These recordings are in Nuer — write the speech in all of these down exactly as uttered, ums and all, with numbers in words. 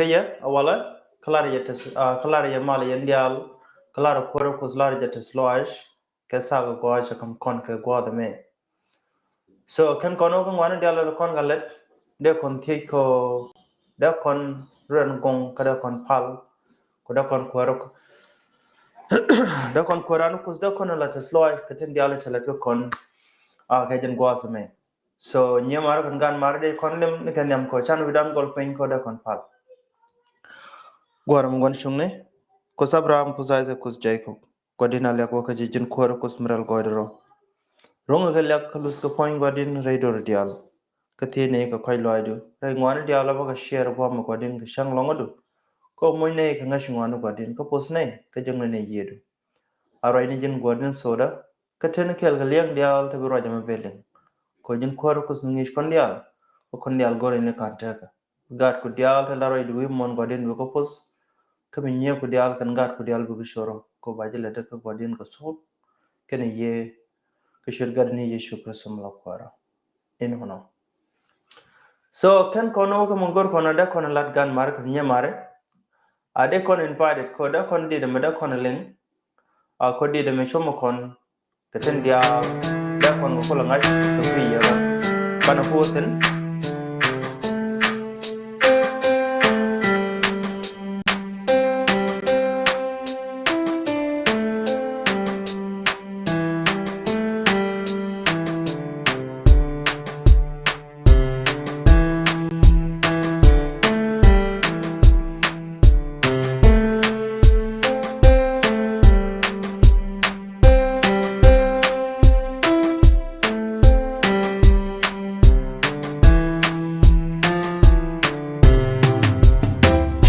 yɛ a walɛ kä lar yɛ tɛth, kä lar yɛ mal yɛn diaal, kä lar kuäärä Kuoth lar yɛ tɛth lɔaac kɛ thaak gɔaa cɛ kam kɔn kɛ gua̱a̱th ɛmɛ. So kɛn kɔn wä kä ŋuani diaal lɛ kɔn kɛ lɛt, dee kɔn thiec kɔ, dee kɔn rɛn gɔŋ kä dee kɔn pal, kɔ dee kɔn kuäärä, dee kɔn kuäärä ni Kuoth dee kɔn la tɛth lɔaac kɛ tin diaal cɛ lɛt kä kɔn a kɛ jɛn gua̱a̱th ɛmɛ. So nyiɛ mar kɔn gan mar dee kɔn lim ni kɛ nhiam kɔ can wi̱dan gɔl piny kɔ dee kɔn pal. Gua̱a̱r mi gua̱n cuŋni, Kuoth Abraham, Kuoth Isaac, Kuoth Jacob. Gua̱di̱n a liak wä kä ji̱ ji̱n kuäärä Kuoth mi rɛl gɔɔydɛ rɔ. Ro̱ŋ kɛ liak kä luth kɛ puɔ̱ny Gua̱di̱n rɛy do̱r diaal. Kä thiec nɛy kɛ kɔ̱a̱c lɔaacdu rɛy ŋuani diaal a bä kɛ share gua̱a̱m mi Gua̱di̱n kɛ cäŋ lɔ̱ŋädu. Kä moc nɛy kɛ ŋäc ŋuani Gua̱di̱n kä poth nɛy kä jäŋni nɛy yiëëdu. A ruacni ji̱n Gua̱di̱n thokdä kä teni kɛɛl kɛ liɛŋ diaal te bi ruac ɛmɛ ben liŋ. Kɛ ji̱n kuäärä Kuoth mi ŋi̱i̱c kɔn diaal, kä kɔn diaal go̱r in i̱ ka̱n tekä. Bi gaatku diaal te la ruacdu wi̱i̱ muɔ̱ɔ̱n Gua̱di̱n bi kä poth. Kä bi nyiëëku diaal kɛn gaatku diaal bi kä coro kɛ ba ji̱ lɛ dee kä Gua̱di̱n kɛ thok kɛnɛ yiëë. Kɛ ciöt Gatdɛ ni Yecu Kritho mi la kuäärä. Inɔ nɔ. So kɛn kɔn wä kä mi go̱r kɔn a dee kɔn lat gan mar kɛ nyiɛ mari. A dee kɔn invited kɔ dee kɔn dit ɛmɛ dee kɔn liŋ. A kɔ dit ɛmɛ cumɛ kɔn kɛ tin diaal dee kɔn kɛ kulɛ ŋa̱c kɛ kui̱ yɛ rɔ. Banɛ ku thi̱n.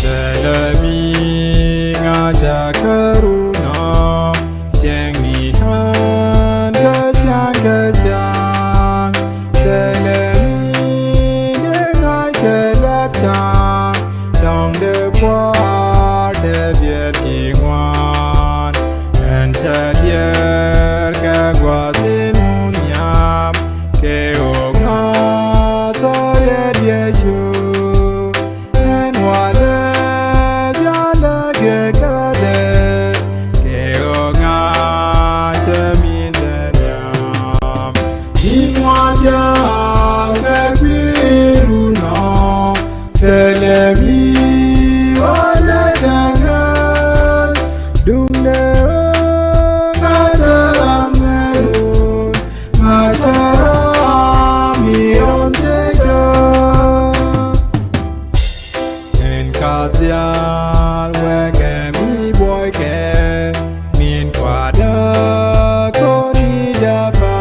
Thilɛ mi ŋa̱cä kärunɔ, cieŋni ɣän kä thia̱a̱ŋ kä thia̱a̱ŋ. Thilɛ mi dee ŋa̱c kɛ lɛp thia̱a̱ŋ, dɔ̱ŋ dee kua̱r dee biɛl ti ŋuan. Ɛn cä diɛɛr kɛ gua̱a̱th in wun nhiam, kɛ ɣöö ŋa̱thä riet Yecu. Ɛn walɛ diaalä kɛ kädɛ, kɛ ɣöö ŋa̱thä min dee nhiam. Ji̱n ŋuan diaal kɛ kui̱ runɔ, thilɛ mi walɛ da̱ŋ ŋäth. Duŋdɛ ɣöö ŋa̱thä ram ŋäth run, ŋa̱thä ram mi rom tekɛ. Ɛn ka diaal wekɛ mi buɔykɛ, min kuadä koni dapa.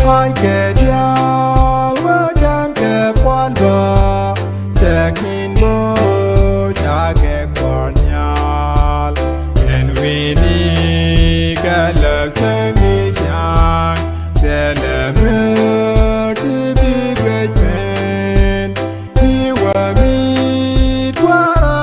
Hackɛ diaal wekɛ kɛ pual bä, cɛ kin bo̱o̱r cakɛ kuɔr nhial. Ɛn wi̱ni kɛ lɛp cäŋ ni ciaŋ, thilɛ mär ti bi guic pen. Bi wä mit kuäärä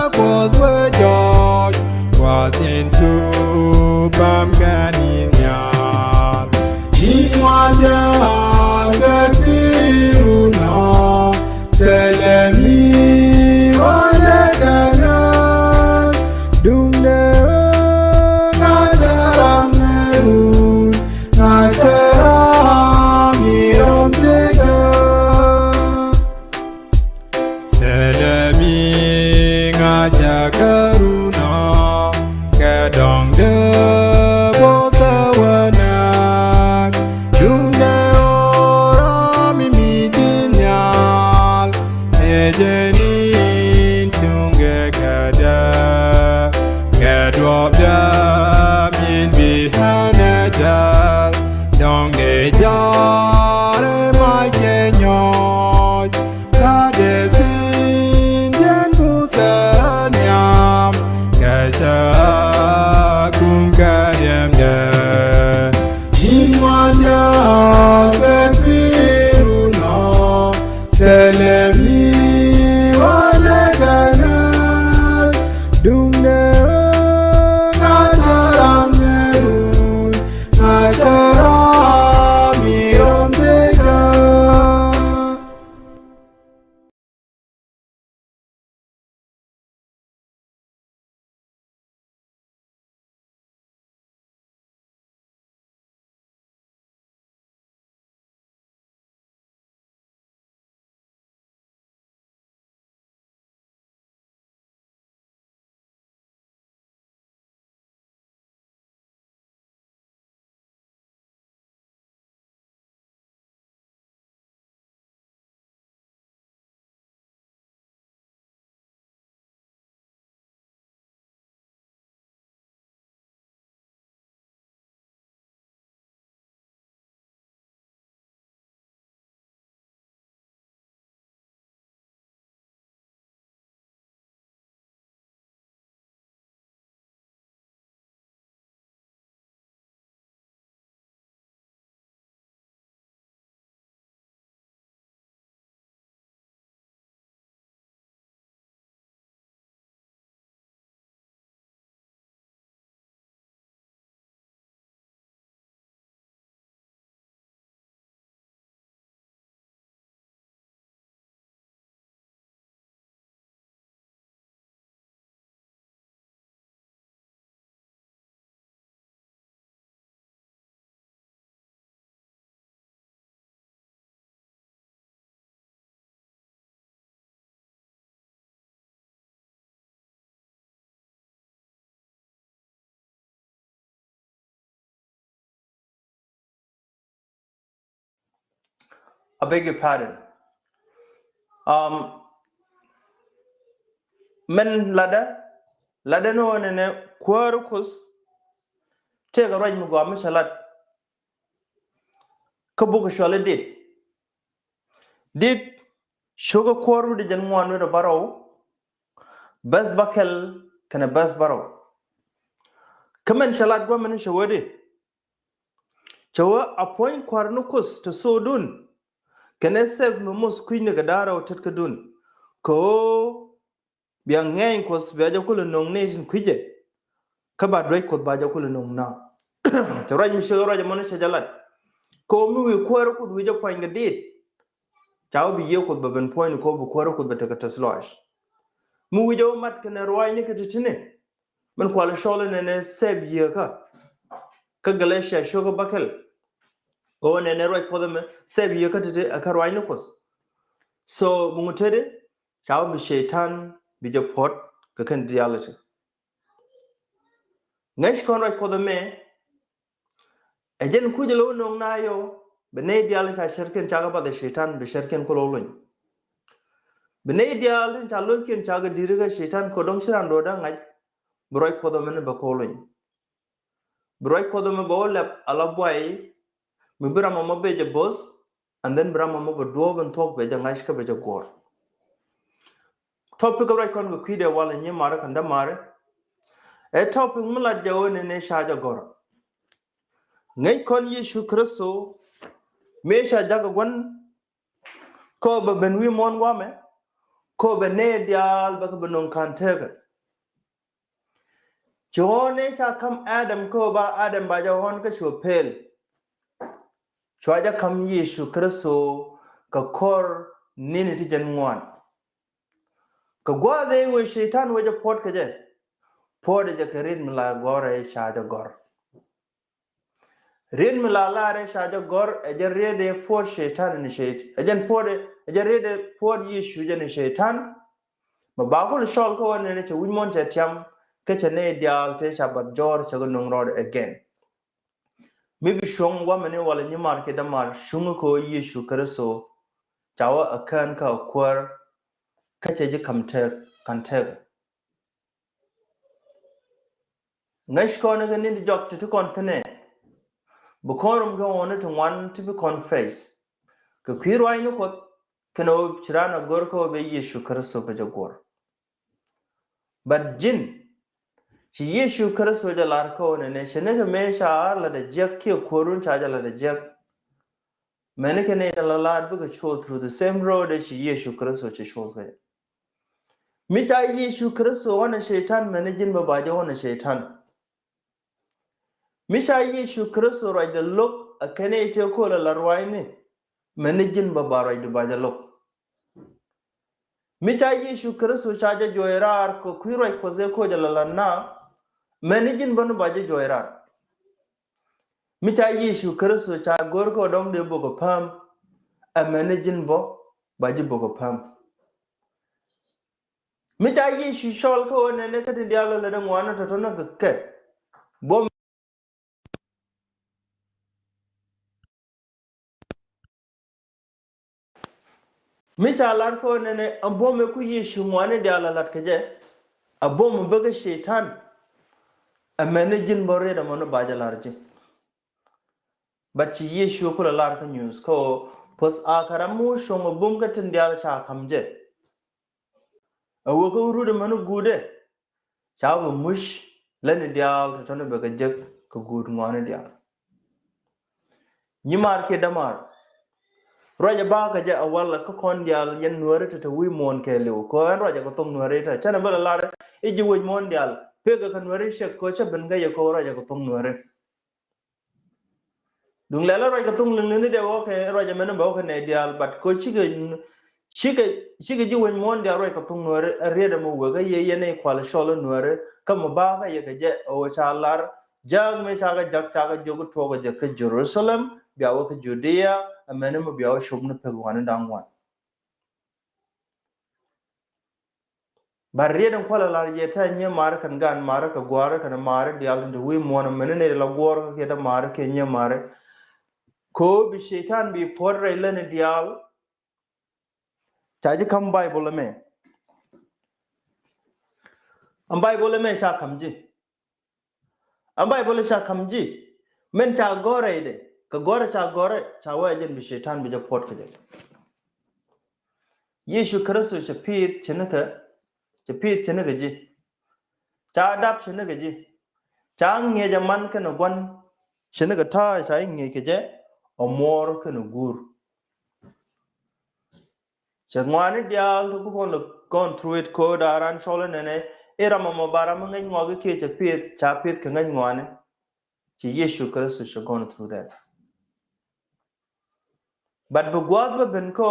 I beg your pardon. Um, min latdä, latdä ni ɣöö nɛnɛ kuäär Kuoth tëëkɛ ruac mi gɔaa mi cɛ lat kä buk cɔali Dit. Dit cio̱kä kuäär wi̱cdɛ jiɛn ŋuan wi̱cdɛ bärɔw, bäth bäkɛl kɛnɛ bäth bärɔw. Kä min cɛ lat gua̱a̱th min cɛ wee di, cɛ wee a puɔ̱ny kua̱r ni Kuoth te thokdun, kɛnɛ thɛp mi moth kui̱cnikɛ da̱ŋ rɛw tetkädun, kɛ ɣöö bia ŋɛɛny Kuɔth bia jɛ kulɛ nöŋ nɛy tin kui̱cɛ, kä ba duäc Kuɔth ba jɛ kulɛ nöŋ naath. Cɛ ruac mi ciek ruac ɛmɔ ni cɛ jɛ lat. Kɛ ɣöö mi wi̱i̱ kuäär Kuoth wi̱i̱ jɛ puɔ̱ny kɛ Dit, ca wä bi Yiëë Kuoth bɛ ben puɔ̱ny ni kɛ ɣöö bi kuäär Kuoth bɛ tekɛ tɛth lɔaac. Mi wi̱i̱ jɛ wä mat kɛnɛ ruaacni kɛ ti̱ti̱ni, min kualɛ cɔl i̱ nɛnɛ thɛp Yiëëkä kä Galatia cio̱kä bäkɛl. Ɣöö nɛnɛ ruac Kuɔth ɛmɛ thɛp Yiëëkä ti̱ti̱ ɛ kä ruaacni Kuɔth. So bi ŋu tetdi, ca wä bi Cɛy-tan bi jɛ puɔ̱t kɛ kɛn diaal i̱ti. Ŋäc kɔn ruac Kuɔth ɛmɛ, ɛ jɛn kuc lo̱w nöŋ naath yɔ, bi nɛy diaal ca cärkiɛn cakɛ bath ɛ Cɛy-tan bi cärkiɛn kulɛ wä lony. Bi nɛy diaal tin ca lo̱ckiɛn cakɛ di̱t kä Cɛy-tan kɛ dɔ̱ŋ ci raan do̱o̱dä ŋa̱c, bi ruac Kuɔth ɛmɛ ni bɛ kɛ wä lony. Bi ruac Kuɔth ɛmɛ bɛ wä lɛp ala buay, mi bi ram ɛmɔ bɛ jɛ bo̱th, and then bi ram ɛmɔ bɛ duɔ̱ɔ̱p in thuɔ̱k bɛ jɛ ŋa̱c kä bɛ jɛ guɔ̱ɔ̱r. Topic ruac kɔn kɛ kui̱dɛ walɛ nyimaarä kɛnɛ dämaarä. Ɛ topic mi lat jɛ ɣöö nɛnɛ ca jɛ gɔ̱r. Ŋäc kɔn Yecu Kritho mëë ca jakä gua̱n, kä bɛ ben wi̱i̱ muɔ̱ɔ̱n gua̱a̱mɛ, kä bɛ nɛy diaal bɛ kɛ ben nöŋ ka̱n tëkä. Ci ɣɔ̱ɔ̱n ëë ca ka̱m Adam kä ba Adam ba jɛ ɣɔ̱ɔ̱n kä cu pel. Cua jɛ ka̱m Yecu Kritho kɛ kɔr ni̱ni ti jiɛn ŋuan. Kɛ gua̱a̱th ëë wee Cɛy-tan wee jɛ puɔ̱t kɛ jɛ, puɔ̱t jɛ kɛ riet mi la gɔ̱r ëë ca jɛ gɔ̱r. Riet mi la lar ëë ca jɛ gɔ̱r ɛ jɛn riet ëë puɔ̱t Cɛy-tan ni Cɛy-, ɛ jɛn puɔ̱t, ɛ jɛn riet ëë puɔ̱t Yecu jɛ ni Cɛy-tan. Mi ba kul cɔl kä ɣöö nɛnɛ cɛ wi̱c muɔ̱ɔ̱n cɛ tiam, kä cɛ nɛy diaal tëë ca bath jɔ̱ɔ̱r cɛ kɛ nöŋ rɔɔdɛ again. Mi bi cuɔ̱ŋ gua̱a̱mɛ ni walɛ nyimaar kiɛ dämaar cuŋ kä ɣöö Yecu Kritho ca wä ɛ kään kä ɛ kuäär, kä cɛ ji̱ ka̱m tëk, ka̱n tëk. Ŋäc kɔn kɛ ni̱n ti jɔk ti ti kɔn thi̱n ɛ, bi kɔn rom kɛ ɣɔ̱ɔ̱ni ti ŋuan ti bi kɔn face kɛ kui̱ ruaacni Kuɔth, kɛnɛ ɣöö ci raan a go̱r kä ɣöö bɛ Yecu Kritho bɛ jɛ guɔ̱r. But ji̱n, ci Yecu Kritho jɛ lar kä ɣöö nɛnɛ, ci ni kɛ mëë ca lar latdɛ jiäk kiɛ kuäärun ca jɛ latdɛ jiäk. Mɛni kɛ nɛy tin la lar bikɛ cuɔth through the same road ëë ci Yecu Kritho cɛ cuɔth kɛ jɛ. Mi ca Yecu Kritho ɣɔ̱n ɛ Cɛy-tan, mɛni ji̱n bä ba jɛ ɣɔ̱n ɛ Cɛy-tan. Mi ca Yecu Kritho ruacdɛ lo̱k ɛ kɛn ëë cɛ ko̱l ɛ la ruaacni, mɛni ji̱n bä ba ruacdu ba jɛ lo̱k. Mi ca Yecu Kritho ca jɛ juɔc raar kɛ kui̱ ruac Kuɔth ëë ko̱l jɛ la la naath, mɛni ji̱n bä ni ba jɛ juɔc raar. Mi ca Yecu Kritho ca go̱r kä dɔ̱ŋ dee bok ɛ päm, ɛ mɛni ji̱n bä ba ji̱ bok ɛ päm. Mi ca Yecu cɔl kä ɣöö nɛnɛ kä ti diaal lɛ dee ŋuan tɔ̱tɔ̱ ni kɛ kɛ. Bom Mi ca lar kɛ ɣöö nɛnɛ a buɔ̱mɛ ku Yecu ŋuani diaal a lat kɛ jɛ, a buɔ̱mɛ bä kä Cɛy-tan. Ɛ mɛni ji̱n bä riet ɛmɔ ni ba jɛ lar ji̱. But ci Yecu kulɛ lar kä nyuuth kä ɣöö puɔ̱th a kɛ ram mi wä cuɔ̱ŋ ɛ bum kä tin diaal ca ka̱m jɛ. Ɛ wä kä wä rut ɛmɛni guutdɛ. Ca wä bɛ muc lätni diaal tɔ̱tɔ̱ni bɛ kɛ jek kɛ guut ŋuani diaal. Nyimaar kiɛ dämaar. Ruacɛ ba kɛ jɛ a walɛ kä kɔn diaal yɛn Nuääri tɔ̱tɔ̱ wi̱i̱ muɔ̱ɔ̱n kɛɛliw. Kɛ ɣöö ɛn ruacɛ kɛ thok Nuääri tɔ̱. Canɛ bä lɛ lar i̱ ji̱ wec muɔ̱ɔ̱n diaal. Pekɛ kɛ Nuääri cɛ kɛ ɣöö cä ben kä yɛ kɛ ɣöö ruacɛ kɛ thok Nuääri. Duŋ lɛl ruac kɛ thuŋ liŋ liŋ ni dee wä kɛ ruac ɛmɛn bɛ wä kɛ nɛy diaal, but kɛ cikɛ, cikɛ, cikɛ ji̱ wec muɔ̱ɔ̱n diaal ruac kɛ thuŋ Nuääri, ɛ riet ɛmɛ wek kä yɛ yɛn i̱ kual cɔl i̱ Nuääri, kä mɛ ba kä yɛ kɛ jɛ ɛ wä ca lar, jaak mi ca kɛ jak ca kɛ jiök i̱ tuɔɔk kɛ jɛ kä Jerusalem, bia wä kä Judia, ɛmɛn mɛ bia wä cop ni pek ŋuani da̱ŋ ŋuan. But riet in kualɛ lar yɛ tɛ nyimaar kɛn gan maar kɛ guaar kɛn maar diaal tin te wi̱i̱ muɔ̱ɔ̱n mɛn ni la guɔ̱ɔ̱r kɛ kiɛ dämaar kɛ nyimaar. Ko bi Cɛytan bi puɔt rɛy lätni diaal. Ca ji̱ ka̱m Baibol ɛmɛ. Ɛn Baibol ɛmɛ ca ka̱m ji̱. Ɛn Baibol ca ka̱m ji̱. Min ca gɔ̱r rɛydɛ kɛ gɔ̱r ca gɔ̱r ca wee jɛn bi Cɛytan bi jɛ puɔt kɛ jɛ. Yecu Kritho cɛ pi̱i̱th cɛ ni kɛ cɛ pi̱i̱th cɛ ni kɛ ji̱. Ca dap cɛ ni kɛ ji̱. Ca ŋi̱eec ɛ man kɛnɛ gua̱n cɛ ni kɛ ta̱a̱ ca i̱ ŋi̱eec kɛ jɛ. Ɔ muɔɔr kɛnɛ guur. Cɛ ŋɔaani diaal ti ku kɔn lɛ gone through it. Ko da̱a̱ ran cɔl inɛnɛ i̱ ram ɛmɔ ba ram mi ŋäc ŋɔak i̱ kiɛ cɛ pi̱i̱th ca pi̱i̱th kɛ ŋäc ŋɔaani. Ci Yecu Kritho cɛ gone through that. But bi gua̱a̱th bä ben kä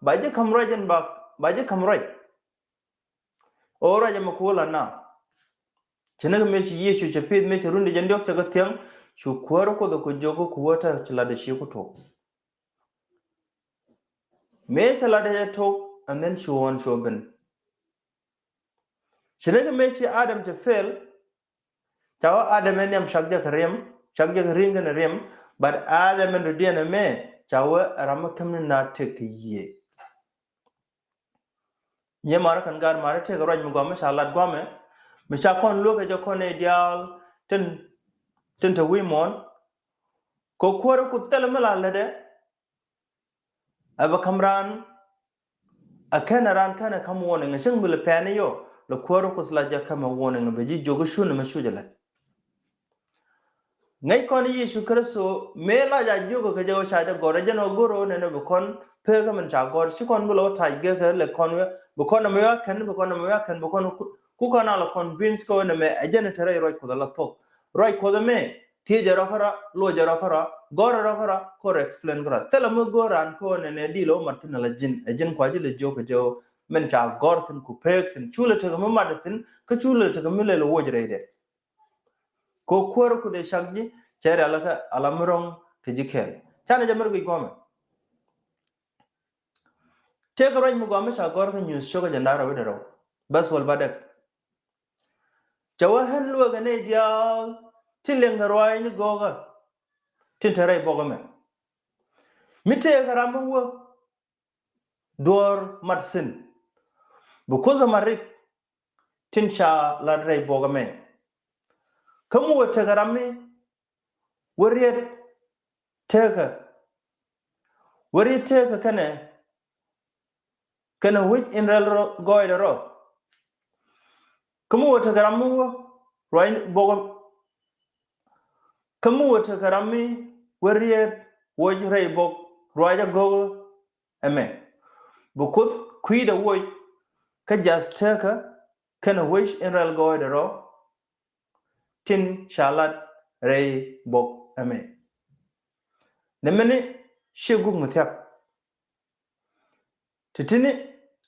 ba ji̱ ka̱m ruac in bak ba ji̱ ka̱m ruac. Ɣöö ruac ɛmɛ ku wä la na. Ci näk mëë ci Yecu cɛ pi̱i̱th mëë cɛ run di jɛn diɔ̱k cɛ kɛ thiäŋ. Cu kuäär Kuoth ku jiök ku wä tɛ ci lat dee ci ku tok. Mëë cɛ lat dee cɛ tok and then cu ɣɔn cu ben. Ci näk mëë ci Adam cɛ fail. Ca wä Adam ɛ nhiam cak jɛ kɛ riɛm cak jɛ kɛ ri̱ŋ kɛnɛ riɛm. But Adam ɛn dɔ̱diɛn ɛmɛ ca wä ram mi käm ni na tëk kɛ yiëë. Nyie marä kɛn gaat marä tëëkɛ ruac mi gɔam mi ca lat guamɛ mi ca kɔn luäk kɛ jɛ kɔn nɛy diaal tin tin te wi̱i̱ muɔ̱ɔ̱n. Kɛ kuäärä ku thilɛ mi la lätdɛ. Ɛ bɛ ka̱m raan ɛ kɛnɛ raan kɛnɛ ka̱m warning ɛ cäŋ bi lɛ pɛn i̱ yɔ lɛ kuäärä ku thilɛ jɛ ka̱m ɛ warning ɛ bɛ ji̱ jiök i̱ cun ɛmɛ cu jɛ lät. Ŋäc kɔn Yecu Kritho mëë la ja jiök kɛ jɛ ɣöö ca jɛ gɔ̱r ɛ jɛn ɣöö go̱r ɣöö nɛnɛ bi kɔn pek kä min ca gɔ̱r ci kɔn bi lɔ tac gek kɛ lɛ kɔn wiɛ bi kɔn ɛmɛ wiɛ kɛn bi kɔn ɛmɛ wiɛ kɛn bi kɔn ku kɔn a lɛ convince kɛ ɣöö nɛmɛ ɛ jɛn ɛ te rɛy ruac Kuɔth ɛ la thuɔ̱k. Ruac Kuɔth ɛmɛ thiecɛ rɔ kärɔa, locɛ rɔ kärɔa, gɔ̱rɛ rɔ kärɔa, kɔrɛ explain kärɔa. Thilɛ mi go̱o̱r raan kä ɣöö nɛnɛ dil ɣöö mat thi̱n ala ji̱n ɛ ji̱n kua̱ci lɛ jiök kɛ jɛ ɣöö min ca gɔ̱r thi̱n ku pek thi̱n cu lɛ tekɛ mi mat thi̱n kä cu lɛ tekɛ mi lɛ lɛ woc rɛydɛ. Kɛ kuäärä Kuoth ɛ cak ji̱ cɛ rialikä ala mi ro̱ŋ kɛ ji̱ kɛɛl. Canɛ jɛ mɛr guic guamɛ. Tëëkɛ ruac mi guamɛ ca gɔ̱r kä nyuuth cio̱kä jɛ nda̱rä wi̱dɛ rɛw bäth wäl ba dɛk. Cɛ wä ɣän lueekä nɛy diaal ti liŋ kɛ ruaacni gɔ̱kä tin te rɛy buɔkä mɛ. Mi tëëkɛ ram mi wä duɔ̱ɔ̱r mat thi̱n. Bi Kuoth ɛ mat rik tin ca lat rɛy buɔkä mɛ. Kä mi wä tekɛ ram mi wä riet tekä wä riet tekä kɛnɛ kɛnɛ wi̱c in rɛl rɔ gɔɔydɛ rɔ. Kä mi wä tekɛ ram mi wä ruac buɔkä kä mi wä tekɛ ram mi wä riet woc rɛy buɔk ruac a gɔk ɛmɛ. Bi Kuoth kui̱dɛ woc kä jath tekä kɛnɛ wi̱c in rɛl gɔɔydɛ rɔ tin ca lat rɛy buɔk ɛmɛ. Nɛ mini ci guk mi thiak. Ti tini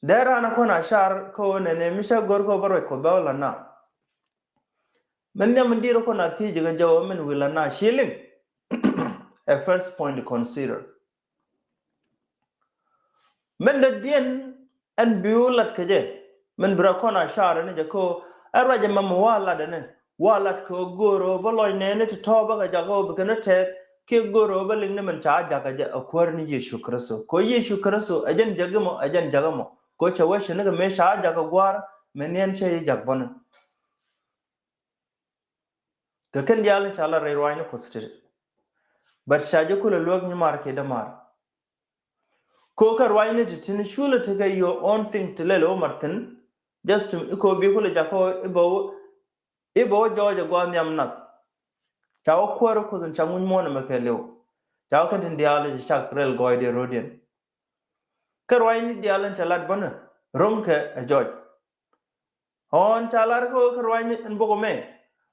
dee raan kɔn a car kä ɣöö nɛnɛ mi ca gör kä ɣöö bä ruac Kuɔth bä ɣä la na. Min nhiam in di̱i̱r kɔn a thiec ji̱ kä jɛ ɣöö min wi̱i̱ la na ci liŋ. A first point to consider. Min dee diɛn ɛn bi wä lat kɛ jɛ min bi rɔ kɔn a car ni jɛ ko ɛ ruac ɛmɛ mi wa lat ɛnɛ wa lat kɛ go̱o̱r ɔ bä lɔc nɛɛni ti tɔ̱ bä kɛ jak ɔ bi kɛn tɛth kiɛ go̱o̱r ɔ bä liŋ ni min ca jak kɛ jɛ ɛ kuäär ni Yecu Kritho ko Yecu Kritho ɛ jɛn jak imɔ ɛ jɛn jak imɔ ko cɛ wä cɛ ni kɛ mëë ca jak kɛ gua̱a̱r mɛ niɛn cɛ yi jak bɔni. Kɛ kɛn diaal ni ca la rɛy ruaacni Kuɔth ti. But ca jɛ kulɛ luäk nyi mar kiɛ dämaar. Ko kɛ ruaacni ti tin culɛ tekɛ your own things ti lɛl ɣä mat thi̱n. Just to iko bi kulɛ jakä i̱ bä wä i̱ bä wä jɔɔc ɛ gua̱a̱th nhiam nath. Ca wä kuäär Kuɔth in ca ŋuny muɔ̱ɔ̱n ɛmɛ kɛ liw. Ca wä kɛn tin diaal i̱ cɛ cak rɛl gɔɔydiɛn ro̱diɛn. Kä ruaacni diaal in cɛ lat bänä ro̱ŋkɛ ɛ jɔc. Ɣɔ̱ɔ̱n ca lar kä ɣöö kä ruaacni in bok ɛmɛ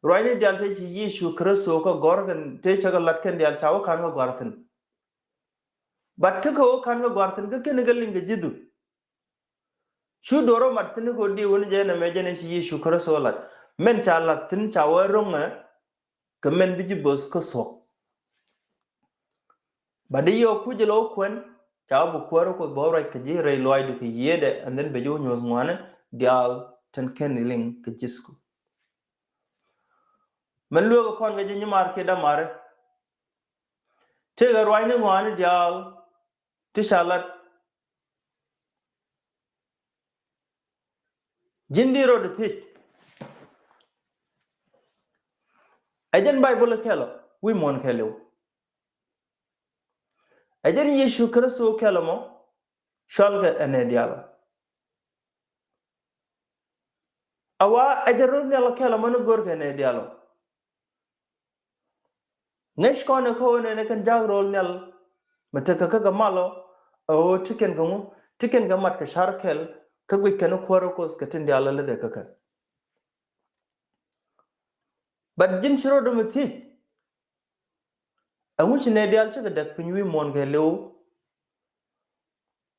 ruaacni diaal tëë ci Yecu Kritho kä gɔ̱r kɛn tëë cä kɛ lat kɛn diaal ca wä ka̱n kä gɔ̱a̱r thi̱n. But kä kɛ wä ka̱n kä gɔ̱a̱r thi̱n kä kɛn kɛ liŋ kɛ ji̱thu. Cu duɔ̱r wä mat thi̱n kä wä diw wä ni jɛ nɛmɛ jɛn ci Yecu Kritho lat mɛn ca lat thi̱n ca wä ro̱ŋɛ. Kɛ mɛn bi ji̱ bo̱th kä thuɔ̱k. Ba di yɛ kuc ilɛ wä kuɛn ca wä bi kuäär wä Kuoth bä wä ruac kɛ ji̱ rɛy luaacdu kɛ yiëëdɛ and then bɛ ji̱ wä nyuɔ̱th ŋuani diaal tɛn kɛn liŋ kɛ ji̱thku. Mɛn lueek kɛ kɔn kɛ ji̱ nyimaar kiɛ dämaari. Tëëkɛ ruaacni ŋɔaani diaal ti ca lat. Ji̱n di rot thiec. Ɛ jɛn Baibol kɛl ɔ wi̱i̱ muɔ̱ɔ̱n kɛɛliw. Ɛ jɛn Yecu Kritho kɛl ɔ mɔ cual kɛ ɛ nɛy diaal ɔ. A wa ɛ jɛn rol nhial kɛl ɔ mɔ ni go̱r kɛ nɛy diaal ɔ. Ŋäc kɔn ɛ kä ɣöö nɛnɛ kɛn ja̱a̱k rol nhial mi tekɛ kä kɛ mal ɔ, ɛ ɣöö ti kɛn kɛ ŋu, ti kɛn kɛ mat kɛ ca̱r kɛl kä guic kɛn kuäär ɛ Kuoth kɛ tin diaal ɛ lätdɛ kä kɛ. But ji̱n ci rot dom ɛ thiec. Ɛŋu ci nɛy diaal cikɛ däk piny wi̱i̱ muɔ̱ɔ̱n kɛɛliw?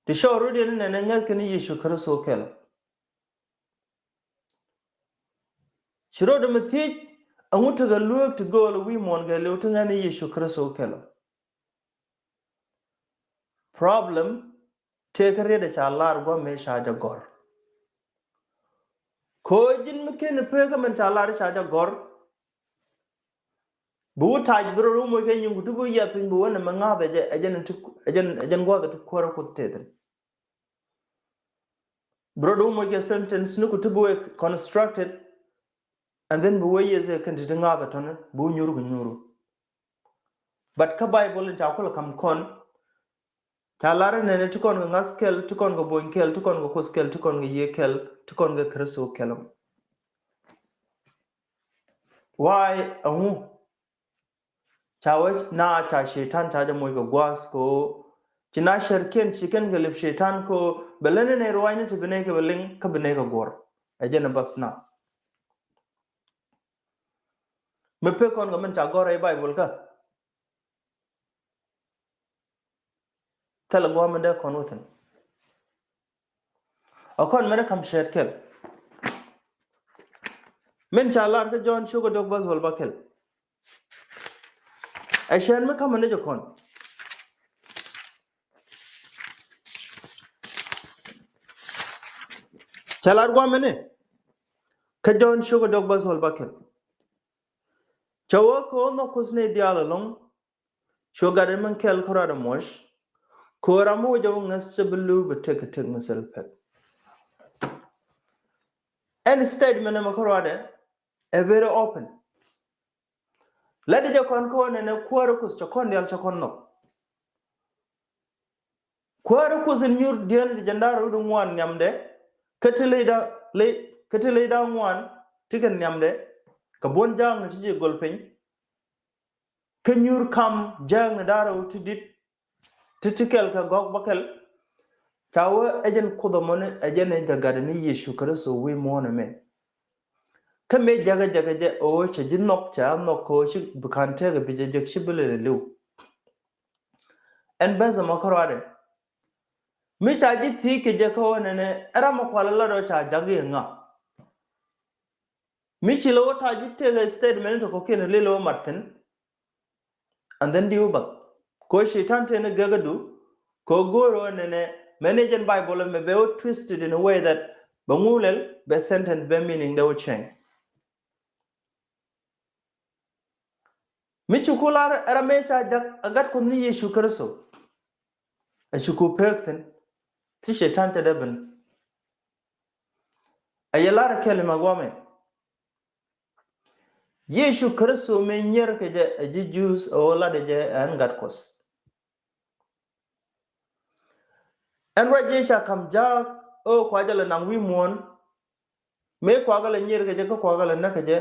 Ti cɔɔr rot yɛn nɛnɛ ŋäth kɛn Yecu Kritho kɛl ɔ. Ci rot dom ɛ thiec, ɛŋu tekɛ lueek ti gööl wi̱i̱ muɔ̱ɔ̱n kɛɛliw ti ŋäth ni Yecu Kritho kɛl ɔ? Problem tëëkɛ riet ɛ ca lar gua̱a̱th mëë ca jɛ gɔ̱r. Kɛ ɣöö ji̱n mi ken pek kä min ca lar ca jɛ gɔ̱r. Bi wä tac bi rɔ rum wä kɛ nyin ku ti bi wä yiath piny bi wä nɛ mi ŋa̱th ɛ jɛ, ɛ jɛn ti, ɛ jɛn, ɛ jɛn gua̱a̱th ɛ ti kuäär ɛ Kuoth tëë thi̱n. Bi rɔ rum wä kɛ sentence ni ku ti bi wä constructed, and then bi wä yiath ɛ kɛn ti ti ŋa̱th ɛ tɔ̱ni bi wä nyuur kɛ nyuur. But kä Baibol in ca kulɛ ka̱m kɔn, ca lar in nɛnɛ ti kɔn kɛ ŋa̱th kɛl, ti kɔn kɛ bony kɛl, ti kɔn kɛ Kuoth kɛl, ti kɔn kɛ Yiëë kɛl, ti kɔn kɛ Kritho kɛl. Why? Ɛŋu? Ca wee na ca Cɛytan ca jɛ moc kɛ gua̱a̱th kɛ ɣöö ci na cärkiɛn ci kɛn kɛ lip Cɛytan kɛ ɣöö bɛ lät ni nɛy ruaacni ti bi nɛy kɛ bɛ liŋ kä bi nɛy kɛ guɔ̱r. Ɛ jɛn ɛ bäth na. Mi pek kɔn kɛ min ca gɔ̱r rɛy Baibol kä. Thilɛ gua̱a̱th mi dee kɔn wä thi̱n. Ɛ kɔn mɛn ɛ ka̱m cɛɛt kɛl. Min ca lar kä Jɔ̱ɔ̱n cukɛ diɔ̱k bäth wäl bäkɛl. Ɛ cɛɛt mi ka̱m ni jɛ kɔn. Ca lar gua̱a̱th mɛn ɛ kä Jɔ̱ɔ̱n cukɛ diɔ̱k bäth wäl bäkɛl. Cɛ wee kɛ ɣöö nhɔk Kuoth nɛy diaal ɛlɔ̱ŋ. Cu gat in min kɛl kärɔadɛ muɔ̱c. Kɛ ɣöö ram mi wä jɛ wä ŋäth cɛ bi li̱w bi tëk kɛ tëk mi thil pek. Ɛn statement ɛmɛ kärɔadɛ ɛ very open. Lätdɛ jɛ kɔn kä ɣöö nɛnɛ kuäär Kuoth cɛ kɔn diaal cɛ kɔn nhɔk. Kuäär Kuoth in nyuur dieen ti jiɛn da̱ŋ rɛw wi̱cdɛ ŋuan nhiamdɛ. Kä ti ley da̱ŋ, ley, kä ti ley da̱ŋ ŋuan ti kɛn nhiamdɛ. Kɛ buɔ̱n ja̱a̱ŋni ti ci gɔl piny. Kä nyuur kam ja̱a̱ŋni da̱ŋ rɛw ti di̱t. Ti ti kɛl kɛ gɔ̱k bäkɛl. Ca wee ɛ jɛn Kuoth ɛmɔni ɛ jɛn ɛ jɛ gat ni Yecu Kritho wi̱i̱ muɔ̱ɔ̱n ɛmɛ. Kä mëë jakä jakä jɛ ɣöö cɛ ji̱ nhɔk, cɛ a nhɔk kɛ ɣöö ci bi ka̱n tëëkɛ bi jɛ jek ci bi lɛl li̱w. Ɛn bäth ɛmɔ kärɔadɛ. Mi ca ji̱ thiec kɛ jɛ kä ɣöö nɛnɛ ɛ ram ɛ kual ɛ lat ɣöö ca jak i̱ ŋa. Mi ci lɛ wä ta̱a̱ ji̱ tëëkɛ statement tɔ̱ kɔ̱kiɛn lëë lɛ wä mat thi̱n. And then di wä bath. Kɛ ɣöö Cɛytan tëë ni gɛkädu kɛ ɣöö go̱o̱r ɣöö nɛnɛ mɛn ɛ jɛn Baibol ɛmɛ bɛ wä twisted in a way that bɛ ŋu lɛl bɛ sentence bɛ meaning dee wä change. Mi ci ku lar ɛ ram mëë ca jak ɛ Gat Kuɔth ni Yecu Kritho. Ɛ ci ku pek thi̱n. Ti Cɛytan cɛ dee ben. Ɛ yɛ lar ɛ kɛl mɛ guamɛ. Yecu Kritho mëë nyier kɛ jɛ ɛ ji̱ Jews ɛ ɣöö latdɛ jɛ ɛn Gat Kuɔth. Ɛn ruac jɛ ca ka̱m jaak ɣöö kua jɛ lɛ naŋ wi̱i̱ muɔ̱ɔ̱n. Mëë kua kɛ lɛ nyier kɛ jɛ kä kua kɛ lɛ näk kɛ jɛ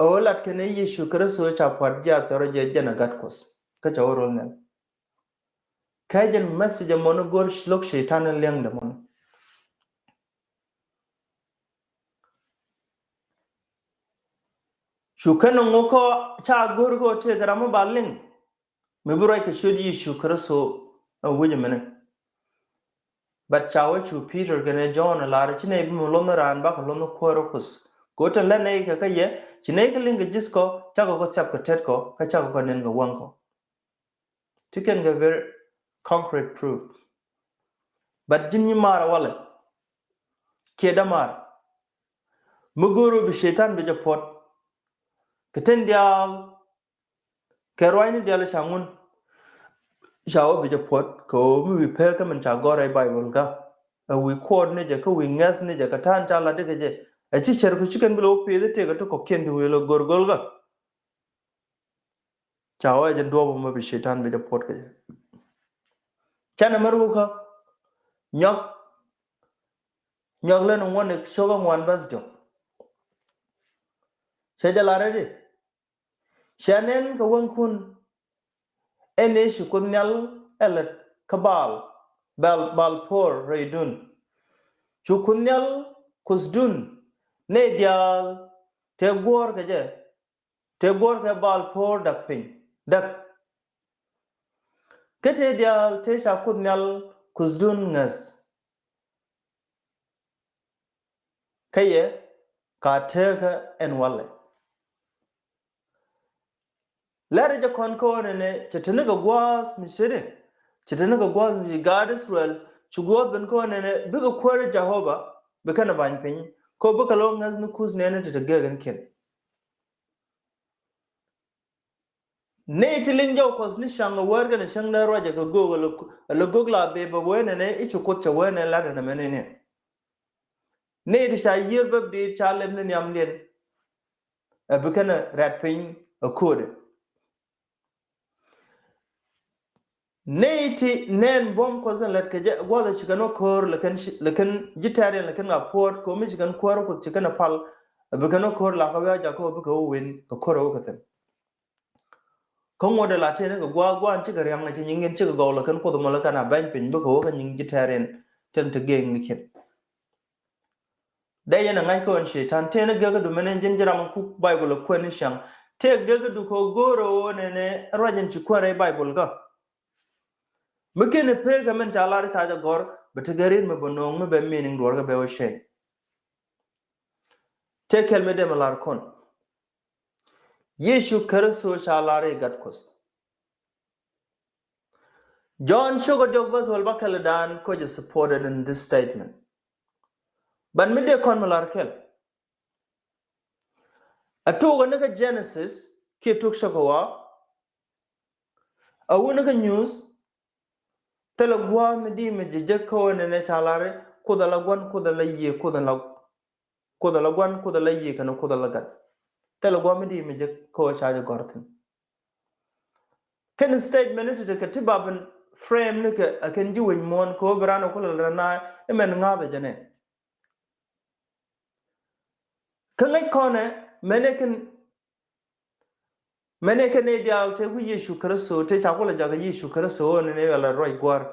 ɛ ɣöö lat kɛn ɛ Yecu Kritho ca pua̱t jiath cɔrɔ jɛ jɛn ɛ Gat Kuɔth. Kä cɛ wä rol nhial. Kä jɛn message ɛmɔni go̱r lo̱k Cɛytan in liɛŋdɛ mɔni. Cu kɛn ŋu kä ca go̱r kä tëëkɛ ram mi ba liŋ. Mi bi ruac kɛ ciöt Yecu Kritho ɛ wi̱c ɛmɛnɛ. But ca wee cu Peter kɛnɛ Jɔ̱ɔ̱n ɛ lar ci nɛy bi mi luɔ̱nh raan bakɛ luɔ̱nh kuäär Kuɔth. Kɛ ɣöö te lät nɛy kɛ kä yɛ ci nɛy kɛ liŋ kɛ ji̱th kɔ cakɔ kɔ thiap kɛ tet kɔ kä cakɔ kɔ nɛn kɛ wäŋ kɔ. Ti kɛn kɛ very concrete proof. But ji̱n nyimaar ɛ walɛ kiɛ dämaar mi go̱o̱r ɣöö bi Cɛytan bi jɛ puɔ̱t kɛ tin diaal kɛ ruaacni diaal ca ŋun. Ca wä bi jɛ puɔt kɛ ɣöö mi wi̱i̱ pek kä min ca gɔ̱r rɛy Baibol kä, ɛ wi̱i̱ kuɔt ni jɛ kä wi̱i̱ ŋäth ni jɛ kɛ ta̱a̱n ca lat di kɛ jɛ. Ɛ ci cär ku ci kɛn bi lɛ wä pi̱i̱th i̱ tëëk ɛ ti kɔ̱kiɛn ti wi̱i̱ lɛ go̱r go̱l kä. Ca wä ɛ jɛ duɔ̱ɔ̱p mɔ bi Cɛytan bi jɛ puɔt kɛ jɛ. Canɛ mär wä kä Nyɔk, Nyɔk lɛn ŋuɔ̱n i̱ cok ɛ ŋuan bäth jɔk. Cɛ jɛ lar ɛ di. Cɛ nɛn kɛ wäŋkun ɛn ëë ci Kuoth Nhial ɛ lät kä Baal, Baal, Baal Por rɛydun. Cu Kuoth Nhial Kuothdun nɛy diaal tëë guɔ̱ɔ̱r kɛ jɛ, tëë guɔ̱ɔ̱r kɛ Baal Por däk piny, däk. Kä tëë diaal tëë ca Kuoth Nhial Kuothdun ŋäth kä yɛ ka tekä ɛn walɛ. Lɛr jɛ kɔn kä ɣöö nɛnɛ cɛ te ni kɛ gua̱a̱th mi cɛ te ni, cɛ te ni kɛ gua̱a̱th mi gaat Israel, ci gua̱a̱th ben kä ɣöö nɛnɛ bikɛ kuäär Jehovah bi kɛn ɛ ba̱ny piny, kä bikɛ lɔ ŋäth ni Kuoth nɛnɛ te te gek ɛn kiɛn. Nɛy ti liŋ jɔw Kuɔth ni ca̱ŋ ɛ wäär kɛnɛ cäŋ dee ruacɛ kɛ göök, ɛ lɛ göök la bee bɛ wee nɛnɛ i̱ ci Kuoth cɛ wee nɛn lat ɛn ɛmɛ nɛnɛ. Nɛy ti ca yiër bäp diit ca lɛp ni nhiamdiɛn, ɛ bi kɛn ɛ rɛ̈t piny ɛ köödɛ. Nɛy ti nɛn buɔ̱m Kuɔth in lät kɛ jɛ gua̱th ɛ ci kɛn wä köör lɛ kɛn, lɛ kɛn ji̱ tɛ̈riɛn lɛ kɛn ŋa puɔ̱ɔ̱t kɛ ɣöö mi ci kɛn kuäär Kuɔth ci kɛn ɛ pal, ɛ bi kɛn wä köör la kɛ wi̱i̱ a jakä ɛ bikɛ wä win kɛ köör ɛ wä kɛ thi̱n. Kä ŋuɔ̱t ɛ la tëë ni kɛ gua̱a̱th gua̱a̱n cikɛ ria̱ŋ ɛ ci nyiŋ in cikɛ gɔw lɛ kɛn Kuoth mɔ lɛ kɛn a bɛny piny bikɛ wä kä nyiŋ ji̱ tɛ̈riɛn tin te gek ni kiɛn. Dee yɛn ɛ ŋa̱c kä ɣän Cɛytan tëë ni gekädu mɛn in ji̱n ji̱ ram in kuk Baibol ɛ kuɛn ni ciaŋ. Tëë gekädu kɛ ɣöö go̱o̱rɛ ɣöö nɛnɛ ruac in ci kuɛn rɛy Baibol kä. Mi kiɛn ɛ pek kɛ min ca lar ca jɛ gɔ̱r bɛ tekɛ rin mi bɛ no̱o̱ŋ mi bɛ meaning duɔ̱ɔ̱r kɛ bɛ wä cɛy. Tëë kɛl mi dee mi lar kɔn. Yecu Kritho ca lar i̱ Gat Kuɔth. Jɔ̱ɔ̱n cok ɛ diɔ̱k bäth wäl bäkɛl dan kɔ jɛ supported in this statement. But mi dee kɔn mi lar kɛl. A tok ɛ ni kä Genesis kiɛ tok cok ɛ wa. A wä ni kä Nyuuth. Thilɛ gua̱a̱th mi di̱i̱t mi jɛ jek kä ɣöö nɛnɛ ca lar i̱ Kuoth ala gua̱n, Kuoth ala yiëë, Kuoth ala, Kuoth ala gua̱n, Kuoth ala yiëë kɛnɛ Kuoth ala gat. Thilɛ gua̱a̱th mi di̱i̱t mi jek kä ɣöö ca jɛ gɔ̱r thi̱n. Kɛn statement ni ti ti kɛ ti ba ben frame ni kɛ a kɛn ji̱ wec muɔ̱ɔ̱n kɛ ɣöö bi raan ɛ kulɛ lɛ na imɛn ŋa̱th ɛ jɛ nɛ. Kä ŋäc kɔnɛ mɛn ɛ kɛn Mɛn ɛ kɛ nɛy diaal tëë ku Yecu Kritho tëë ca kulɛ jakä Yecu Kritho ɣöö nɛnɛ ɣä la ruac gua̱r.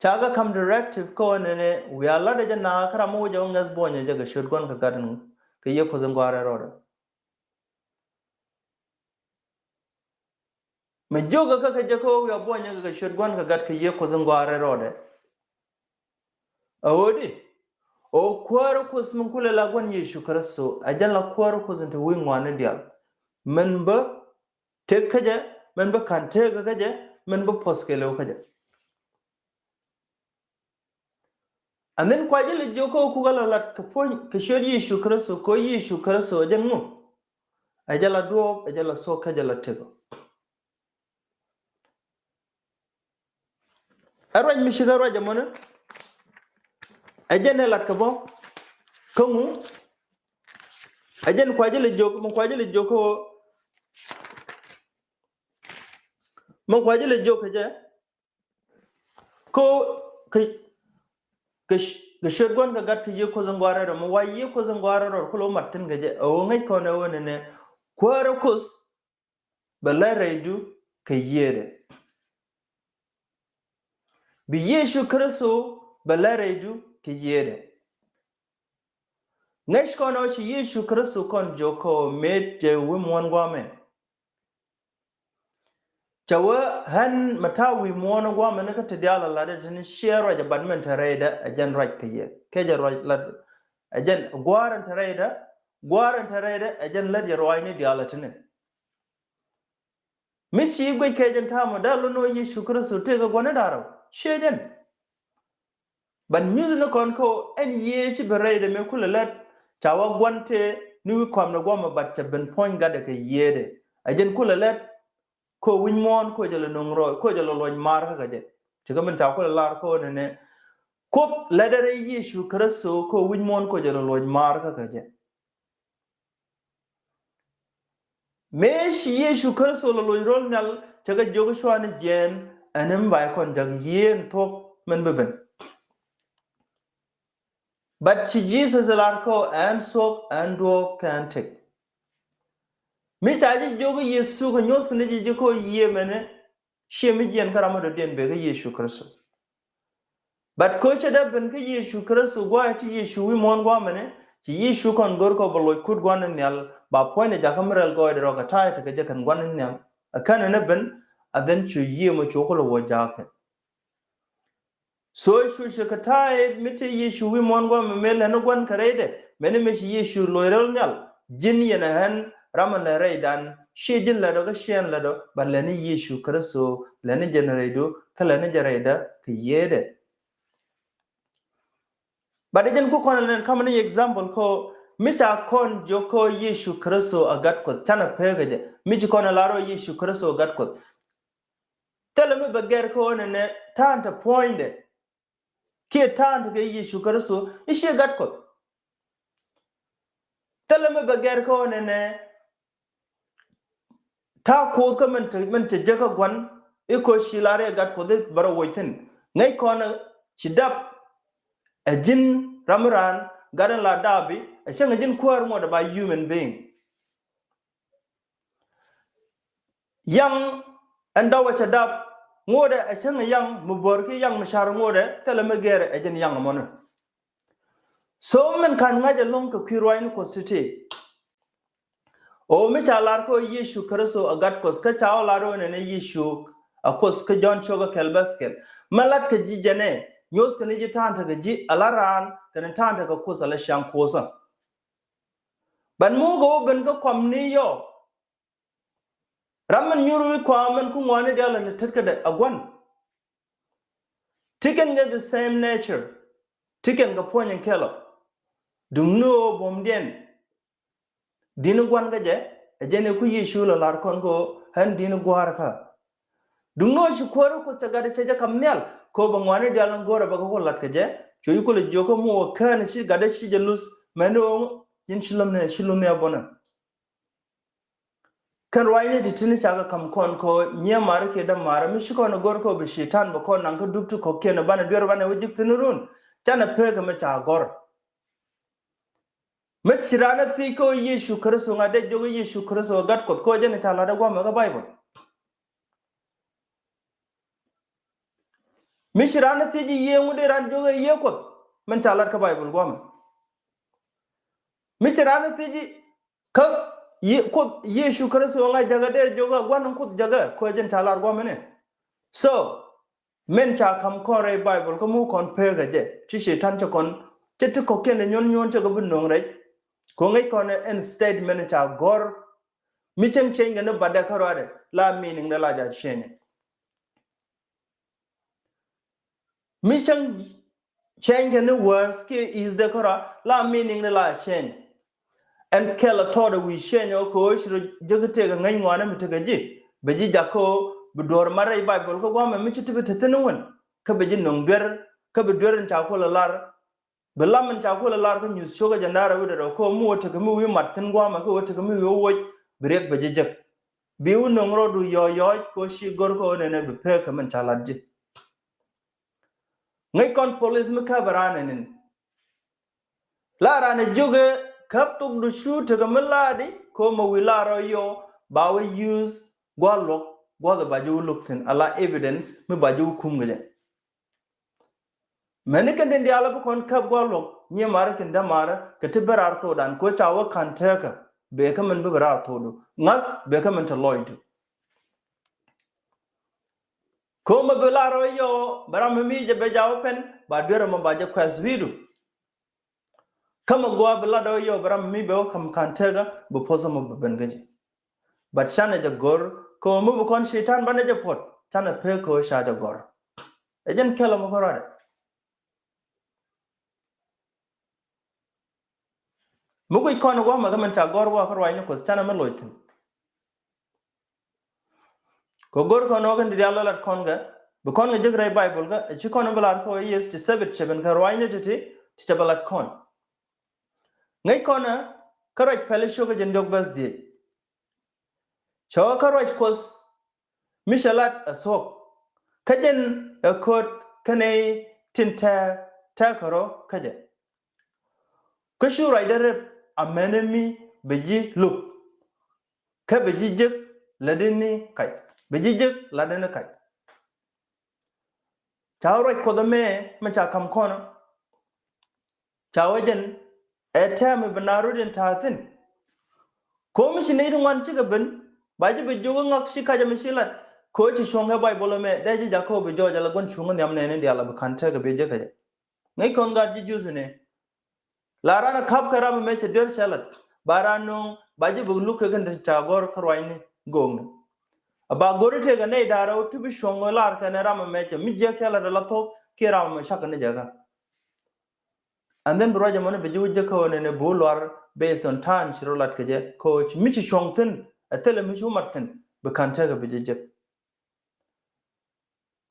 Ca kɛ kam directive kä ɣöö nɛnɛ wiaa latdɛ jɛ naath kä ram mi wä jɛ wä ŋäth buɔ̱nyɛ jɛ kɛ ciöt Gua̱n kɛ Gat in kɛ Yiëë Kuoth in gɔaa rɛl rɔɔdɛ. Mi jiökä kä kɛ jɛ kä ɣöö wiaa buɔ̱nyɛ kɛ kɛ ciöt Gua̱n kɛ Gat kɛ Yiëë Kuoth in gɔaa rɛl rɔɔdɛ. A ɣöö di ɣöö kuäärä Kuoth min kulɛ la Gua̱n Yecu Kritho a jɛn la kuäärä Kuoth in te wi̱i̱ ŋuani diaal. Min bä tëk kä jɛ, min bä ka̱n tëkä kä jɛ, min bä puɔ̱th kɛɛliw kä jɛ. And then kua jɛ lɛ jiök kä ɣöö kukɛ la lat kɛ puɔ̱ny kɛ ciöt Yecu Kritho kɛ ɣöö Yecu Kritho a jɛn ŋu? A jɛ la duɔ̱ɔ̱p, a jɛ la thuɔ̱k, kä jɛ la tëkä. Ɛ ruac mi cikɛ ruac ɛmɔni. Ɛ jɛn ɛ lat kɛ bä kä ŋu? Ɛ jɛn kua jɛ lɛ jiök, mi kua jɛ lɛ jiök kä ɣöö, mi kua jɛ lɛ jiök kɛ jɛ. Kä kɛ kɛ ciöt Gua̱n kɛ Gat kɛ Yiëë Kuoth in gɔaa rɛl rɔɔdɛ, mi wa Yiëë Kuoth in gɔaa rɛl rɔɔdɛ kulɛ wä mat thi̱n kɛ jɛ. A ɣöö ŋäc kɔn ɛ ɣöö nɛnɛ kuäärä Kuoth bɛ lät rɛydu kɛ yiëëdɛ. Bi Yecu Kritho bɛ lät rɛydu kɛ yiëëdɛ. Ŋäc kɔn ɔ ci Yecu Kritho kɔn jiök kä ɣöö mëë jɛ wi̱i̱ muɔ̱ɔ̱n gua̱a̱mɛ. Cɛ wee ɣän mi ta̱a̱ wi̱i̱ muɔ̱ɔ̱n gua̱a̱mɛ ni kä ti diaal a latdɛ ti ni ciɛ ruac ɛ bat min te rɛydɛ ɛ jɛn ruac kɛ yɛ kɛ jɛ ruac lat ɛ jɛn gua̱a̱r in te rɛydɛ gua̱a̱r in te rɛydɛ ɛ jɛn lät yɛ ruaacni diaal ɛ ti ni. Mi ci guic kɛ jɛn ta̱a̱ mɔ dee lon ni ɣöö Yecu Kritho tëëkɛ gua̱n ni da̱rä ciɛ jɛn. But nyuth ni kɔn kä ɛn yiëë ci ben rɛydɛ mëë kulɛ lät ca wä gua̱n tëë ni wi̱i̱ kɔamnɛ gua̱a̱mɛ but cɛ ben puɔ̱ny gatdɛ kɛ yiëëdɛ. A jɛn kulɛ lät kɛ wi̱c muɔ̱ɔ̱n kɛ jɛ lɛ no̱ŋ rɔɔy kɛ jɛ lɛ luɔc maar kä kɛ jɛ. Ci kɛ min ca kulɛ lar kɛ nɛnɛ Kuoth lɛtdɛ rɛy Yecu Kritho kɛ wi̱c muɔ̱ɔ̱n kɛ jɛ lɛ luɔc maar kä kɛ jɛ. Mëë ci Yecu Kritho lɛ loc rol nhial cɛ kɛ jiök cuani jiɛɛn ɛn mi ba kɔn jak yieen thuɔ̱k min bi ben. But ci Jesus lar kɔ ɛn thuɔ̱k ɛn duɔ̱ɔ̱k kɛ ɛn tëk. Mi ca ji̱ jiök Yecu kɛ nyuɔ̱th kɛ ni ji̱ ji̱ kɔ yiëë mɛni ciɛ mi jiɛɛn kä ram mi dɔ̱diɛn bëë kä Yecu Kritho. But kɔ cɛ dee ben kä Yecu Kritho gua̱a̱ ti Yecu wi̱i̱ muɔ̱ɔ̱n gua̱a̱ mɛni ci Yecu kɔn go̱r kɔ bɛ loc kut gua̱n in nhial ba puɔ̱ny ni jakä mi rɛl gɔɔydɛ rɔ kɛ ta̱a̱ tekɛ jɛ kɛn gua̱n in nhial. Ɛ kɛn ni ben a dhɛn cu yiëë mɔ cu kulɛ wä jakä. So cu ci kɛ ta̱a̱ mi te Yecu wi̱i̱ muɔ̱ɔ̱n gua̱a̱ mɛ mëë lɛn ni gua̱n kɛ rɛydɛ mɛni mi ci Yecu loc rɛl nhial ji̱n yɛn ɛ ɣän ram in lɛ rɛydan ciɛ ji̱n lɛ dɔ kä ciɛ ɛn lɛ dɔ ba lɛn ni Yecu Kritho lɛn ni jɛn rɛydu kä lɛn ni jɛ rɛydä kɛ yiëëdɛ. But jɛn ku kɔn lɛn kamɛ ni example kɔ mi ca kɔn jiök kɔ Yecu Kritho a gat Kuɔth canɛ pekɛ jɛ mi ci kɔn lar ɔ Yecu Kritho a gat Kuɔth. Thilɛ mi bɛ gɛr kɔ nɛnɛ ta̱a̱n te puɔ̱nydɛ kiɛ ta̱a̱n te kɛ Yecu Kritho i̱ ciɛ gat Kuɔth. Thilɛ mi bɛ gɛr kɔ nɛnɛ ta̱a̱ Kuoth kä min te min te jek kä gua̱n i̱ kɔ ci lar i̱ gat Kuɔth i̱ bɛ rɔ woc thi̱n. Ŋäc kɔn ci dap ɛ ji̱n ram mi raan gat in la dap i̱ ɛ cäŋ ɛ ji̱n kuäär ŋuɔ̱t ɛ ba human being. Yaŋ ɛn dɔwɛ cɛ dap ŋuɔ̱t ɛ cäŋ ɛ yaŋ mi bär ki yaŋ mi car ŋuɔ̱t ɛ thilɛ mi gɛr ɛ ji̱n yaŋ ɛmɔni. So min ka̱n ŋa̱c ɛlɔ̱ŋ kɛ kui̱ ruaacni Kuɔth ti̱ti̱. Ɣöö mi ca lar kɛ ɣöö Yecu Kritho ɛ gat Kuɔth kä ca ɣä lar ɣöö nɛnɛ Yecu ɛ Kuoth kä Jɔ̱ɔ̱n ciök ɛ kɛl bäth kɛl. Mɛ lat kɛ ji̱ jɛnɛ nyuɔ̱th kɛ ni ji̱ ta̱a̱n tekɛ ji̱ ala raan kɛnɛ ta̱a̱n tekɛ Kuoth ala ciaŋ Kuoth ɛ. Bän mi wä kɛ wä ben kä kɔm ni yɔ. Ram min nyuur wi̱i̱ kɔam min ku ŋuani diaal ala tet kädɛ a gua̱n. Ti kɛn kɛ the same nature. Ti kɛn kɛ puɔ̱ny in kɛlɔ. Duŋni ɣöö buɔ̱mdiɛn. Di̱n gua̱n kä jɛ ɛ jɛn ɛ ku Yecu lɛ lar kɔn kɛ ɣöö ɣän di̱n gua̱a̱r kä. Duŋni ɣöö ci kuäär ku cɛ gat cɛ jɛ kam nhial kɛ ɣöö bɛ ŋuani diaal in go̱o̱rɛ bɛ kɛ ku lat kɛ jɛ. Cu yi ku lɛ jiök kä mi wä kään ci gat ci jɛ luth mɛn ɣöö ji̱n ci luth ni ci luth ni a bɔnɛ. Kɛn ruacni ti tini cakɛ kam kɔn kɔ nyiee mari kiɛ dämari mi ci kɔn go̱r kɔ bi citan bɛ kɔn naŋ kä dup ti kɔkiɛn banɛ duer banɛ wä jik thin run. Canɛ pek mi ca gɔr. Mi ci ran a thiec kɔ Yecu Kritho ŋa dee jok Yecu Kritho gat Kuɔth kɔ jɛn ca lat a guamɛ kä Bible. Mi ci ran a thiec i̱ yiëë ŋut i̱ ran jok i̱ yiëë Kuɔth min ca lat kä Bible guamɛ. Mi ci ran a thiec i̱ Kä Ye-, Kuoth Yecu Kritho ŋa̱c jakä der jok a gua̱n in Kuoth jakä kɛ jɛn ca lar gua̱n mini. So min ca kam kɔn rɛy Bible kä mu kɔn pek a jɛ ci Cɛytan cɛ kɔn cɛ ti kɔkiɛn de nyuɔn nyuɔn cɛ kɛ bi no̱o̱ŋ rɛc. Kɛ ŋäc kɔn in statement ca gɔr mi cäŋ change kɛ ni batdɛ kä ruaadɛ la meaning de la ja change. Mi cäŋ change kɛ ni words kiɛ is de kärɔa la meaning ni la change. Ɛn kɛl a tɔɔt a wi̱i̱ change ɔ kɛ ɣöö ci rɔ jek tekɛ ŋäc ŋuani mi tekɛ ji̱ bɛ ji̱ jak kɛ ɣöö bi duɔ̱ɔ̱r mat rɛy Bible kä gua̱a̱mɛ mi ci ti bi te thi̱n wän kä bɛ ji̱ no̱ŋ duer kä bi duer in ca kuɔl a lar. Bi lam in ca kulɛ lar kä nyuth cio̱kä jɛ nda̱rɛ wi̱dɛ rɔ kä mi wä tekɛ mi wi̱i̱ mat thi̱n gua̱a̱mɛ kä wä tekɛ mi wi̱i̱ wä woc bi riɛk bɛ jɛ jek. Bi wä no̱ŋ rɔɔdu yɔ̱ɔ̱c yɔ̱ɔ̱c kä ci gör kä wä nɛnɛ bi pek kɛ min ca lat ji̱. Ŋäc kɔn police mi käp ɛ raan ɛnin. La raan ɛ jiök ɛ käp thokdu cu tekɛ mi la̱a̱di kä mɛ wi̱i̱ la̱a̱r rɔ yɔ ba wä use gua̱a̱r luɔk gua̱a̱th ɛ ba jɛ wä lo̱k thi̱n ala evidence mi ba jɛ wä kum kɛ jɛ. Mɛni kɛn tin diaal bi kɔn käp gua̱a̱r luɔk nyiee ma̱a̱rä kɛn däma̱a̱rä kɛ ti ben raar thokdan kɛ ɣöö ca wä ka̱n teekä. Bëë kä min bi ben raar thokdu ŋa̱th bëë kä min te lɔcdu. Kä mɛ bi lar rɔ yɔ bɛ ram mi jɛ bɛ jaw pɛn ba duer mɛ ba jɛ kuɛth wi̱i̱du. Kä mɛ gɔaa bi lat ɔ yɔ bɛ ram mi bɛ wä kam ka̱n tekä bi puɔth mɔ bi ben kä ji̱. But canɛ jɛ gɔr kɛ ɣöö mi bi kɔn Cɛytan banɛ jɛ puɔt canɛ pek kɛ ɣöö ca jɛ gɔr. Ɛ jɛn kɛl ɔ mɔ kɛ ruadɛ. Mi guic kɔn ɛ guamɛ kä min ca gɔr wä kä ruacni Kuɔth canɛ mi loc thi̱n. Bɛ go̱r kɔn ɣöö kɛn ti diaal lat kɔn kɛ, bi kɔn kɛ jek rɛy Baibol kɛ, ci kɔn bi lar kɛ ɣöö yes, ti Sabbath cɛ ben kɛ ruaacni ti̱ti̱, ti cɛ bɛ lat kɔn. Ŋäc kɔn ɛ kä ruac Pɛli cio̱kä jiɛn diɔ̱k bɛth dhieec. Cɛ ɣöö kä ruac Kuɔth mi cɛ lat ɛ thuɔ̱k, kä jɛn ɛ ko̱t kä nɛy tin tɛ̱̈ɛ̱̈, tɛ̱̈ɛ̱̈ kärɔ̱ kä jɛ. Kä cu ruacdä rep amäni mi bi ji̱ luk, kä bi ji̱ jek lätdɛ ni kac, bi ji̱ jek lätdɛ ni kac. Ca ruac Kuɔth ɛmɛ, mɛ ca ka̱m kɔn, ca wee jɛn ɛ tɛm mi bi naath rɔ̱diɛn ta̱a̱ thi̱n. Ko̱ mi ci nɛy ti ŋuan cikɛ ben, ba ji̱ bi jiök i̱ ŋak ci kac ɛmɛ ci lat. Ko̱ ci cuɔ̱ŋ kɛ Baibol ɛmɛ, dee ji̱ jakä ɣöö bi jɔɔc ala gua̱n cuŋä nhiam nɛɛni diaal a bi ka̱n tekɛ bi jek kɛ jɛ. Ŋäc kɔn gaat ji̱ Juudh ni. La raan a ka̱p kɛ ram ɛmɛ cɛ duer cɛ lat, ba raan nööŋ, ba ji̱ bi luk kɛ kɛn ti ca gɔ̱r kä ruaacni göökni. A ba go̱r i̱ tëëkɛ nɛy da̱ŋ rɛw ti bi cuɔ̱ŋ lar kɛnɛ ram ɛmɛ cɛ mi jiäk cɛ lat ala thuɔ̱k kiɛ ram ɛmɛ cakɛ ni jɛ kä. And then bi ruac ɛmɔni bi ji̱ wä jek kä ɣöö nɛnɛ bi wä luar based on time ci rɔ lat kɛ jɛ, kä ɣöö mi ci cuɔ̱ŋ thi̱n, ɛ thilɛ mi ci wä mat thi̱n, bi ka̱n tekɛ bi ji̱ jek.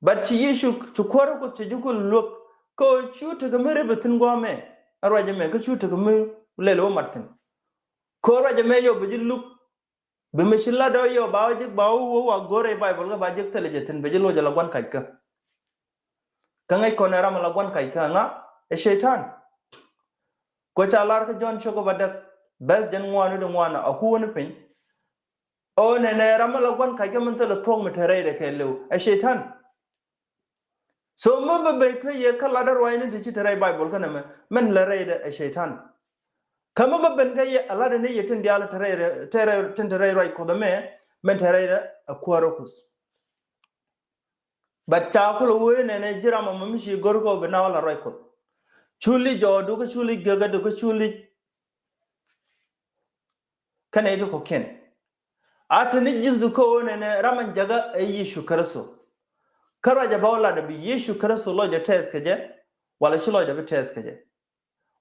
But ci Yecu, ci kuäärä Kuɔth cɛ ji̱ ku luäk kä ɣöö cu tekɛ mi rep ɛ thi̱n gua̱a̱mɛ, ɛ ruac ɛmɛ kä cu tekɛ mi lɛl wä mat thi̱n. Kä ruac ɛmɛ yɔ bi ji̱ luk, bi mi ci lat ɔ yɔ ba wä ji̱ ba wä wä wa go̱r rɛy Baibol kä ba ji̱ thilɛ jɛ thi̱n, bi ji̱ loc ala gua̱n kac kä. Kä ŋäc kɔn ɛ ram ala gua̱n kac kä ŋa? Ɛ cɛy-tan. Kuɛ ca lar kä Jɔ̱ɔ̱n cio̱kä bädäk, bɛth jiɛn ŋuan wi̱cdɛ ŋuan, a ku wä ni piny. Ɣöö nɛnɛ ram mi la gua̱n kac kä min thilɛ thuɔ̱k mi te rɛydɛ kɛɛliw, ɛ cɛy-tan. So mi bä ben kä yɛ kä latdä ruaacni ti ci te rɛy Baibol kä nɛmɛ, min lɛ rɛydɛ ɛ cɛy-tan. Kä mi bä ben kä yɛ a latdä ni yɛ tin diaal te rɛy, te rɛy, tin te rɛy ruac Kuɔth ɛmɛ, min te rɛydɛ ɛ kuäärä Kuɔth. But ca kulɛ wee nɛnɛ ji̱ ram ɛmɔ mi ci go̱r kɛ ɣöö bi naath wä la ruac Kuɔth. Cu li̱c jɔɔdu kä cu li̱c gɛkädu kä cu li̱c kä nɛy ti kɔ̱kiɛn. A te ni ji̱thdu kä ɣöö nɛnɛ ram in jäkä ɛ Yecu Kritho. Kä ruac ɛ bä wä lat ɛ bi Yecu Kritho lɔcdɛ tɛth kɛ jɛ, wala ci lɔcdɛ bi tɛth kɛ jɛ.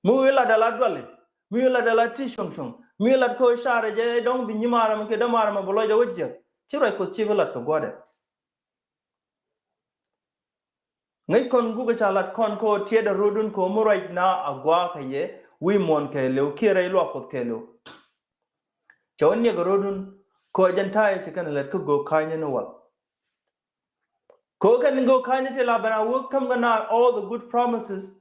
Mi wi̱i̱ lat ala duali, mi wi̱i̱ lat ala ti cuɔ̱ŋ cuɔ̱ŋ, mi wi̱i̱ lat kä ɣöö carɛ jɛ dɔ̱ŋ bi nyimaarɛ mɛ kiɛ dämaarɛ mɛ bi lɔcdɛ wä jiäk. Ci ruac Kuɔth ci bi lat kɛ gua̱dɛ. Ŋäc kɔn gukɛ ca lat kɔn kä ɣöö tiɛtdɛ rɔ̱dun kä ɣöö mi ruacna a gua̱a̱ kɛ yɛ wi̱i̱ muɔ̱ɔ̱n kɛɛliw kiɛ rɛy luaak Kuɔth kɛɛliw. Cɛ wä niɛkɛ rɔ̱dun kä ɣöö jɛn ta̱yɛ ci kɛn lät kä göök ka̱a̱cni ni wal. Kä ɣöö kɛn göök ka̱a̱cni ti la ben a wä käm kɛ naath all the good promises.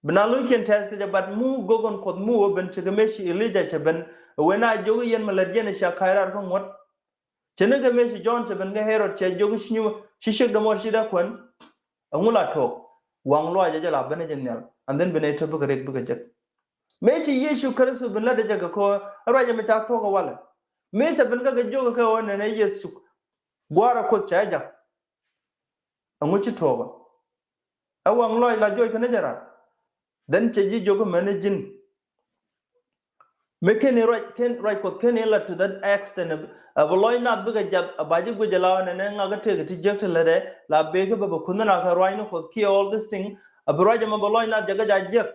Bi naath lo̱ckiɛn tɛth kɛ jɛ, but mi göök in Kuɔth mi wä ben, ce̱tkɛ mëë ci Elija cɛ ben, ɛ wee na jiök i̱ yɛn mi lät yɛn cia ka̱c raar kä ŋuɔ̱t. Ce̱tnikɛ mëë ci Jɔ̱ɔ̱n cɛ ben kä Ɣɛrɔd cɛ jiök i̱ ci nyuuth, ci ciek dämuɔɔr ci dee kuɛn. Ɛŋu la tuɔɔk? Waŋ lɔaac ɛ jɛ la ben ɛ jɛ nhial, and then bi nɛy tɔ̱ bikɛ riɛk bikɛ jek. Mëë ci Yecu Kritho ben lätdɛ jɛ kɛ kä ɣöö ɛ ruac ɛmɛ ca thuɔ̱k ɛ walɛ. Mëë cɛ ben kä kɛ jiök kɛ ɣöö nɛnɛ Yecu, Gua̱a̱ra Kuoth cɛ jak. Ɛŋu ci tuɔɔkä? Ɛ waŋ lɔc la juɔc kɛn jɛ raar. Then cɛ ji̱ jiök mäni ji̱n. Mi keni ruac, ken ruac Kuɔth keni la to that extent. Ɛ bi lɔc nath bikɛ jath, ɛ ba ji̱ guic ɛ la nɛnɛ ŋakä tëëkɛ ti jiäk ti lätdɛ, la bëë kä bɛ bɛ kunh na kɛ ruac ni Kuɔth kiɛ all this thing. Ɛ bi ruac ɛmɛ bɛ lɔc nath jɛ kä ja jiäk.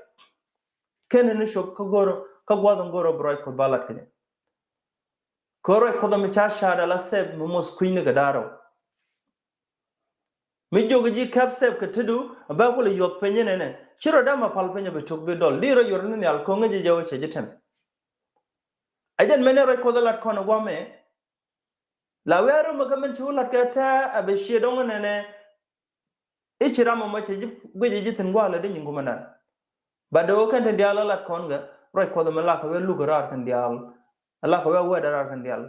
Keni ni cop kä go̱rä, kä gua̱th in go̱rä bi ruac Kuɔth ba lat kɛ jɛ. Kä ruac Kuɔth ɛmɛ ca ca̱a̱t ala sɛp mi moth kui̱ni kɛ da̱rä. Mi jiök ji̱ kɛp sɛp kɛ tetdu, bɛ kulɛ yuɔth piny inɛnɛ. Ci rɔ dämɛ pal piny a bi tok bi dɔl. Di rɔ yuɔr ni nhial ko̱ŋ ji̱ jɛ wä cɛ ji̱ tɛm. Ɛ jɛn mɛn ɛ ruac Kuɔth ɛ lat kɔn ɛ gua̱mɛ. La wee a röm ɛ kä min ci wä lat kɛ tɛ̱̈ɛ̱̈ a bi ciɛ dɔ̱ŋ inɛnɛ. I̱ ci ram ɛmɔ cɛ ji̱ guic ji̱ thi̱n gua̱a̱k lɛ di nyin kumɛ nan. Ba dee wä kɛn tin diaal a lat kɔn kɛ, ruac Kuɔth ɛmɛ lakɛ wee luk raar kɛn diaal. Ɛ lakɛ wee wee dee raar kɛn diaal.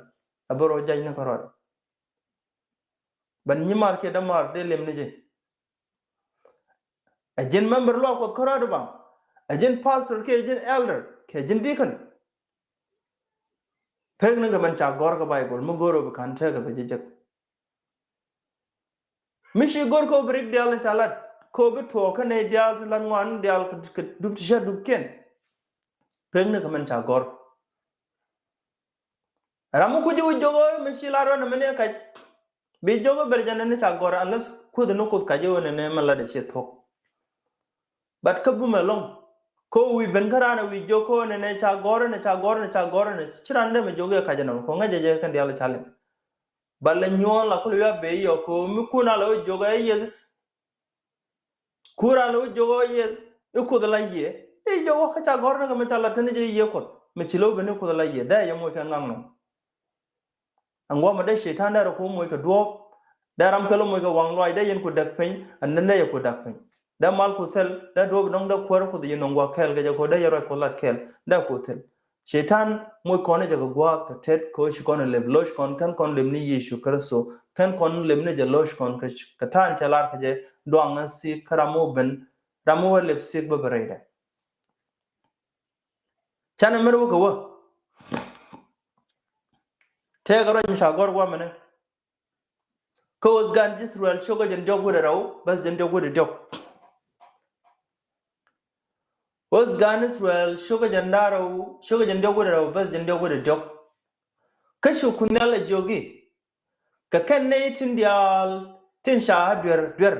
Ɛ bä rɔ jac ni kärɔɔd. Bän nyimaar kiɛ dämaar dee lem ni ji̱. Ɛ ji̱n member luaak Kuɔth kärɔɔd i̱ baŋ. Ɛ ji̱n pastor kiɛ ji̱n elder kiɛ ji̱n deacon. Pek ni kɛ mɛn ca gɔ̱r kä Baibol mi go̱r ɔ bi ka̱n tekɛ bɛ jɛ jek. Mi ci go̱r kɛ ɔ bi rik diaal ni ca lat kɛ ɔ bi tuɔɔk kä nɛy diaal ti lat ŋuan diaal kɛ, kɛ dup ti ca dupkiɛn. Pek ni kɛ mɛn ca gɔ̱r. Ram mi kuc i̱ wi̱c jiök ɣöö mi ci lar ɣän ɛmɛ ni ɛ kac. Bi jiök i̱ ber jɛn ni ca gɔ̱r unless kuoth ni kuoth kac i̱ ɣän ɛnɛ mɛ lat ɛ ciɛ thuɔ̱k. But kä bumɛ ɛlɔ̱ŋ. Kä wi̱i̱ ben kä raan ɛ wi̱i̱ jiök kä ɣän ɛnɛ ca gɔ̱r ɛnɛ ca gɔ̱r ɛnɛ ca gɔ̱r ɛnɛ ci raan dee mɛ jiök i̱ ɛ kac ɛnɛ mɛ kɛ ŋäcɛ jɛ kɛn diaal ɛ ca liŋ. Ba lɛ nyuɔ̱ɔ̱n la kulɛ wi̱i̱ a bee yɔk kɛ ɣöö mi kun a lɛ wä jiök ɛ yes. Kun a lɛ wä jiök ɛ yes i̱ Kuoth la yiëë. I̱ jiök wä kä ca gɔ̱r ni kɛ mi ca lat kä ni jɛ yiëë Kuɔth mi ci lɛ wä ben i̱ Kuoth la yiëë dee yɛ moc kɛ ŋaŋ nɔm. Ɛn guamɛ dee Cɛytan dee rɛ ku moc kɛ duɔ̱ɔ̱p. Dee ram kɛ lɔ moc kɛ waŋ luaac dee yɛn ku däk piny and then dee yɛ ku däk piny. Dee mal ku thil dee duɔ̱ɔ̱p dɔ̱ŋ dee kuäär Kuoth yɛ nɔŋ gua̱a̱k kɛɛl kɛ jɛ kɛ ɣöö dee yɛ ruac Kuoth lat kɛɛl dee ku thil. Cɛytan moc kɔn jɛ kɛ gua̱a̱th kɛ tet kɛ ɣöö ci kɔn lep lo̱c kɔn kɛn kɔn lep ni Yecu Kritho kɛn kɔn lep ni jɛ lo̱c kɔn kɛ ta̱a̱n cɛ lar kɛ jɛ duaŋ ɛ sik kä ram wä ben ram wä lep sik bä bɛ rɛydɛ. Canɛ mɛr wä kɛ wä. Tëëkɛ ruac mi ca gɔ̱r guamɛnɛ. Kä Ɣɔth gan Israel cio̱kä jɛn diɔ̱k wi̱cdɛ rɛw bäth jɛn diɔ̱k wi̱cdɛ diɔ̱k. Ɣɔth gan Israel cio̱kä jɛn da̱ŋ rɛw cio̱kä jɛn diɔ̱k wi̱cdɛ rɛw bäth jɛn diɔ̱k wi̱cdɛ diɔ̱k. Kä cu Kuoth Nhial ɛ jiök i̱ kɛ kɛn nɛy tin diaal tin ca duer duer.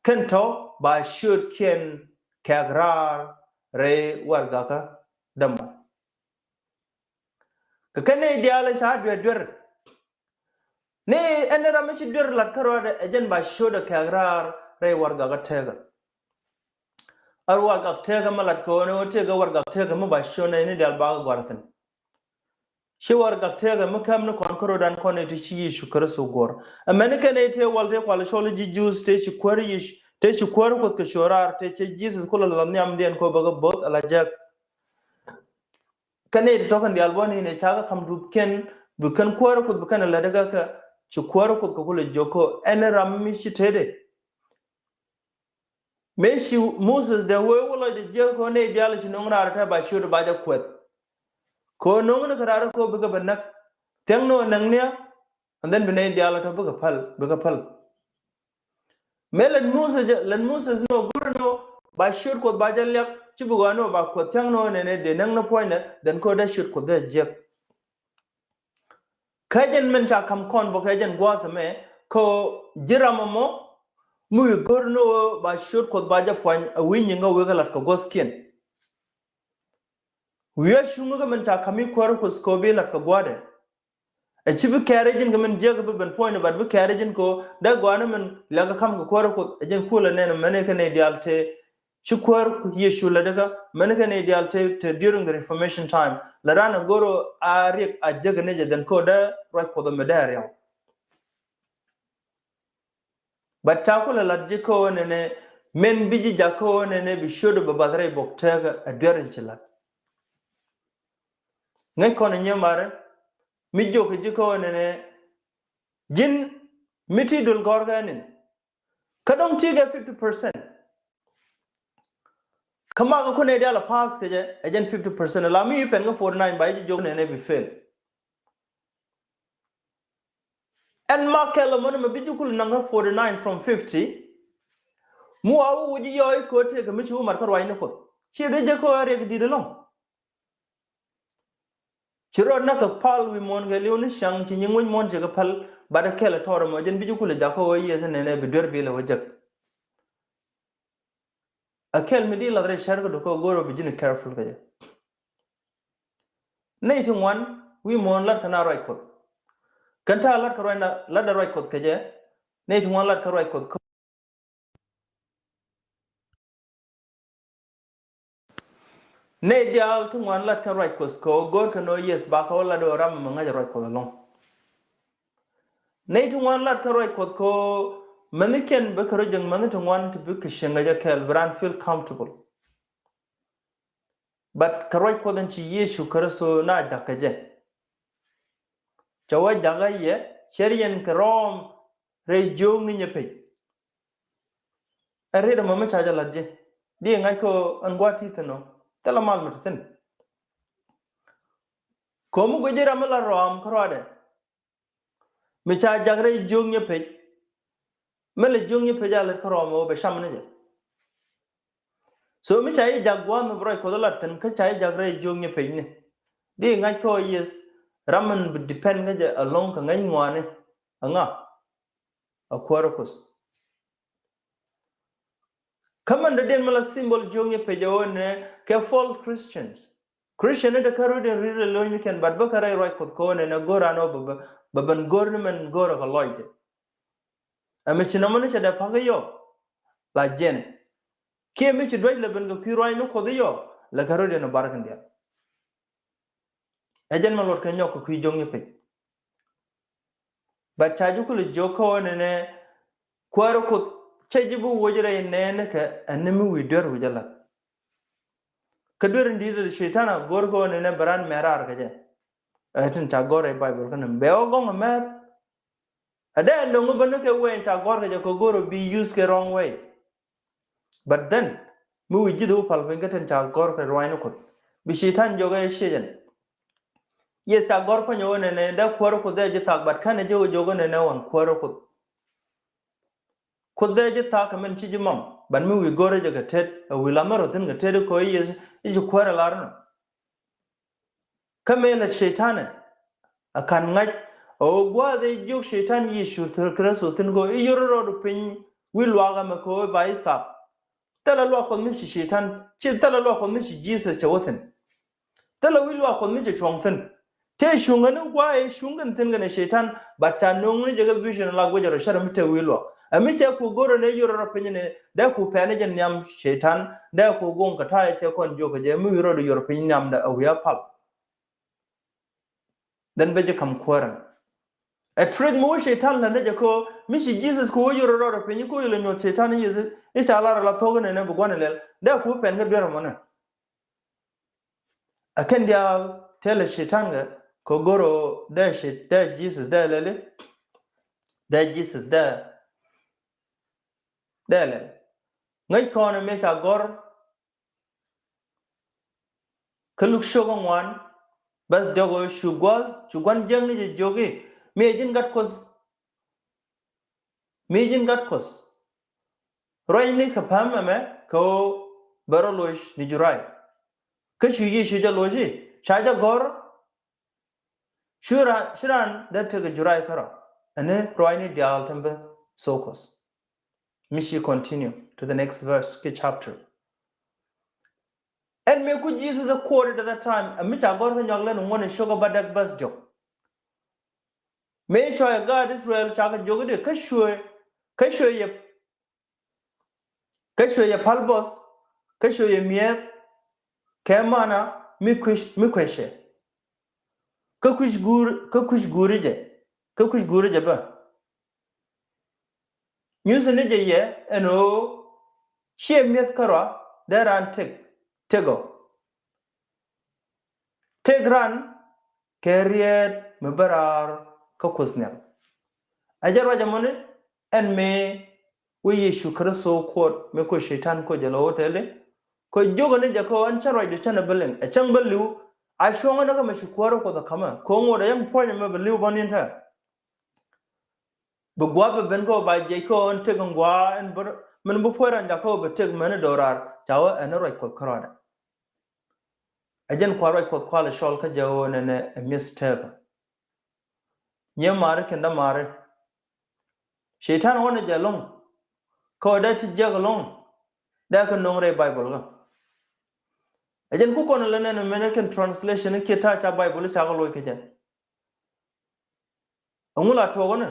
Kɛn tɔ̱ ba ciötkiɛn kɛ̈k raar rɛy warɛgakä dämɔ. Kɛ kɛn nɛy diaal ca duer duer. Ni ɛn ram mi ci duer lat kä ruaadɛ ɛ jɛn ba ciötdɛ kɛ̈k raar rɛy warɛgakä tekä. Ɛ warɛgak tekä mi lat kɛ ɣöö ni ɣöö tëëkɛ warɛgak tekä mi ba ciötdɛ ni diaal bakɛ gua̱r thi̱n. Ci warɛgak tekä mi käm ni kɔn kä rɔ̱dan kɔn ni ti ci Yecu Kritho guɔ̱r. Amäni kɛn ni tëë wal tëë kual cɔl ji̱ Jews tëë ci kuäär Yecu tëë ci kuäär Kuoth kɛ ciöt raar tëë cɛ Jesus kulɛ la nhiamdiɛn kɛ ɣöö bɛ kɛ bo̱th ala jek. Kɛn ni ti tɔ̱ kɛn diaal buɔ̱n ni ni cakɛ ka̱m dup kɛn bi kɛn kuäär Kuoth bi kɛn lät kä kɛ ci kuäär Kuoth kɛ kulɛ jiök kɛ ɣöö ɛn ram mi ci tetdɛ. Mëë ci Moses dee wee wä lɔcdɛ jiäk kɛ ɣöö nɛy diaal ci no̱o̱ŋ raar tɛ ba ciötdɛ ba jɛ kuɛth. Kɛ ɣöö no̱o̱ŋ ni kɛ raar kɛ ɣöö bikɛ bɛ näk. Thiäŋ ni ɣöö näk niä and then bi nɛy diaal tɔ bikɛ päl bikɛ päl. Mëë lät Moses jɛ lät Moses ni ɣöö go̱r ni ɣöö ba ciöt Kuɔth ba jɛ liak ci bi ɣɔaa ni ɣöö ba kuɛth thiäŋ ni ɣöö nɛnɛ dee näk ni puɔ̱nydɛ then kɛ ɣöö dee ciöt Kuɔth dee jiäk. Kä jɛn min ca ka̱m kɔn bä kɛ jɛn gua̱a̱th ɛmɛ kɛ ɣöö ji̱ ram ɛmɔ mi wi̱i̱ go̱r ni ɣöö ba ciöt Kuɔth ba jɛ puany ɛ wi̱i̱ nyiŋä wekɛ la̱t kɛ gua̱thkiɛn. Wi̱i̱ a cuŋä kɛ min ca ka̱m i̱ kuäär Kuɔth kɛ ɣöö bi la̱t kɛ gua̱a̱thdɛ. Ɛ ci bi kɛɛr ji̱n kɛ min jiäk bi ben puɔ̱nyni but bi kɛɛr ji̱n kɛ ɣöö dee gɔaa ni min liakɛ ka̱m kɛ kuäär Kuɔth ɛ ji̱n kulɛ nɛn mɛn i̱ kɛ nɛy diaal tëë ci kuäär Yecu lätdä kä mɛn kɛ nɛy diaal te, te during the Reformation time. La raan a go̱r a riɛk a jek ni jɛ then kä dee ruac Kuɔth mi dee a riaw. But ca kulɛ lat ji̱ kä ɣöö nɛnɛ min bi ji̱ jak kä ɣöö nɛnɛ bi ciötdɛ bɛ bath rɛy bok tekä a duer in ci lat. Ŋäc kɔn a nyɛ marɛ mi jiök ji̱ kä ɣöö nɛnɛ ji̱n mi ti dul gɔ̱r kɛ nin. Kä dɔ̱ŋ ti kɛ fifty percent. Kä mak kä kun ɛ dial a pass kɛ jɛ ɛ jɛn fifty percent la mi pɛn kä forty nine ba ji̱ jiök nɛnɛ bi fail. Ɛn mak kɛl mɔni mɛ bi ji̱ kul naŋ kä forty nine from fifty. Mu a wu ji̱ yɔɔy ko̱ tëëk mi ci wu mat kä ruacni Kuɔth ci dee jɛ ko̱ a riɛk di̱t ɛlɔ̱ŋ. Ci rɔɔd näk kɛ pal wi̱i̱ muɔ̱ɔ̱n kɛ li̱w ni ciaŋ ci nyiŋ wi̱c muɔ̱ɔ̱n ci kɛ päl. Bat ɛ kɛl ɛ tɔɔr ɛmɔ jɛn bi ji̱ kulɛ jakä wä yiëth nɛnɛ bi duer bi lɛ wä jek. Ɛ kɛl mi di lath rɛy cär kä dukä go̱r wä bi ji̱n careful kɛ jɛ. Nɛy ti ŋuan wi̱i̱ muɔ̱ɔ̱n lat kɛ na ruac Kuɔth. Kɛn ta̱a̱ lat kɛ ruac na lat dɛ ruac Kuɔth kɛ jɛ. Nɛy ti ŋuan lat kɛ ruac Kuɔth kä Nɛy diaal ti ŋuan lat kɛn ruac Kuɔth kɛ ɣöö go̱o̱r kɛn ɣöö yes ba kɛ wä lat ɣöö ram ɛmɛ ŋa̱c ruac Kuɔth ɛlɔ̱ŋ. Nɛy ti ŋuan lat kɛn ruac Kuɔth kɛ ɣöö mäni kɛn bikɛ rɔ jiäk mäni ti ŋuan ti bikɛ cieŋ kɛ jɛ kɛɛl bi raan feel comfortable. But kɛ ruac Kuɔth in ci Yecu Kritho na jakä jɛ. Cɛ wä jakä yɛ cɛ riɛn kɛ rɔɔm rɛy jiökni nyɛ pec. Ɛ riet ɛmɔ mi ca jɛ lat ji̱ di ŋa̱c kɛ ɛn gua̱a̱th ti thi̱n ɔ thilɛ mal mi ti thi̱n. Ko̱mi guic ji̱ ram mi la rɔɔm kä ruaadɛ. Mi ca jak rɛy jiök nyɛ pec. Mi lɛ jiök nyɛ pec a lät kä rɔɔm ɛ wä bɛ cam ni jɛ. So mi ca yi jak gua̱a̱th mi bi ruac Kuɔth lat thi̱n kä ca yi jak rɛy jiök nyɛ pec ni. Di ŋa̱c kä ɣöö yes ram min bi depend kä jɛ alɔ̱ŋ kɛ ŋäc ŋuani. Aŋa a kuäärä Kuoth. Kä mɛn dɔ̱diɛn mi la symbol jiök nyɛ pec ɛ ɣöö nɛ kɛ false Christians. Christian ni te kä rut in rit rɛ lo̱ny ni kɛn but bä kä rɛy ruac Kuɔth kɛ ɣöö nɛ nɛ go̱o̱r an ɣöö bɛ bɛ bɛ ben go̱r ni mɛn go̱r kɛ lɔcdɛ. Ɛ mi ci nɔmɔ ni cɛ dee pa̱k i̱ yɔ la jɛn kiɛ mi ci duec lɛ ben kɛ kui̱ ruac ni Kuoth i̱ yɔ lɛ kɛ rot yɛn ɔ bar kɛn diaal. Ɛ jɛn mɛ luɔt kɛ nyɔk kɛ kui̱ jo̱ŋ i̱ piny. But ca ji̱ kulɛ jiök kä ɣöö nɛnɛ kuäärä Kuoth cɛ ji̱ bi woc rɛy nɛɛni kɛ ɛn ni mi wi̱i̱ duer wi̱c a lat. Kä duer in di̱i̱t Cɛytan a go̱r kä ɣöö nɛnɛ bɛ ran mɛr raar kɛ jɛ. Ɛ tin ca gɔ̱r rɛy Baibol kä ni bɛ wä gɔ̱ŋ a mɛr. Ɛ dee ɛn dɔ̱ŋ bä ni kɛ wee in ca gɔ̱r kɛ jɛ kɛ go̱r ɔ bi use kɛ wrong way. But then mi wi̱i̱ ji̱th wä pal piny kä tin ca gɔ̱r kɛ ruac ni Kuoth bi Cɛytan jiök ɛ ciecɛn. Yes, ca gɔ̱r piny ɣöö nɛnɛ dee kuäärä Kuoth dee ji̱ thak, but kɛn ɛ jiök ɛ jiök ɣöö nɛnɛ ɣɔn kuäärä Kuoth. Kuoth dee ji̱ thak kɛ min ci ji̱ mam, but mi wi̱i̱ go̱r ɛ jɛ kɛ tet ɛ wi̱i̱ lam mi rɔ thi̱n kɛ tet ɛ ko̱ i̱ yes i̱ ci kuäärä lar nɔ. Kä mëë lät Cɛytan ɛ a ka̱n ŋa̱c ɛ ɣöö gua̱a̱th ɛ jiök Cɛytan Yecu Kritho thi̱n kɛ ɣöö i̱ yör rɔɔdu piny wi̱i̱ luaak ɛmɛ kɛ ɣöö ba i̱ thak. Thilɛ luaak Kuɔth mi ci Cɛytan, ci thilɛ luaak Kuɔth mi ci Jesus cɛ wä thi̱n. Thilɛ wi̱i̱ luaak Kuɔth mi cɛ cuɔ̱ŋ thi̱n. Tëë cuŋ kɛn i̱ gua̱a̱ i̱ cuŋ kɛn thi̱n kɛn i̱ Cɛytan, but ca no̱o̱ŋni jɛ kä vision la guicɛ rɔ cärɛ mi tëë wi̱i̱ luaak. Ɛ mi cɛ ku go̱rɛ ni yör rɔ piny ni dee ku pɛn ni jɛ nhiam Cɛytan, dee ku go̱o̱ŋ kɛ ta̱a̱ cɛ kɔn jiök kɛ jɛ mi wi̱i̱ rɔ di yör piny nhiamdɛ ɛ wi̱i̱ a pal. Then bɛ ji̱ ka̱m kuäärän. Ɛ trick mi wä Cɛytan lät ni jɛ kä mi ci Jesus ku wä yör rɔ rɔ piny ku yɛ lɛ nyuɔth Cɛytan i̱ yes i̱ ca lar ala thuɔ̱k inɛ ni bi gua̱n ilɛl dee ku pɛn kä duer mɔnɛ. Ɛ kɛn diaal tɛlɛ Cɛytan kɛ kɛ go̱r ɔ dee ci dee Jesus dee lɛli dee Jesus dee dee lɛl. Ŋäc kɔn ɛ mëë ca gɔ̱r kä Luk cio̱k ɛ ŋuan bäth diɔk ɣöö cu gua̱a̱th cu gua̱n jiäkni jɛ jiök i̱ mi ɛ ji̱n gat Kuɔth. Mi ji̱n gat Kuɔth. Ruacni kɛ päm ɛmɛ kɛ ɣöö bɛ rɔ loc ni juray. Kä cu Yecu jɛ loc i̱ ca jɛ gɔ̱r. Cu raan, ci raan dee tekɛ juray kärɔa. Ɛn ni ruacni diaal tin bi thok Kuɔth. Mi ci continue to the next verse ki chapter. Ɛn mëë ku Jesus ɛ quoted at that time, ɛ mi ca gɔ̱r kä nyɔk lɛn ŋuɔ̱n ɛ cio̱k ɛ bädäk bäth diɔk. Mëë cɔy ɛ gaat Israel cakɛ jiök i̱di kä cuɛ, kä cuɛ yɛ, kä cuɛ yɛ pal bo̱th, kä cuɛ yɛ mi̱eth, kɛ mana mi kui̱c, mi kui̱cɛ. Kä kui̱c guur, kä kui̱c guuri jɛ, kä kui̱c guuri jɛ bä. Nyuthɛ ni jɛ yɛ ɛn ɣöö ciɛ mi̱eth kärɔa dee raan tëk, tëk ɔ. Tëk raan kɛ riet mi bä raar kä Kuoth Nhial. Ɛ jɛ ruac ɛmɔni ɛn mëë wä Yecu Kritho kuɔt mëë ko̱ Cɛytan ko̱ jɛ lɔ wä tɛli. Kɛ jiök ni jɛ kɛ ɣöö ɛn cä ruacdu cänɛ bä liŋ, ɛ cäŋ bä li̱w. A cuɔ̱ŋä ni kä mɛ ci kuäärä Kuoth ɛ ka̱mä kɛ ɣöö ŋot ɛ yɛn puɔ̱ny ɛmɛ bɛ li̱w bä ni̱n tɛ̈. Bi gua̱a̱th bɛ ben kä ba jiɛc kä ɣän tëk in gua̱a̱ in bär min bi puɔ̱c ran jakä ɣöö bɛ tëk mɛni do̱raar ca ɣöö ɛn ruac Kuɔth kärɔadɛ. Ɛ jɛn kua ruac Kuɔth kua lɛ cɔl kä jɛ ɣöö nɛnɛ ɛ mistake. Nyiɛ mari kɛn dämari. Cɛytan ɣɔn ɛ jɛ lo̱ŋ kä ɣöö dee ti jiɛk lo̱ŋ dee kɛ no̱ŋ rɛy Baibol kä. Ɛ jɛn ku kɔn lɛ nɛn mɛni kɛn translation kiɛ ta̱a̱ ca Baibol ca kɛ loc kɛ jɛ. Ɛŋu la tuɔɔk ni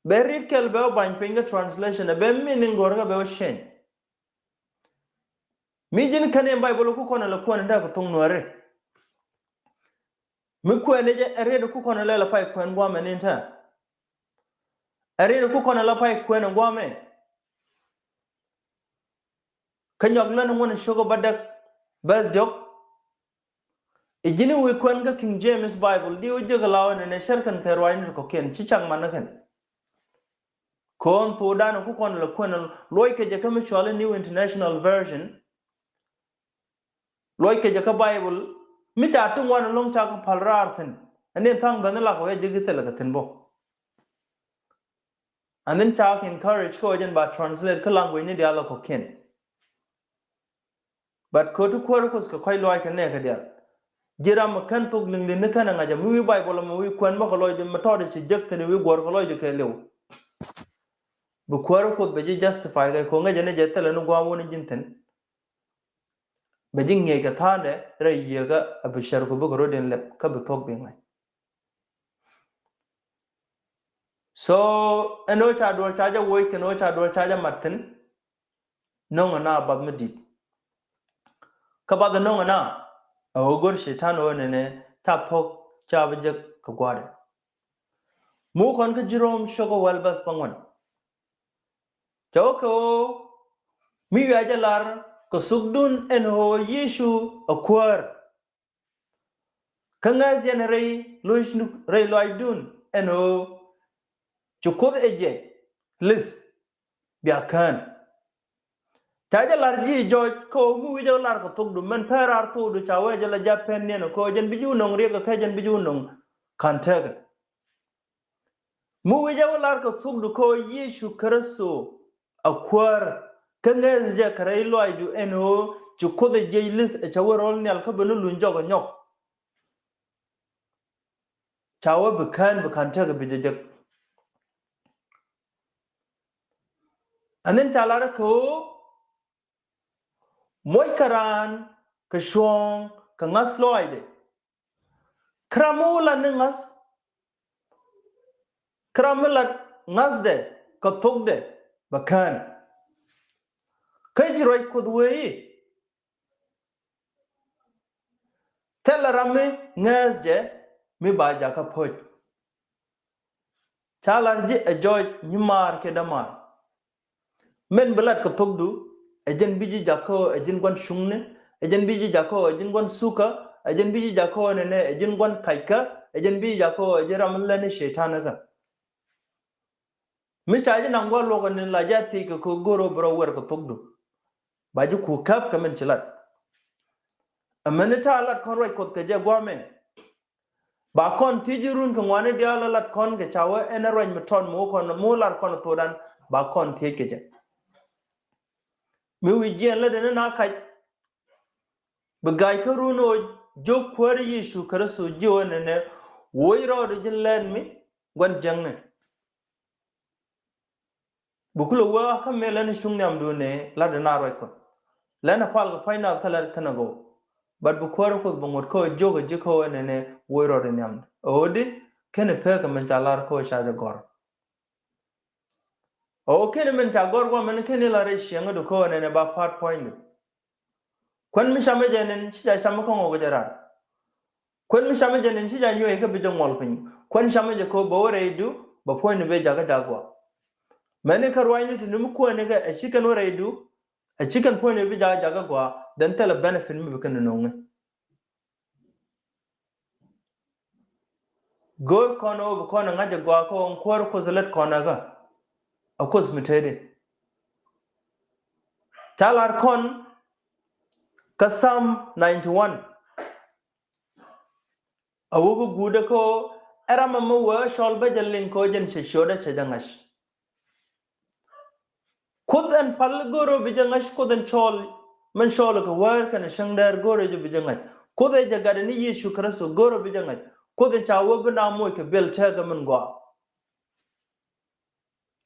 bɛ rit kɛl bɛ wä bany piny kä translation ɛ bɛ meaning duɔ̱r kä bɛ wä change. Mi ji̱n kɛn in Baibol ku kɔn lɛ kuɛn in dee kɛ thoŋ nuɛri. Mi kuɛn in jɛ ɛ rit ku kɔn lɛ lɛ pay kuɛn guamɛ ni tɛ. Ɛ rit ku kɔn lɛ pay kuɛn guamɛ. Kä nyɔk län ŋuɔ̱n cio̱k bädäk bäth diɔk. I̱ ji̱n i̱ wi̱i̱ kuɛn kä King James Bible di wä jiäk law ɛn ɛ cär kɛn kɛ ruaacni kɔ̱kiɛn ci cak man ni kɛn. Kɔn thokdan ku kɔn lɛ kuɛn luɔc kɛ jɛ kä mi cɔal i̱ New International Version. Luɔc kɛ jɛ kä Bible mi ca ti ŋuan ɛlɔ̱ŋ ca kɛ pal raar thi̱n. Ɛn in tha̱a̱ŋ ben ni lak kɛ wee ji̱k i̱ thilɛ kɛ thi̱n bä. And then ca kɛ encourage kä wee jɛn ba translate kä language ni diaal kɔ̱kiɛn. But kä ti kuäär Kuoth kɛ kɔc lɔaac kɛ nɛɛkɛ diaal. Ji̱ ram mi kɛn thok liŋ li̱nh ni kɛn ɛ ŋa̱c ɛ mi wi̱i̱ Baibol ɛ mi wi̱i̱ kuɛn bä kɛ lɔcdɛ mi tɔɔdɛ ci jek thi̱n wi̱i̱ guɔ̱r kɛ lɔcdɛ kɛ liw. Bi kuäär Kuoth bɛ ji̱ justify kɛ ko̱ ŋäcɛ ni jɛ thilɛ ni gua̱a̱m wä ni ji̱n thi̱n. Bɛ ji̱ ŋi̱eec kɛ tha̱a̱ŋdɛ rɛy Yieekä a bi cär ku bikɛ rɔ̱diɛn lɛp kä bi thuɔ̱k bi ŋa̱c. So ɛn ɣöö ca duɔ̱ɔ̱r ca jɛ woc kɛn ɣöö ca duɔ̱ɔ̱r ca jɛ mat thi̱n. Nöŋɛ na bath mi di̱i̱t. Kä bath nöŋɛ na ɛ ɣöö go̱r Cɛytan ɣöö nɛnɛ ca thuɔ̱k ca bi jek kɛ gua̱a̱dɛ. Muk kɔn kä Ji̱ Rom cio̱kä wäl bäth pa̱ŋuan. Cɛ wä kɛ ɣöö mi wiaa jɛ lar kɛ thukdun ɛn ɣöö Yecu ɛ Kuäär. Kä ŋäth yɛn rɛy luc rɛy lɔaacdun ɛn ɣöö ci Kuoth ɛ jiɛc li̱th bia kään. Ca jɛ lar ji̱ jɔc kä ɣöö mi wi̱cɛ lar kɛ thukdu mɛn pɛn raar thukdu ca wee jɛ la ja̱ pɛn niɛn kä ɣöö jɛn bi ji̱ wä nöŋ riɛk kä jɛn bi ji̱ wä nöŋ ka̱n tekɛ. Mi wi̱cɛ wä lar kɛ thukdu kä ɣöö Yecu Kritho a Kuäär kä ŋäth jɛ kɛ rɛy lɔaacdu ɛn ɣöö ci Kuoth ɛ jiɛc li̱th ɛ ca wä ro̱l nhial kä ben ni luny jɔk ɛ nyɔk. Ca wä bi kään bi ka̱n tekɛ bi jɛ jek. Ɛn then ca lar kɛ ɣöö moc kɛ raan kɛ cuɔ̱ɔ̱ŋ kɛ ŋa̱th lɔaacdɛ. Kä ram mi wä lat ni ŋa̱th kä ram mi lat ŋa̱thdɛ kɛ thokdɛ bɛ kään. Kä ci ruac Kuoth wee i̱ thilɛ ram mi ŋäth jɛ mi ba jakä po̱c. Ca lar ji̱ ɛ jɔc nyimaar kiɛ dämaar. Min bi lat kɛ thokdu ɛ jɛn bi ji̱ jakä ɛ ji̱n gua̱n cuŋni, ɛ jɛn bi ji̱ jakä ɛ ji̱n gua̱n thukä, ɛ jɛn bi ji̱ jakä nɛnɛ ɛ ji̱n gua̱n kackä, ɛ jɛn bi ji̱ jakä ɛ ji̱n ram mi lätni Cɛytan kä. Mi ca ji̱ naŋ gua̱n luɔ̱k ni la ji̱ a thiec kɛ kɛ go̱r ɣöö bi rɔ wɛr kɛ thokdu. Ba ji̱ ku käp kɛ min ci lat. Ɛ mɛni ta̱a̱ lat kɔn ruac Kuɔth kɛ jɛ gua̱a̱mɛ. Ba kɔn thiec ji̱ run kɛ ŋuani diaal a lat kɔn kɛ ca wee ɛn a ruac mi tɔt mi wä kɔn mi wä lar kɔn thokdan ba kɔn thiec kɛ jɛ. Mi wi̱i̱ jiɛn lät ɛn na kac. Bi ga̱a̱c kä run ɣöö jiök Kuäär Yecu Kritho ji̱ ɣöö nɛnɛ woc rɔɔdɛ ji̱n lɛn mi gua̱n jiäkni. Bi kulɛ wee kä mëë lɛn cuŋ nhiamdun ɛ lat ɛ na ruac Kuɔth. Lɛn ɛ pal kɛ pua̱ny nath kä lɛn kɛn ɛ gɔw. But bi Kuäär Kuoth bi ŋot kä ɣöö jiök ɛ ji̱ kä ɣöö nɛnɛ woc rɔɔdɛ nhiamdɛ. Ɛ ɣöö di kɛn ɛ pek kɛ min ca lar kä ɣöö ca jɛ gɔ̱r. Ɛ ɣöö kɛn min ca gɔ̱r gua̱a̱mɛ ni kɛn i̱ la rɛy ciɛŋädu kä ɣöö nɛnɛ ba pa̱a̱t puɔ̱nydu. Kuän mi camä jɛ nɛn ci ca camä kä ŋɔk jɛ raar. Kuän mi camä jɛ nɛn ci ca nyuɔ̱c kä bi jɛ ŋuɔl piny. Kuän camä jɛ kä ɣöö bɛ wä rɛydu bɛ puɔ̱nydu bɛ jakä jak gua̱a̱. Mɛni kä ruacni ti ni mi kuäni kɛ ɛ ci kɛn wä rɛydu ɛ ci kɛn puɔ̱nydu bi jakä jakä gua̱a̱ then thilɛ benefit mi bi kɛn nöŋi. Go̱o̱r kɔn ɣöö bi kɔn ɛ ŋa̱c ɛ gɔaa kä ɣöö Kuäär Kuoth lät kɔn ɛ kä ɛ Kuoth mi tëëdi. Ca lar kɔn kä Psalm ninety one. A wä bi guudɛ kä ɣöö ɛ ram ɛmɛ wee cɔl bä jɛ liŋ kä ɣöö jɛn cɛ ciötdä cɛ jɛ ŋa̱c. Kuoth ɛn pal go̱o̱rä bi jɛ ŋa̱c, Kuoth ɛn cɔɔl min cɔɔl kɛ wäär kɛnɛ cäŋdäär go̱o̱rä jɛ bi jɛ ŋa̱c. Kuoth ɛ jɛ gatdɛ ni Yecu Kritho go̱o̱rä bi jɛ ŋa̱c. Kuoth ɛ ca wä bi na moc kɛ bil tɛɛkä min gɔaa.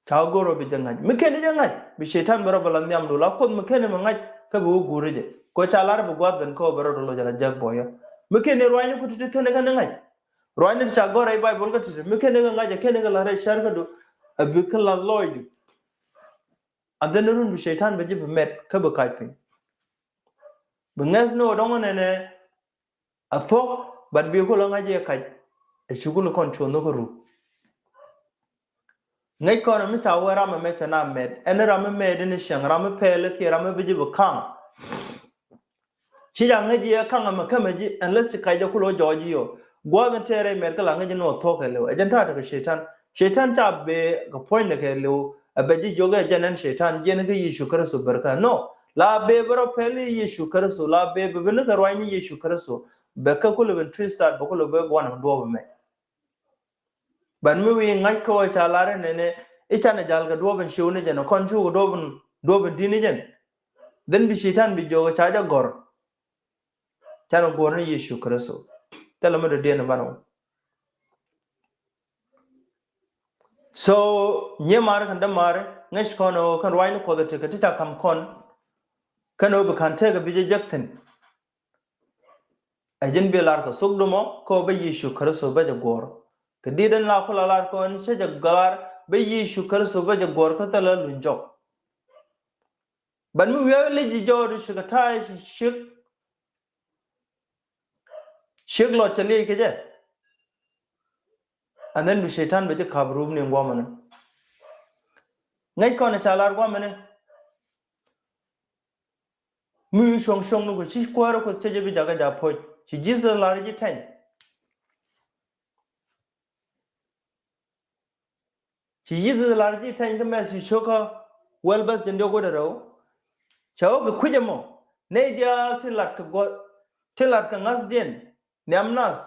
Ca wä go̱o̱rä bi jɛ ŋa̱c. Mi kɛn jɛ ŋa̱c bi Cɛytan bɛ rɔ bɛ la nhiamdu la Kuoth mi kɛn mi ŋa̱c kä bi wä guuri jɛ. Kɛ ca lar bi gua̱a̱th ben kä wä bɛ rɔ dolo jɛ la jek bɔyä. Mi kɛn ruacni ku ti̱ti̱ kɛn kɛn ŋa̱c. Ruacni ti ca gɔ̱r rɛy Baibol kä ti̱ti̱ mi kɛn kɛ ŋa̱c ɛ kɛn kɛ la rɛy cär kädu. A bi kä la lɔcdu. And then run bi Cɛytan bɛ ji̱ bi mɛt kä bi kac piny. Bi ŋäth ni ɣöö dɔ̱ŋ nɛnɛ a thuɔ̱k, but bi kulɛ ŋa̱c yɛ kac ɛ cukul kɔn cuɔ̱n nhök kä ruk. Ŋäc kɔn mi ca wee ram ɛmɛ cɛ na mɛt, ɛn ram mi mɛt in cieŋ, ram mi pɛl kiɛ ram mi bi ji̱ bi kaŋ. Ci ca ŋäc yɛ kaŋ ɛmɛ kämɛ ji̱, unless ci kac jɛ kulɛ wä jɔɔc ji̱ yɔ. Gua̱a̱th in tɛɛrɛ mɛt kä la ŋäc in wä thuɔ̱k kɛ liw. Ɛ jɛn ta̱a̱ tekɛ Cɛytan. Cɛytan ca bee kɛ puɔ̱nydɛ kɛ liw. Ɛ bɛ ji̱ jiök ɛ jɛn ɛn Cɛytan, jiɛn kä Yecu Kritho ber kä. No. La bee bɛ rɔ pɛl i̱ Yecu Kritho. La bee bɛ bi ni kɛ ruacni Yecu Kritho. Bɛ kä kulɛ ben twist that, bɛ kulɛ ben gua̱n duɔ̱ɔ̱p ɛmɛ. But mi wi̱i̱ ŋa̱c kä ɣöö ca lar inɛnɛ i̱ canɛ jal kɛ duɔ̱ɔ̱p in ciw ni jɛn, kɔn cu kɛ duɔ̱ɔ̱p in, duɔ̱ɔ̱p in di̱t ni jɛn. Then bi Cɛytan bi jiök ca jɛ gɔ̱r. Canɛ guɔ̱r ni Yecu Kritho. Thilɛ mi dɔ̱diɛn in banɛ wä. So nyimaar kɛn dämaar, ŋäc kɔn ɣöö kɛn ruacni Kuɔth ɛ tekɛ ti ca ka̱m kɔn. Kɛn ɣöö bi ka̱n tekɛ bi jɛ jek thi̱n. Ɛ ji̱n bi lar kɛ thokdu mɔ kä ɣöö bä Yecu Kritho bä jɛ guɔ̱r. Kɛ di̱t in la kulɛ lar kɔn cä jɛ lar bä Yecu Kritho bä jɛ guɔ̱r kä thilɛ luny jɔk. But mi wi̱i̱ a lɛ ji̱ jɔɔdu cikɛ ta̱a̱ ci ciek, ciek lɔt cɛ liec kɛ jɛ. And then bi Cɛytan bɛ ji̱ ka̱p rup ni guamɛni. Ŋäc kɔn ca lar guamɛni. Mi cuɔ̱ŋ cuɔ̱ŋ ni ku ci kuäärä Kuɔth cɛ jɛ bi jakä ja̱ puɔ̱c. Ci Jesus lar ji̱ tɛny. Ci Jesus lar ji̱ tɛny kä Mɛthiw cio̱kä wäl bäth jiɛn diɔ̱k wädɛ rɛw. Cɛ wä kɛ kui̱c ɛmɔ, nɛy diaal tin lat kɛ guɔ-, tin lat kɛ ŋa̱thdiɛn nhiam nath,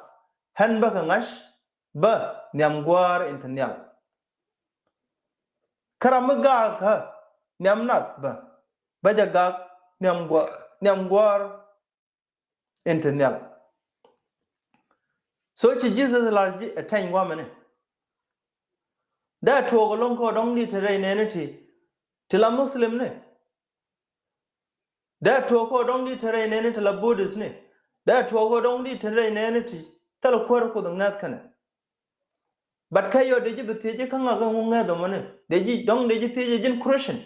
ɣän bä kɛ ŋa̱c bä nhiam Gua̱a̱r in te nhial. Kä ram mi gaak kä nhiam nath bä, bä jɛ gaak nhiam Gua̱a̱r, nhiam Gua̱a̱r in te nhial. So ci Jesus lar ji̱ ɛ tɛny guamɛni. Dee tuɔɔk ɛlɔ̱ŋ kä dɔ̱ŋ di te rɛy nɛɛni ti, ti la Muslim ni. Dee tuɔɔk kä dɔ̱ŋ di te rɛy nɛɛni ti la Buddhist ni. Dee tuɔɔk kä dɔ̱ŋ di te rɛy nɛɛni ti thilɛ kuäärä Kuɔth ŋäth kɛnɛ. But kä yɔ dee ji̱ bi thiec ji̱ kä ŋa̱k ɛŋu ŋäth ɛmɔni. Dee ji̱ dɔ̱ŋ dee ji̱ thiec ji̱n Christian.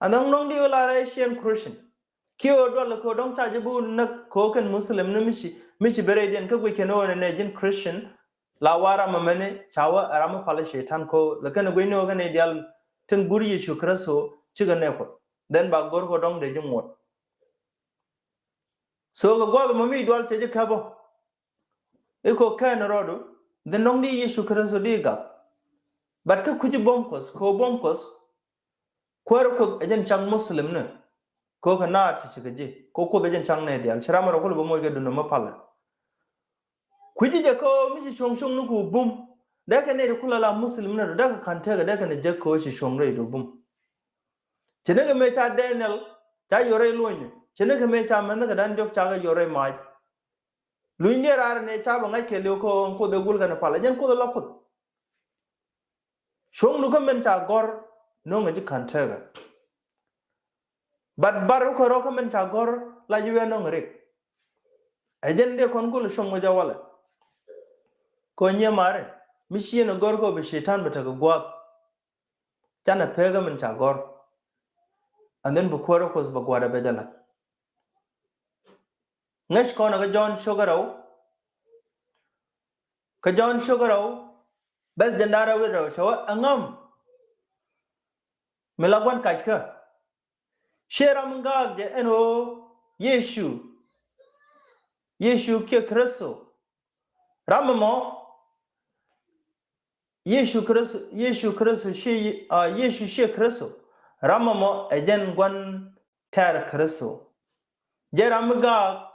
And dɔ̱ŋ dɔ̱ŋ di wä lar ɛ ciɛn Christian. Kiɛ ɣöö dual kɛ ɣöö dɔ̱ŋ ca ji̱ bi wä näk kɛ ɣöö kɛn Muslim ni mi ci, mi ci ben rɛydiɛn kä guic kɛn ɣöö nɛ nɛ ji̱n Christian. La wa ram ɛmɛni ca wä ɛ ram mi palä Cɛytan kɛ ɣöö lɛ kɛn guic ni ɣöö kɛn i̱ diaal tin guur Yecu Kritho cikɛ nɛ Kuɔth. Then ba go̱r kɛ ɣöö dɔ̱ŋ dee ji̱ ŋuɔ̱t. So kɛ gua̱th ɛmɔ mi dual cɛ ji̱ käp ɔ. I̱ kɛ ɣöö kɛn rɔɔdu, then dɔ̱ŋ di Yecu Kritho di gath. But kä kui̱ci buɔ̱m Kuɔth, kɛ ɣöö buɔ̱m Kuɔth, kuäärä Kuɔth ɛ jɛn cak Muslim ni. Kɛ ɣöö kɛ naath ti ci kɛ ji̱. Kɛ ɣöö Kuoth ɛ jɛn cak nɛy diaal. Ci ram rɔ kulɛ bä moc kɛ duundɛ mi palɛ. Kui̱ci jɛ kɛ ɣöö mi ci cuɔ̱ŋ cuɔ̱ŋ ni ku bum. Dee kɛ nɛy ti kulɛ la Muslim ni dee kɛ ka̱n tekɛ dee kɛ ni jek kɛ ɣöö ci cuɔ̱ŋ rɛy du bum. Ci ni kɛ mëë ca Daniel ca yɔr rɛy luɔ̱ny. Ci ni kɛ mëë ca mɛnh kɛ da̱ŋ diɔ̱k ca kɛ yɔr rɛy mac. Luny diɛ raar ni ca bɛ ŋa̱c kɛ liw kɛ ɣöö Kuoth ɛ gul kɛn pal. Ɛ jɛn Kuoth ɛ la Kuoth. Cuɔ̱ŋdu kä min ca gɔ̱r no̱ŋ ɛ ji̱ ka̱n tekɛ. But bar kɛ rɔ kä min ca gɔ̱r la ji̱ wee no̱ŋ rik. Ɛ jɛn dee kɔn kul cuɔ̱ŋ wä jɛ walɛ. Kɛ nyiɛ mari mi ciën ɛ gɔ̱r kɛ bi Cɛytan bɛ tekɛ gua̱a̱th. Canɛ pek kä min ca gɔ̱r. And then bi kuäärä Kuɔth bɛ gua̱a̱th ɛ bɛ jɛ la̱t. Ŋäc kɔn kä Jɔ̱ɔ̱n cio̱kä rɛw. Kä Jɔ̱ɔ̱n cio̱kä rɛw bɛth jiɛn da̱ŋ rɛw wi̱cdɛ rɛw cɛ wä ɛŋäm mi la gua̱n kac kä. Ciɛ ram in gaak jɛ ɛn ɣöö Yecu. Yecu kiɛ Kritho. Ram ɛmɔ Yecu Kritho, Yecu Kritho ciɛ, ah, Yecu ciɛ Kritho. Ram ɛmɔ ɛ jɛn gua̱n tɛ̈r Kritho. Jɛn ram mi gaak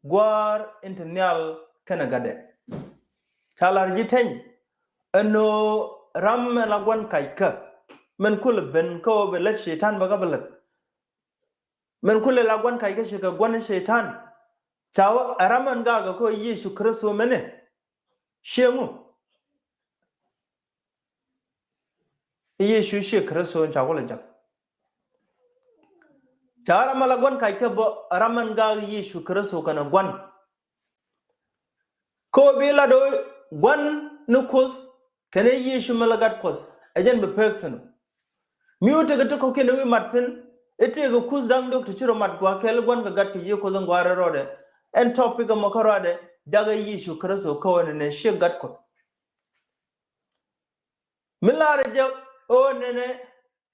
Gua̱a̱r in te nhial kɛnɛ Gatdɛ. Ca la̱r ji̱ tɛny ɛn ɣöö ram mi la gua̱n kac kä min kulɛ ben kä ɣöö bɛ lät Cɛytan bɛ kä bɛ lät. Min kulɛ la gua̱n kac kä ci kɛ gua̱n Cɛytan. Ca wä ɛ ram ɛn gaak kä Yecu Kritho mɛni. Ciɛ ŋu? Yecu ciɛ Kritho in ca kulɛ jak. Ca ram ala gua̱n kac kä bä ram ɛn gaak Yecu Kritho kɛnɛ gua̱n. Kä bi la do̱ gua̱n ni Kuoth kɛnɛ Yecu mi la gat Kuɔth ɛ jɛn bi pek thi̱n. Mi wä tekɛ ti kɔ̱kiɛn wi̱i̱ mat thi̱n i̱ tekɛ kuth da̱ŋ diɔ̱k ti ci rɔ mat gua̱a̱th kɛl gua̱n kɛ gat kɛ Yiëë Kuoth in gɔaa rɛl rɔɔdɛ. Ɛn topic ɛmɔ kärɔadɛ jakɛ Yecu Kritho kä ɣöö nɛnɛ ciɛ gat Kuɔth. Mi laarɛ jɛ ɣöö nɛnɛ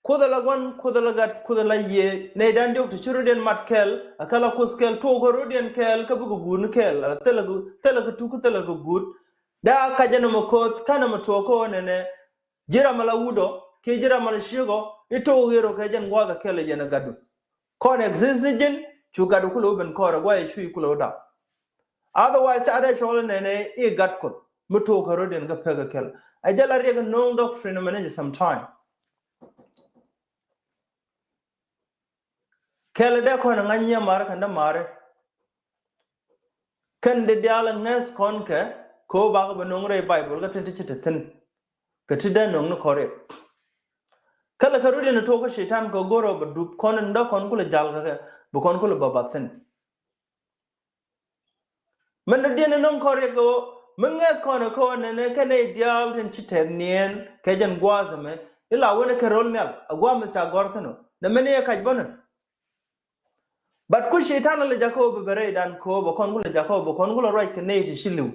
Kuoth ala gua̱n, Kuoth ala gat, Kuoth ala Yiëë, nɛy da̱ŋ diɔ̱k ti ci rɔ̱diɛn mat kɛl, a kɛl a Kuoth kɛl, tuɔɔk kɛ rɔ̱diɛn kɛl, kä bikɛ guut ni kɛl, a thilɛ kɛ, thilɛ kɛ tuk, thilɛ kɛ guut. Dee a kac ɛn ɛmɔ ko̱o̱th, ka̱n ɛmɔ tuɔɔk kä ɣöö nɛnɛ ji̱ ram ala wut ɔ kiɛ ji̱ ram ala ciek ɔ, i̱ tuɔɔk ɣer ɔ kɛ jɛn gua̱a̱th ɛ kɛl ɛ jɛn ɛ gatdu. Kɔn exist ni ji̱n, cu gatdu kulɛ wä ben kɔɔr ɛ gua̱a̱th ɛ cu i̱ kulɛ wä dap. Otherwise ca dee cɔl ɛ nɛnɛ i̱ gat Kuɔth mi tuɔɔk kɛ rɔ̱diɛn kä pek ɛ kɛl. Ɛ jɛ la riɛk ɛ no̱o̱ŋ doctrine mɛn ni jɛ sometime. Kɛl dee kɔn ŋa̱c nyiɛ mari kɛn dee mari. Kɛn dee diaal ŋäth kɔn kɛ kɛ ɣöö bakɛ bɛ no̱o̱ŋ rɛy Baibol kä tin ti ci te thi̱n. Kɛ ti dee no̱o̱ŋ ni kɔn riɛk. Kɛl kɛ rɔ̱diɛn tuɔɔk kä Cɛytan kɛ go̱r ɔ bɛ dup kɔn in dee kɔn kulɛ jal kɛ kɛ bi kɔn kulɛ bä ba thi̱n. Min dɔ̱diɛn in no̱o̱ŋ kɔn riɛk ɣöö Mi ŋɛth kɔn ɛ kɔn nɛnɛ kɛn ɛ diaal tin ci tɛth niɛn kɛ jɛn gua̱a̱th ɛmɛ. Ila wen ɛ kɛ ro̱l nhial a gua̱a̱th mi ca gɔ̱r thi̱n ɔ nɛ mɛn ɛ kac bäni. But ku Cɛytan a lɛ jakä wä bɛ bɛ rɛydan kɛ wä bɛ kɔn ku lɛ jakä wä bɛ kɔn ku lɛ ruac kɛ nɛy ti ci li̱w.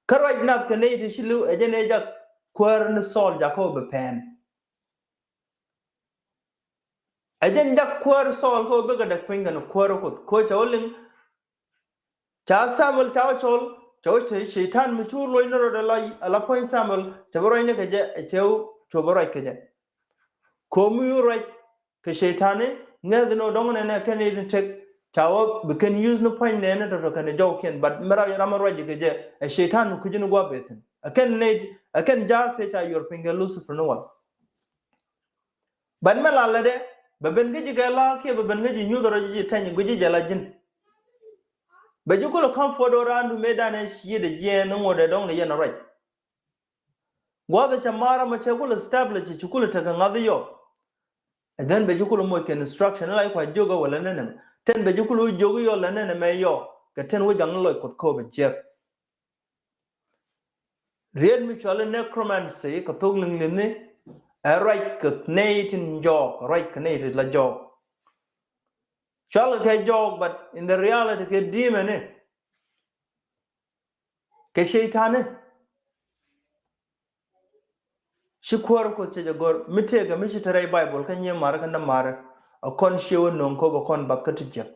Kä ruac nath kɛ nɛy ti ci li̱w ɛ jɛn ɛ jak kuäär ni Thɔɔl jakä wä bɛ pɛn. Ɛ jɛn jak kuäär Thɔɔl kä wä bikɛ däk piny kɛn kuäär Kuoth kä wä cɛ wä liŋ. Ca Samuel ca wä cɔl cɛ wä Cɛytan mi cu ruɔ̱c ni rɔɔdɛ la ala puɔ̱ny Samuel cɛ bi ruac ni kɛ jɛ ɛ cɛ wä cu bi ruac kɛ jɛ. Ko̱mi wä ruac kɛ Cɛytani ŋäth ni wä dɔ̱ŋ nɛnɛ kɛn i̱ tin tek ca wä bi kɛn use ni puɔ̱ny nɛnɛ tɔ̱tɔ̱ kɛn i̱ jɔwkiɛn but mi ram mi ruac kɛ jɛ ɛ Cɛytan mi kui̱ci ni gua̱a̱p ɛ thi̱n. Ɛ kɛn nɛy ɛ kɛn jaak tëë ca yuɔr piny kɛ Lucifer ni wal. But mɛ la lätdɛ bɛ ben kä ji̱ kɛ la kiɛ bɛ ben kä ji̱ nyuth rɔ ji̱ tɛny gui̱ci jɛ la ji̱n. Bɛ ji̱ kulɛ comfort ɔ raandu mëëdan ɛ ciet ɛ jiɛɛn ni ŋot ɛ dɔ̱ŋ ni yɛn ɛ ruac. Gua̱th ɛ cɛ mar amɛ cɛ kulɛ establish ci kulɛ tekɛ ŋa̱th yɔ. And then bɛ ji̱ kulɛ moc kɛ instruction la i̱ kua jiök ɛ wala ni nɛm ten bɛ ji̱ kulɛ wä jiök yɔ la ni nɛmɛ yɔ kɛ ten wä jaŋ ni lɔc Kuɔth kööp ɛ jiɛk. Riet mi cuali necromancy kɛ thok liŋ liŋni ɛ ruac kɛ nɛy tin jɔɔk ruac kɛ nɛy tin la jɔɔk. Cual kɛ jɔɔk but in the reality kɛ demon ni kɛ Cɛytani. Ci kuäär Kuoth cɛ jɛ gɔr mi tëëkɛ mi ci te rɛy Bible kä nyiee marä kä nä marä a kɔn ciɛ wä no̱o̱ŋ köp a kɔn bath kä ti jiɛk.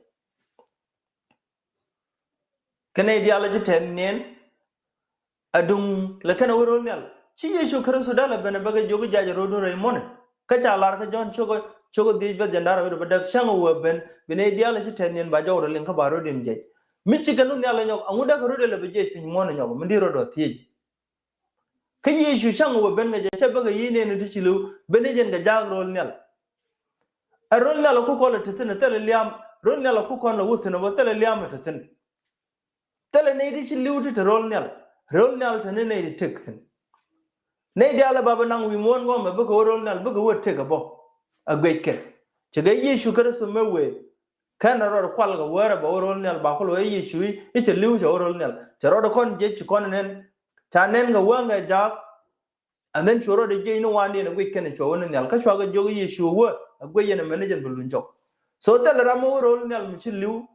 Kɛnɛ i̱ diaal ci tɛth niɛn a duŋ lɛ kɛnɛ wä ro̱l nhial ci Yecu Kritho dal a ben a bäkɛ jiök i̱ jac a ro̱dun rɛy muɔ̱nɛ. Kä ca lar kä Jɔ̱ɔ̱n cio̱kä cio̱kä dhiec bäth jɛn da̱r a wet a bä däk cäŋ a wä ben bi nɛ i̱ diaal ci tɛth niɛn ba jɔw rɔ liŋ kä ba ro̱dun jiɛc. Mi cikɛ nu nhial a nyɔk a ŋut däk a ro̱dɛ lɛ bi jiɛc piny muɔ̱nɛ nyɔk mi di ro̱d a thiec. Kä Yecu cäŋ wä ben kɛ jɛ cä bäkɛ yi̱n nɛn ti ci li̱w ben i̱ jɛn kɛ jaak ro̱l nhial. Ɛ ro̱l nhial ku kɔn lɛ ti thi̱n thilɛ lia̱a̱m ro̱l nhial ku kɔn lɛ wä thi̱n ɛ bä thilɛ lia̱a̱m ɛ ti thi̱n. Thilɛ nɛy ti ci li̱w ti te ro̱l nhial ro̱l nhial te ni nɛy ti tëk thi̱n. Nɛy diaal ɛ bapɛ naŋ wi̱i̱ muɔ̱ɔ̱n gɔmɛ bäkɛ wä ro̱l nhial bäkɛ wä tëk ɛ bä. Ɛ guic kɛ cɛ kɛ Yecu Kritho mëë wëë. Kɛn rɔɔd kual kɛ wärä bɛ wä ro̱l nhial ba kul wä Yecu i̱ cɛ li̱w cɛ wä ro̱l nhial cɛ rɔɔd kɔn jiɛc ci kɔn nɛn. Ca nɛn kɛ wäŋ kɛ jaak. And then cu rɔɔd jiɛc ni wandiɛn ɛ guic kɛn cuɔ wä ni nhial kä cua kɛ jiök Yecu wä ɛ guic yɛn ɛ mɛn ni jɛn bi luny jɔk. So thilɛ ram mi wä ro̱l nhial mi ci li̱w.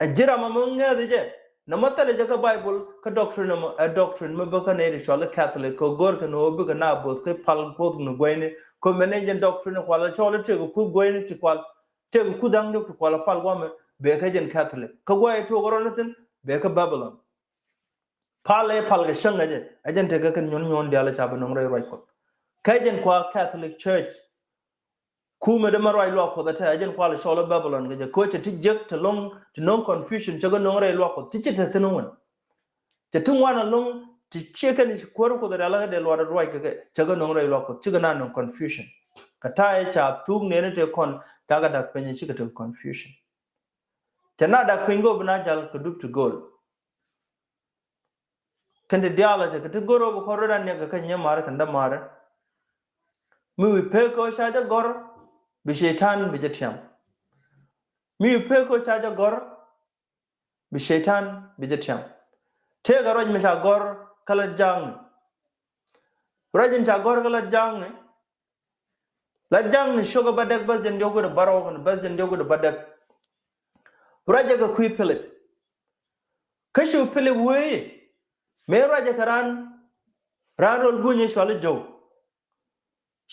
Ɛ ji̱ ram mi ŋäth jɛ nɔmɔ thilɛ jɛ kä Bible kä doctrine mɔ ɛ doctrine mi bä kä nɛy ti cual i̱ Catholic kɛ go̱r kɛ ni wä bikɛ na both kä pal Kuoth ni guɛyni. Kɛ mɛn ni jɛn doctrine kual ɛ cɔl i̱ tëëk kuth guɛyni ti kual. Tëëk kuth da̱ŋ diɔ̱k ti kual ɛ pal guamɛ bee kä jɛn Catholic kä guay tuɔk rɔ ni thi̱n bee kä Babylon. Pal ɛ pal kɛ cäŋ ɛ jɛ ɛ jɛn tekɛ kɛn nyuɔn nyuɔn diaal ɛ ca bi no̱ŋ rɛy ruac Kuɔth. Kä jɛn kua Catholic Church. Kumɛ dee mɛ ruac luak Kuɔth ɛ tɛ ɛ jɛn kual ɛ cɔl ɛ Babylon kɛ jɛ ko̱ cɛ ti jiäk ti lo̱ŋ ti no̱ŋ confusion cɛ kɛ no̱ŋ rɛy luak Kuɔth ti ci te thi̱n wän. Cɛ ti ŋuan alo̱ŋ ti ciɛ kɛn ci kuäär Kuoth ɛ rial ɛ kɛ dee luat ɛ ruac kɛ kɛ cɛ kɛ no̱ŋ rɛy luak Kuɔth cikɛ na no̱ŋ confusion. Kɛ ta̱a̱ ɛ ca thuk nɛɛni tëë kɔn ca kɛ da̱k piny cikɛ te confusion. Cɛ na da̱k piny go̱o̱p na jal kɛ dup ti go̱o̱l. Kɛn ti diaal a tekɛ ti go̱r ɔ bi kɔn rot an niɛk kɛ kɛ nyiee ma̱a̱ri kɛn däma̱a̱ri. Mi wi̱i̱ pek kɛ ɔ ca jɛ gɔ̱r bi Cɛytan bi jɛ tiam. Mi wi̱i̱ pek kɛ ɔ ca jɛ gɔ̱r bi Cɛytan bi jɛ tiam. Tëëkɛ ruac mi ca gɔ̱r kä la ja̱a̱ŋni. Ruac in ca gɔ̱r kä la ja̱a̱ŋni. La ja̱ŋ ni cio̱k ɛ bädäk bäth jɛn diɔ̱k wi̱dɛ bärɔw kɛn bäth jɛn diɔ̱k wi̱dɛ bädäk. Ruacɛ kɛ kui̱ Pilip. Kä cu Pilip wee mëë ruacɛ kɛ raan raan rol gunyɛ cuali Jo̱w.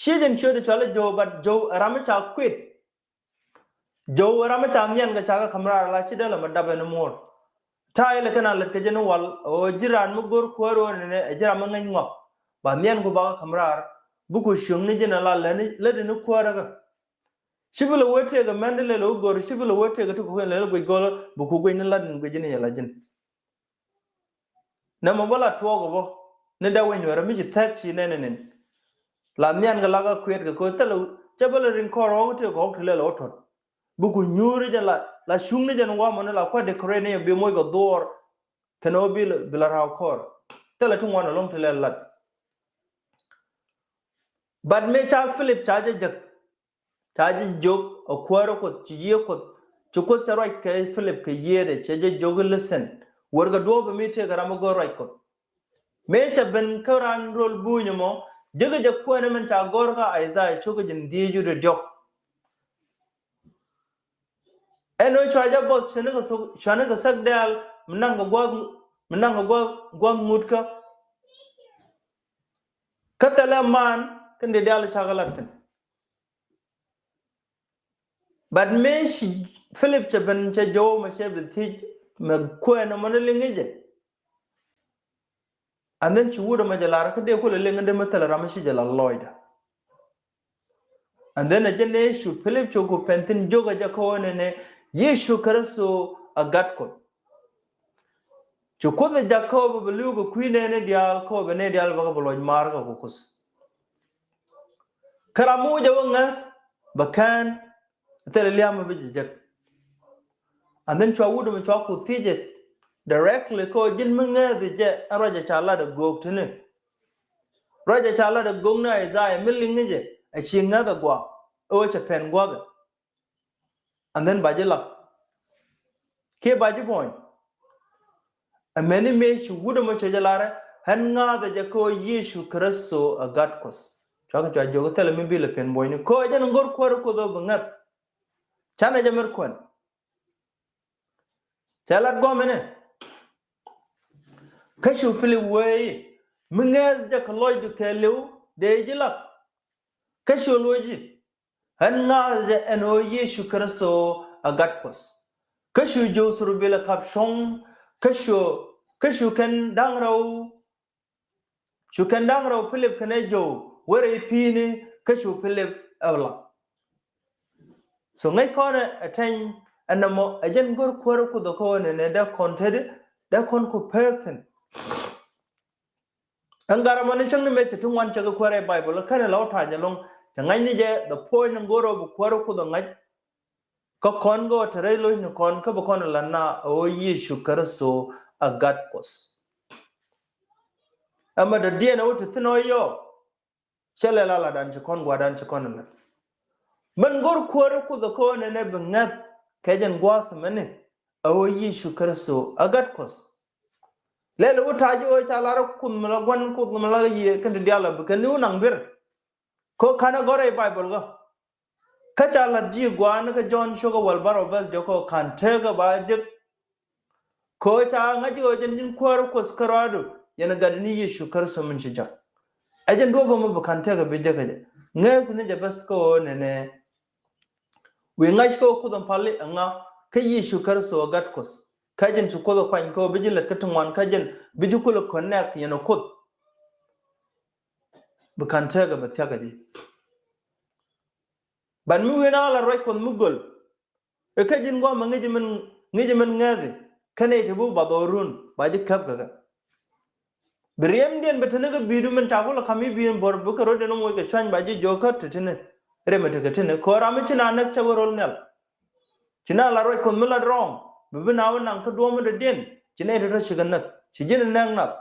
Ciɛ jɛn ciötdɛ cuali Jo̱w but Jo̱w ɛ ram mi ca kuit. Jo̱w ɛ ram mi ca nhiɛn kɛ ca kɛ ka̱m raar la ci dee lɛ mɛ dap ɛn muɔ̱ɔ̱r. Ta̱a̱ ilɛ kɛn a lät kɛ jɛn wal ɛ ɣöö ji̱ raan mi go̱r kuäär ɣöö nɛnɛ ɛ ji̱ ram mi ŋäc ŋɔak. Ba nhiɛn ku ba kɛ ka̱m raar bi ku cieŋni ji̱n ɛ la lätni lätni kuäärä kä. Ci bi lɛ wee tëëk ɛ mɛn ti lɛl ɛ wä go̱r ci bi lɛ wee tëëk ɛ ti ku kɛn lɛl ɛ guic go̱l bi ku guic ni lat in guic ni yɛ la ji̱n. Nɛmɛ bä la tuɔɔk ɛ bä ni dee wec nuɛɛrä mi ci thɛk ci nɛn ɛ nɛn. La nhian kɛ lak a kuɛɛt kɛ ko̱ thilɛ cɛ bä lɛ riŋ kɔr ɣɔk tëëk ɣɔk ti lɛl ɛ wä tɔt. Bi ku nyuuri jɛn la la cuŋni jɛn wamɔ ni la kuat decorate ni bi moc kɛ dhuɔɔr. Kɛn ɣä bi la raw kɔr thilɛ ti ŋuan ɛlɔŋ ti lɛ lat. But mëë ca Philip ca jɛ jek ca jɛ jok ɛ kuäärä Kuɔth ci yiëë Kuɔth ci Kuoth cɛ ruac kɛ Philip kɛ yiëëdɛ cɛ jɛ jok i̱ listen. Wärkɛ duɔ̱ɔ̱p mi tëëkɛ ram mi go̱o̱r ruac Kuɔth. Mëë cɛ ben kä raan röl buuny ɛmɔ, jekɛ jɛ kuɛn min ca gɔ̱r kä Isaiah cukɛ ji̱n dhieec wi̱cdɛ diɔ̱k. Ɛn ɣöö cua jɛ buɔth, cuɛ ni kɛ thok, cuɛ ni kɛ thäk dɛ̈ɛ̈l mi naŋ kɛ gua̱th, mi naŋ kɛ gua̱th, gua̱th ŋut kä. Kä thilɛ man kä ni diaal cakɛ lat thi̱n. But mëë ci Philip cɛ ben cɛ jɔw mɛ cɛ bi thiec mɛ kuɛn ɛmɔ ni liŋ i̱ jɛ. And then ci wut ɛmɔ jɛ lar kä dee kulɛ liŋ in dee mi thilɛ ram mi ci jɛ lar lɔcdä. And then ɛ jɛn ëë cu Philip cu ku pɛn thi̱n jiök ɛ jɛ kä ɣöö nɛnɛ Yecu Kritho ɛ Gat Kuɔth. Cu Kuoth ɛ jak kä ɣöö bɛ bɛ li̱w kɛ kui̱ nɛɛni diaal kä ɣöö bɛ nɛy diaal bɛ kɛ bɛ lɔc maar kɛ ku Kuoth. Kä ram mi wä jɛ wä ŋäth bɛ kään thilɛ lia̱a̱ mi bi jɛ jek. And then cua wut mi cua ku thiecɛ directly kä ɣöö ji̱n mi ŋäth jɛ ɛn ruacɛ ca lat ɛ göök ti̱ni. Ruacɛ ca lat ɛ göök ni Isaiah mi liŋ jɛ ɛ ci ŋäth ɛ gua̱a̱ ɛ ɣöö cɛ pɛn gua̱a̱th ɛ. And then ba ji̱ lak kiɛ ba ji̱ puɔ̱ny. Amäni mëë ci wut ɛmɔ cɛ jɛ larɛ ɣän ŋa̱a̱thɛ jɛ kä ɣöö Yecu Kritho ɛ Gat Kuɔth. Cuakɛ cua jiök thilɛ mi bilɛ pɛn buɔ̱nyni kä ɣöö jɛn go̱r kuäär Kuoth ɣöö bi ŋäth. Canɛ jɛ mɛr kuɛn. Cɛ lat gua̱a̱mɛnɛ. Kä cu Philip wee i̱ mi ŋäth jɛ kɛ lɔcdu kɛɛliw dee ji̱ lak. Kä cu luɔc i̱ ɣän ŋa̱a̱th jɛ ɛn ɣöö Yecu Kritho ɛ Gat Kuɔth. Kä cu jɔw Thurbil ɛ kap cuɔ̱ŋ kä cu, kä cu kɛn da̱ŋ rɛw, cu kɛn da̱ŋ rɛw Philip kɛnɛ jɔw wä rɛy pi̱i̱ni kä cu Philip ɛ la. So ŋäc kɔn ɛ tɛny ɛn nɔmɔ ɛ jɛn go̱r kuäär Kuoth ɛ kɔn nɛnɛ dee kɔn tetdi dee kɔn ku pek thi̱n. Ɛn gat ɛmɔ ni cäŋ ni mëë cɛ ti ŋuan cɛ kɛ kuäärɛ Bible kɛnɛ la wä ta̱a̱ nyɛ lo̱ŋ cɛ ŋa̱c ni jɛ the point ni go̱o̱r ɔ bi kuäärɛ Kuoth ɔ ŋa̱c. Kä kɔn gɛ wä te rɛy lo̱cni kɔn kä bi kɔn ɛ la na ɛ ɣöö Yecu Kritho ɛ Gat Kuɔth. Ɛmɛ dɔ̱diɛn ɛ wä te thi̱n ɔ yɔ. Cä lɛ la ladan ci kɔn gua̱dan ci kɔn ɛ lät. Min go̱r kuäärä Kuoth ɛ kɔn ɛn ɛ bi ŋäth kɛ jɛn gua̱a̱th mɛni ɛ ɣöö Yecu Kritho ɛ Gat Kuɔth. Lɛl ɛ wä ta̱a̱ ji̱ ɣöö ca lar ɛ Kuoth mi la gua̱n Kuoth mi la yiëë kɛn ti diaal ɛ bi kɛn ni wä naŋ duer. Kä ka̱n ɛ gɔ̱r ɛ Baibol kä. Kä ca la̱t ji̱ gua̱a̱n kä Jɔ̱ɔ̱n cio̱k ɛ wäl bärɔw bäth jiɔk kä ka̱n tekä ba jek. Kɛ ɣöö ca ŋa̱c ɣöö jɛn ji̱n kuäär Kuɔth kärɔaadu yɛn ɛ gatdɛ ni Yecu Kritho min ci jɔk. Ɛ jɛn duɔ̱ɔ̱p ɛmɔ bi ka̱n tekɛ bi jek ɛ jɛ. Ŋäth ni jɛ bäth kä ɣöö nɛnɛ. Wi̱i̱ ŋa̱c kä ɣöö Kuoth ɛn pali ɛŋa kä Yecu Kritho ɛ Gat Kuɔth. Kä jɛn ci Kuoth ɛ kuany kä ɣöö bi ji̱ lät kä ti ŋuan kä jɛn bi ji̱ kulɛ connect yɛn ɛ Kuoth. Bi ka̱n tekɛ bi thia̱k ɛ ji̱. But mi wi̱i̱ na la ruac Kuɔth mi göl. Ɛ kä ji̱n gua̱a̱mɛ ŋi̱ci min, ŋi̱ci min ŋäthi kä nɛy ti bi bath ɣöö run ba ji̱ käp kɛ kɛ. Bi riɛmdiɛn bi te ni kä bi̱i̱du min ca kulɛ ka̱m i̱ bi̱i̱n buɔ̱r bikɛ rɔ̱diɛn ŋuɔ̱c kɛ cuany ba ji̱ jiök kä te ti̱ni. Riɛmɛ tekɛ ti̱ni kɛ ɣöö ram mi ci na näk cä wä ro̱l nhial. Ci na la ruac Kuɔth mi la wrong bi bi na wä naŋ kä duɔ̱ɔ̱p mi dɔ̱diɛn ci nɛy tɔ̱tɔ̱ cikɛ näk ci ji̱n näk nath.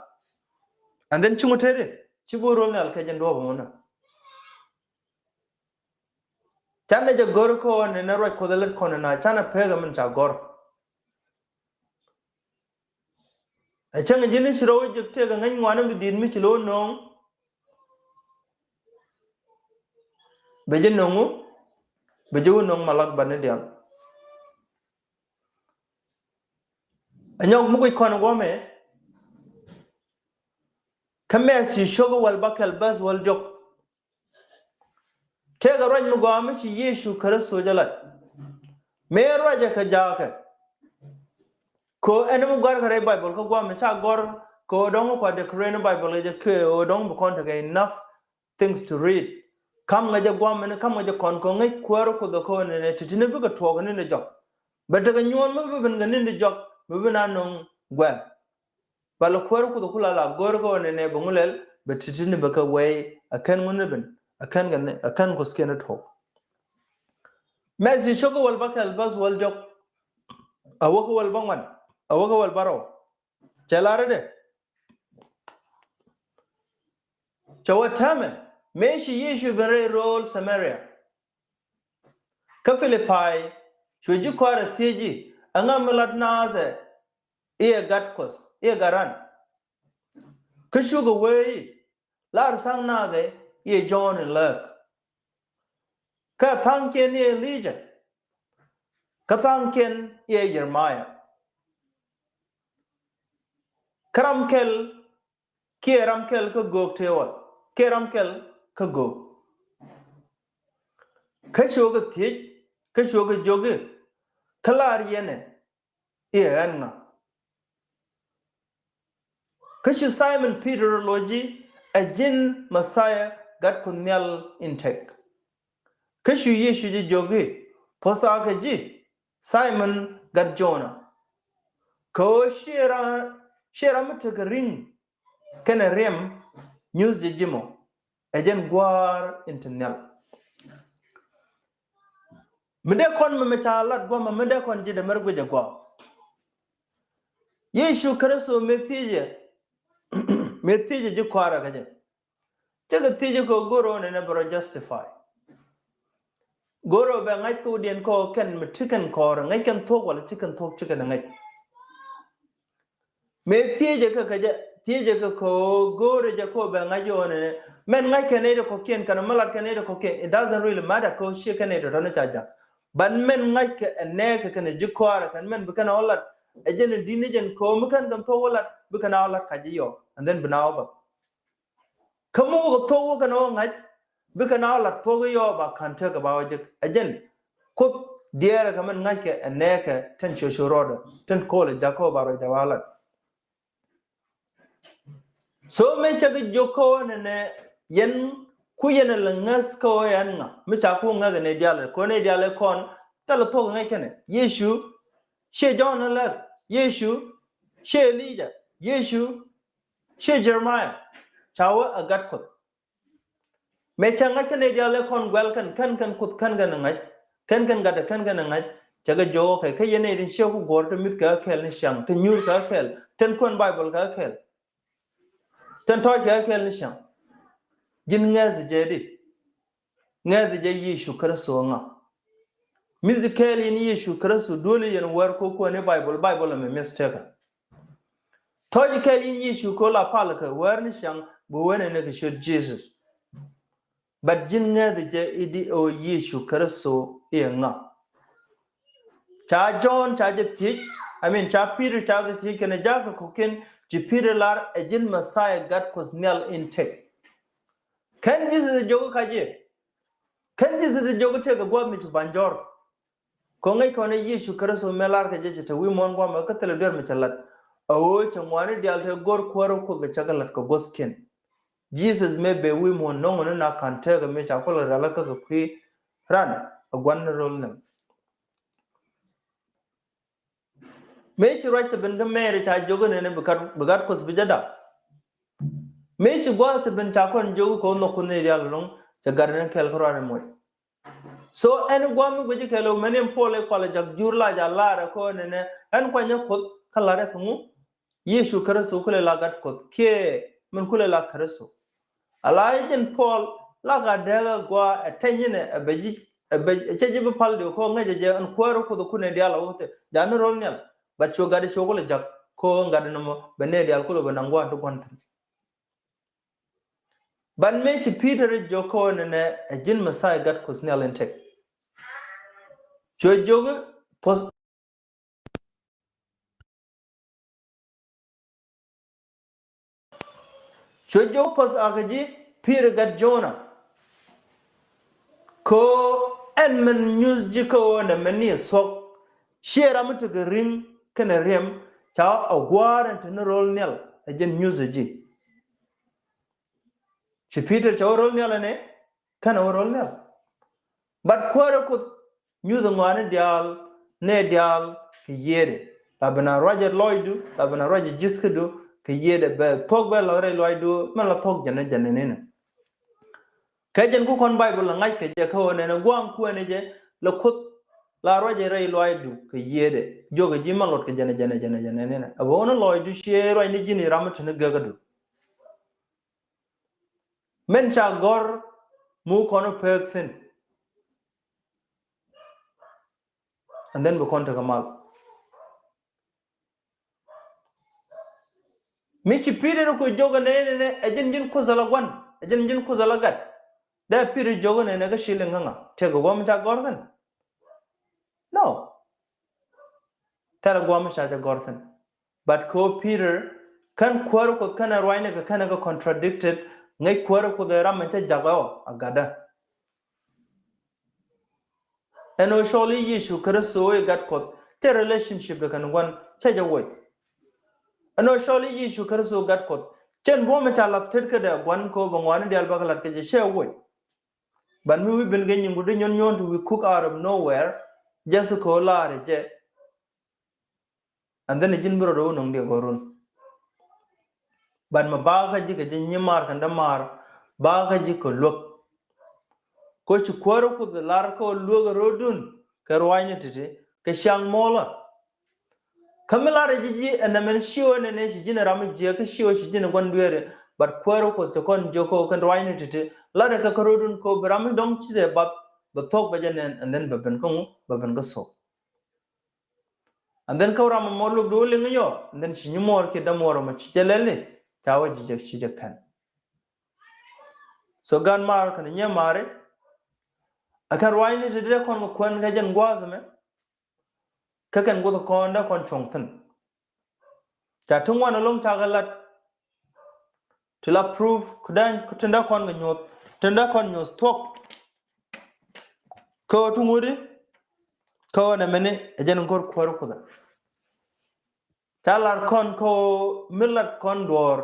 And then ci ŋut teti ci bi wä ro̱l nhial kɛ jɛn duɔ̱ɔ̱p ɛmɔ nä. Canɛ jɛ gɔ̱r kä ɣöö nɛnɛ ruac Kuɔth ɛ lät kɔn ɛn a canɛ pek ɛ min ca gɔ̱r. Ɛ cäŋ ji̱n ci rɔw jek tëëk ɛ ŋäc ŋuani mi di̱i̱t mi ci lo̱w nööŋ. Bɛ ji̱ nöŋ wu bɛ ji̱ wu nöŋ malak bani diaal. Ɛ nyɔk mi guic kɔn ɛ guɔ̱mɛ. Kä Mɛthiw cio̱k ɛ wäl bäkɛl bäth wäl diɔ̱k. Tëëkɛ ruac mi gɔaa mi ci Yecu Kritho jɛ lat. Mëë ruacɛ kɛ jaakɛ. Kɛ ɣöö ɛn mi gɔ̱a̱rkɛ rɛy Baibol kä gua̱a̱mɛ ca gɔ̱r kɛ ɣöö dɔ̱ŋ kua declare ni Baibol kɛ jɛ kɛ ɣöö dɔ̱ŋ bi kɔn tekɛ enough things to read. Ka̱m ŋäcɛ gua̱a̱mɛ ni ka̱m ŋäcɛ kɔn kɛ ŋäc kuäär Kuoth kɛ ɣöö nɛnɛ ti̱ti̱ni bikɛ tuɔɔk ni ni jɔk. Bɛ tekɛ nyuɔ̱ɔ̱n mi bi ben kɛ ni ni jɔk mi bi na nöŋ guɛl. Bɛ lɛ kuäär Kuoth kula la go̱o̱r kä ɣöö nɛnɛ bɛ ŋu lɛl bɛ ti̱ti̱ni bɛ kɛ wɛy a kän ŋun ni ben a kän kɛ ni a kän Kuoth kiɛn ni tuɔɔk. Mɛthiw cio̱k kä wäl bäkɛl bäth wäl diɔ̱k. A wä kä wäl bäŋuan a wä kä wäl bärɔw. Cɛ lar i̱dɛ. Cɛ wä täämɛ mëë ci Yecu ben rɛy rööl Samaria. Kä Pilipai cuɛ ji̱ kɔaarɛ thiec i̱ ɛŋa mi lat naath ɛ i̱ ɛ gat Kuɔth, i̱ ɛ gat ran. Kä cukɛ wee i̱, lar tha̱a̱ŋ nath ɛ i̱ ɛ Jɔ̱ɔ̱n in lääk. Kä tha̱a̱ŋkiɛn i̱ ɛ Elijah. Kä tha̱a̱ŋkiɛn i̱ ɛ Jeremiah. Kä ram kɛl kiɛ ram kɛl kä göök tëë wal kiɛ ram kɛl kä göök. Kä cukɛ thiec, kä cukɛ jiök i̱, kä lar yɛn ɛ i̱ ɛ ɣän ŋa? Kä cu Simon Peter loc i̱, ɛ ji̱n Messiah, gat Kuoth Nhial in tëk. Kä cu Yecu jɛ jiök i̱, puɔ̱th a kɛ ji̱, Simon gat Jona. Kɛ ɣöö ciɛ ram, ciɛ ram mi tekɛ ri̱ŋ kɛnɛ riɛm nyuth jɛ ji̱ mɔ, ɛ jɛn Gua̱a̱r in te nhial. Mi dee kɔn mɛ, mɛ ca lat guamɛ, mi dee kɔn ji̱ dee mɛr guic ɛ gua̱a̱. Yecu Kritho mëë thiecɛ, mëë thiecɛ ji̱ kɔaarɛ kä jɛ, cä kɛ thiecɛ kɛ go̱o̱r ɣöö nɛnɛ bɛ rɔ justify. Go̱o̱r ɣöö bɛ ŋa̱c thokdiɛn kɛ ɣöö kɛn mi ti kɛn kɔɔrɛ, ŋäc kɛn thok walɛ ci kɛn thok ci kɛn ŋäc. Mëë thiecɛ kɛ kɛ jɛ, thiecɛ kɛ kɛ ɣöö go̱o̱rɛ jɛ kɛ ɣöö bɛ ŋa̱c ɣöö nɛnɛ, mɛn ŋa̱c kɛ nɛy ti kɔ̱kiɛn kɛnɛ mi lat kɛ nɛy ti kɔ̱kiɛn, it doesn't really matter kɛ ɣöö ciɛ kɛ nɛy tɔ̱tɔ̱ ni ca ja̱k. But mɛn ŋa̱c kɛ ɛ nɛɛkɛ kɛnɛ ji̱ kɔaarɛ kɛn mɛn bi kɛn ɛ ɣä lat, ɛ jɛn ɛ di̱t ni jɛn kɛ ɣöö mi kɛn kɛn thok wä lat, bi kɛn a ɣä lat ka̱c i̱ yɔɔ, and then bi na ɣä bä. Kä mi wä kɛ thok wä kɛn ɣä ŋa̱c, bikɛ na lat thuɔ̱k i̱ yɔɔ ba ka̱n tekɛ ba wä jek. Ɛ jɛn Kuoth diɛɛrɛ kɛ mɛn ŋa̱ckɛ ɛ nɛɛkɛ tin cuɛ cu rɔɔdɛ tin ko̱o̱lɛ jakä ba rɔɔdɛ ba lat. So mëë cɛ kɛ jiök kä ɣöö nɛnɛ yɛn ku yɛn ɛ lɛ ŋäth kä ɣöö yɛn ŋa mi ca ku ŋäth ɛ nɛy diaal ɛ kɔn nɛy diaal ɛ kɔn thilɛ thuɔ̱k ɛ ŋäc kɛnɛ Yecu. Ciɛ Jɔ̱ɔ̱n ɛ lɛk Yecu. Ciɛ Elija Yecu. Ciɛ Jeremiah. Ca wä ɛ gat Kuoth. Mëë cä ŋa̱c kä nɛy diaal ëë kɔn guɛl kɛn, kɛn kɛn Kuoth kɛn kɛn ɛ ŋa̱c, kɛn kɛn gatdɛ kɛn kɛn ɛ ŋa̱c, cɛ kɛ jiök, okay, kä yɛn nɛy tin ciɛ ku guɔ̱ɔ̱r ti mi̱th kɛ ɣä kɛɛl ni ciaŋ, tin nyuur kɛ ɣä kɛɛl, tin kuɛn Baibol kɛ ɣä kɛɛl, tin tɔ̱ɔ̱c kɛ ɣä kɛɛl ni ciaŋ. Ji̱n ŋɛ̈th jɛ di? Ŋɛ̈th jɛ Yecu Kritho ŋa? Mi̱th kɛɛl in Yecu Kritho duel yɛn wär ku kuɛn i̱ Baibol, Baibol ɛmɛ mistake. Tɔ̱ɔ̱c kɛɛl in Yecu kɛ ɣöö la pal kɛ wäär ni ciaŋ bi wee nɛnɛ kɛ ciöt Jesus. But ji̱n ŋäth jɛ i̱di ɣöö Yecu Kritho i̱ ɛ ŋa? Ca Jɔ̱ɔ̱n ca jɛ thiec, I mean, ca Peter ca jɛ thiec kɛnɛ ja̱a̱k kɛ kɔ̱kiɛn, ci Peter lar ɛ ji̱n Messiah gat Kuɔth Nhial in tëk. Kɛn Jesus ɛ jiök kä ji̱? Kɛn Jesus ɛ jiök tëk ɛ gua̱a̱th mi ci ba̱ny jɔ̱ɔ̱r? Kɛ ŋäc kɔn i̱ Yecu Kritho mëë lar kɛ jɛ ci te wi̱i̱ muɔ̱ɔ̱n gua̱a̱mɛ kä thilɛ duer mi cɛ lat. A ɣöö cɛ ŋuani diaal te go̱r kuäärä Kuoth cɛ kɛ lat kɛ guɔ̱thkiɛn. Jesus mëë bëë wi̱i̱ muɔ̱ɔ̱n nöŋ ni na ka̱n tëëkɛ mëë ca kulɛ rial kä kɛ kui̱ ran a gua̱n ni rol nhiam. Mëë ci ruac te ben kä Mɛri ca jiök inɛni bi gat, bi gat Kuɔth bi jɛ dap. Mëë ci gua̱a̱th te ben ca kɔn jiök kɛ ɣöö nhɔk Kuoth ni diaal ɛlɔ̱ŋ, cɛ gat ni kɛɛl kä ruac ni moc. So ɛn gua̱a̱th mi guic kɛɛl ɛ mɛn in Puɔl i̱ kualɛ jak jur la ja lar ɛ kɔn ɛnɛ ɛn kuanyɛ Kuoth kä lar ɛ kɛ ŋu? Yecu Kritho kulɛ la gat Kuɔth kiɛ min kulɛ la Kritho. Ala i̱ jɛn Puɔl la ka dɛɛk ɛ gua̱a̱ ɛ tɛny inɛ ɛ bɛ ji̱ ɛ bɛ cɛ ji̱ bi pal diw kɔn ŋäcɛ jɛ ɛn kuäär Kuoth kunɛ diaal ɛ wä thi̱n. Jani rol nhial. But cu gat i̱ cu kulɛ jak kɔn gat inɔmɔ bɛ nɛ diaal kulɛ bɛ naŋ gua̱a̱ ti gua̱n thi̱n. Ban mëë ci Peter jiök kɔn ɛnɛ ɛ ji̱n Messiah gat Kuɔth Nhial in tëk. Cuɛ jiök puɔ̱th, cuɛ jiök puɔ̱th a kɛ ji̱ Peter gat Jona. Kɛ ɣöö ɛn min nyuth ji̱ kä ɣöö nɛ min ni thuɔ̱k. Ciɛ ram mi tekɛ ri̱ŋ kɛnɛ riɛm ca a gua̱a̱r ɛn te ni ro̱l nhial ɛ jɛn nyuth ɛ ji̱. Ci Peter cɛ wä ro̱l nhial ɛnɛ kɛnɛ wä ro̱l nhial. But kuäärä Kuoth nyuth ŋɔaani diaal nɛ diaal kɛ yiëëdɛ. La ben a ruacɛ lɔcdu, la ben a ruacɛ ji̱thkädu kɛ yiëëdɛ bɛ thuɔ̱k bɛ lath rɛy lɔcdu mɛn la thuɔ̱k jɛn ɛ jɛn ɛ ninɛ. Kɛ jɛn ku kɔn Baibol la ŋa̱c kɛ jɛ kä ɣöö nɛnɛ gua̱a̱ŋ kuɛɛni jɛ la Kuoth la ruacɛ rɛy lɔcdu kɛ yiëëdɛ. Jiökɛ ji̱ mɛ luɔt kɛ jɛn ɛ jɛn ɛ jɛn ɛ jɛn ɛ ninɛ. Ɛ bä ɣän lɔcdu ciɛ ruacni ji̱n i̱ ram mi te ni gekädu. Mɛn ca gɔ̱r mu kɔn pek thi̱n. And then bi kɔn tekɛ mal. Mi ci Pi̱i̱tɛr ku jiök ɛ nɛy nɛnɛ, ɛ ji̱n ji̱n Kuoth ala gua̱n, ɛ ji̱n ji̱n Kuoth ala gat. Dee Pi̱i̱tɛr jiök ɛ nɛnɛ kä ci liŋ kä ŋa? Tëëkɛ gua̱a̱th mi ca gɔ̱r thi̱n? No. Thilɛ gua̱a̱th mi ca jɛ gɔ̱r thi̱n. But kɛ ɣöö Pi̱i̱tɛr kän kuäärä Kuɔth känɛ ruacni kɛ känɛ kɛ contradicted, ŋäc kuäärä Kuɔth ɛ ram mi cä jakä ɔ a gatdä. Ɛn ɣöö cɔl i̱ Yecu Kritho i̱ Gat Kuɔth, cɛ relationship de kɛn gua̱n cä jɛ woc. Ɛn ɣöö cɔl i̱ Yecu Kritho Gat Kuɔth, cɛn buɔ̱m mi ca lath tet kädɛ gua̱n kɛ ɣöö bɛ ŋɔaani diaal bä kɛ lath kɛ jɛ cɛ woc. But mi wi̱i̱ ben kɛ nyiŋku di nyuɔ̱n nyuɔ̱n ti wi̱i̱ cook out of nowhere, just kɛ ɣöö la̱rä jɛ. And then ji̱n bi rɔɔdɛ wä nöŋ diɛ gɔ̱run. But mɛ bakä ji̱ kɛ ji̱ nyimaar kɛn dämaar, bakä ji̱ kɛ luäk. Kä ci kuäärä Kuoth lar kä luäk ɛ ro̱dun kɛ ruacni ti̱ti̱ kɛ ciaŋ muɔlä. Kä mi lar ɛ ji̱ ji̱ ɛn nɛmɛn ciö nɛnɛ ci ji̱n ɛ ram mi jiäk kä ciö ci ji̱n ɛ gua̱n dueeri. But kuäärä Kuoth cɛ kɔn jiök kä kɛn ruacni ti̱ti̱ lar ɛ kɛ kä ro̱dun kä bi ram mi dɔ̱ŋ ci dee bath bɛ thuɔ̱k bɛ jɛ nɛn, and then bɛ ben kä ŋu, bɛ ben kä thuɔ̱k. And then kä ram mɔ luɔk duɔl liŋ yɔ, and then ci nyimuɔɔr kiɛ dämuɔɔr mɔ ci jɛ lɛli, ca wä ji̱ jɛ ci jɛ kɛn. So gan maar kɛn nyimaari, a kɛn ruacni ti dee kɔn kɛ kuɛn kɛ jɛn gua̱a̱th mɛ, kä kɛn guth kɔn dee kɔn cuɔ̱ŋ thi̱n. Ca ti ŋuan ɛlɔ̱ŋ ca kɛ lat, ti la proof, ti dee kɔn kɛ nyuɔth, ti dee kɔn nyuɔth thuɔ̱k. Kä ɣöö ti ŋut i̱, kä ɣöö nɛmɛni ɛ jɛn go̱r kuäärä Kuoth ɛ. Ca lar kɔn kä ɣöö mi lat kɔn duɔ̱ɔ̱r,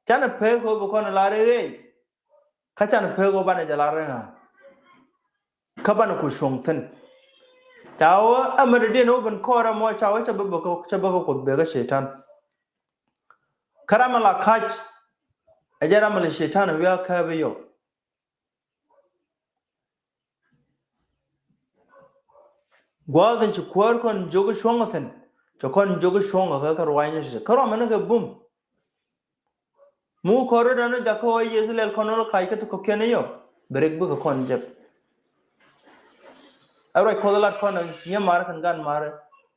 canɛ pek ɣöö bi kɔn lar i̱ ɣeey. Kä canɛ pek ɣöö banɛ jɛ lar i̱ ŋa. Kä banɛ ku cuɔ̱ŋ thi̱n. Ca ɣöö ɛmɛ dɔ̱diɛn ɣöö ben kɔɔrɛ mɔ ca ɣöö cɛ bä bä kä, cɛ bä kä Kuoth bek kä Cɛytan. Kä ram mi la ka̱c, ɛ jɛn ram mi la Cɛytan wiaa kääp i̱ yɔ. Gua̱a̱th in ci kuäär kɔn jiök i̱ cuɔ̱ŋ thi̱n, cɛ kɔn jiök i̱ cuɔ̱ŋ kɛ kɛ ruacni ti. Kä ruamɛni kɛ bum. Mi wä kɔn rɔ̱dan i̱ jakä ɣöö Yecu lɛl kɔn wä ka̱c kä ti kɔ̱kiɛn i̱ yɔ, bi rik bikɛ kɔn jek. Ɛ ruac Kuɔth lat kɔn ɛ nyimaar kɛn gan maarɛ.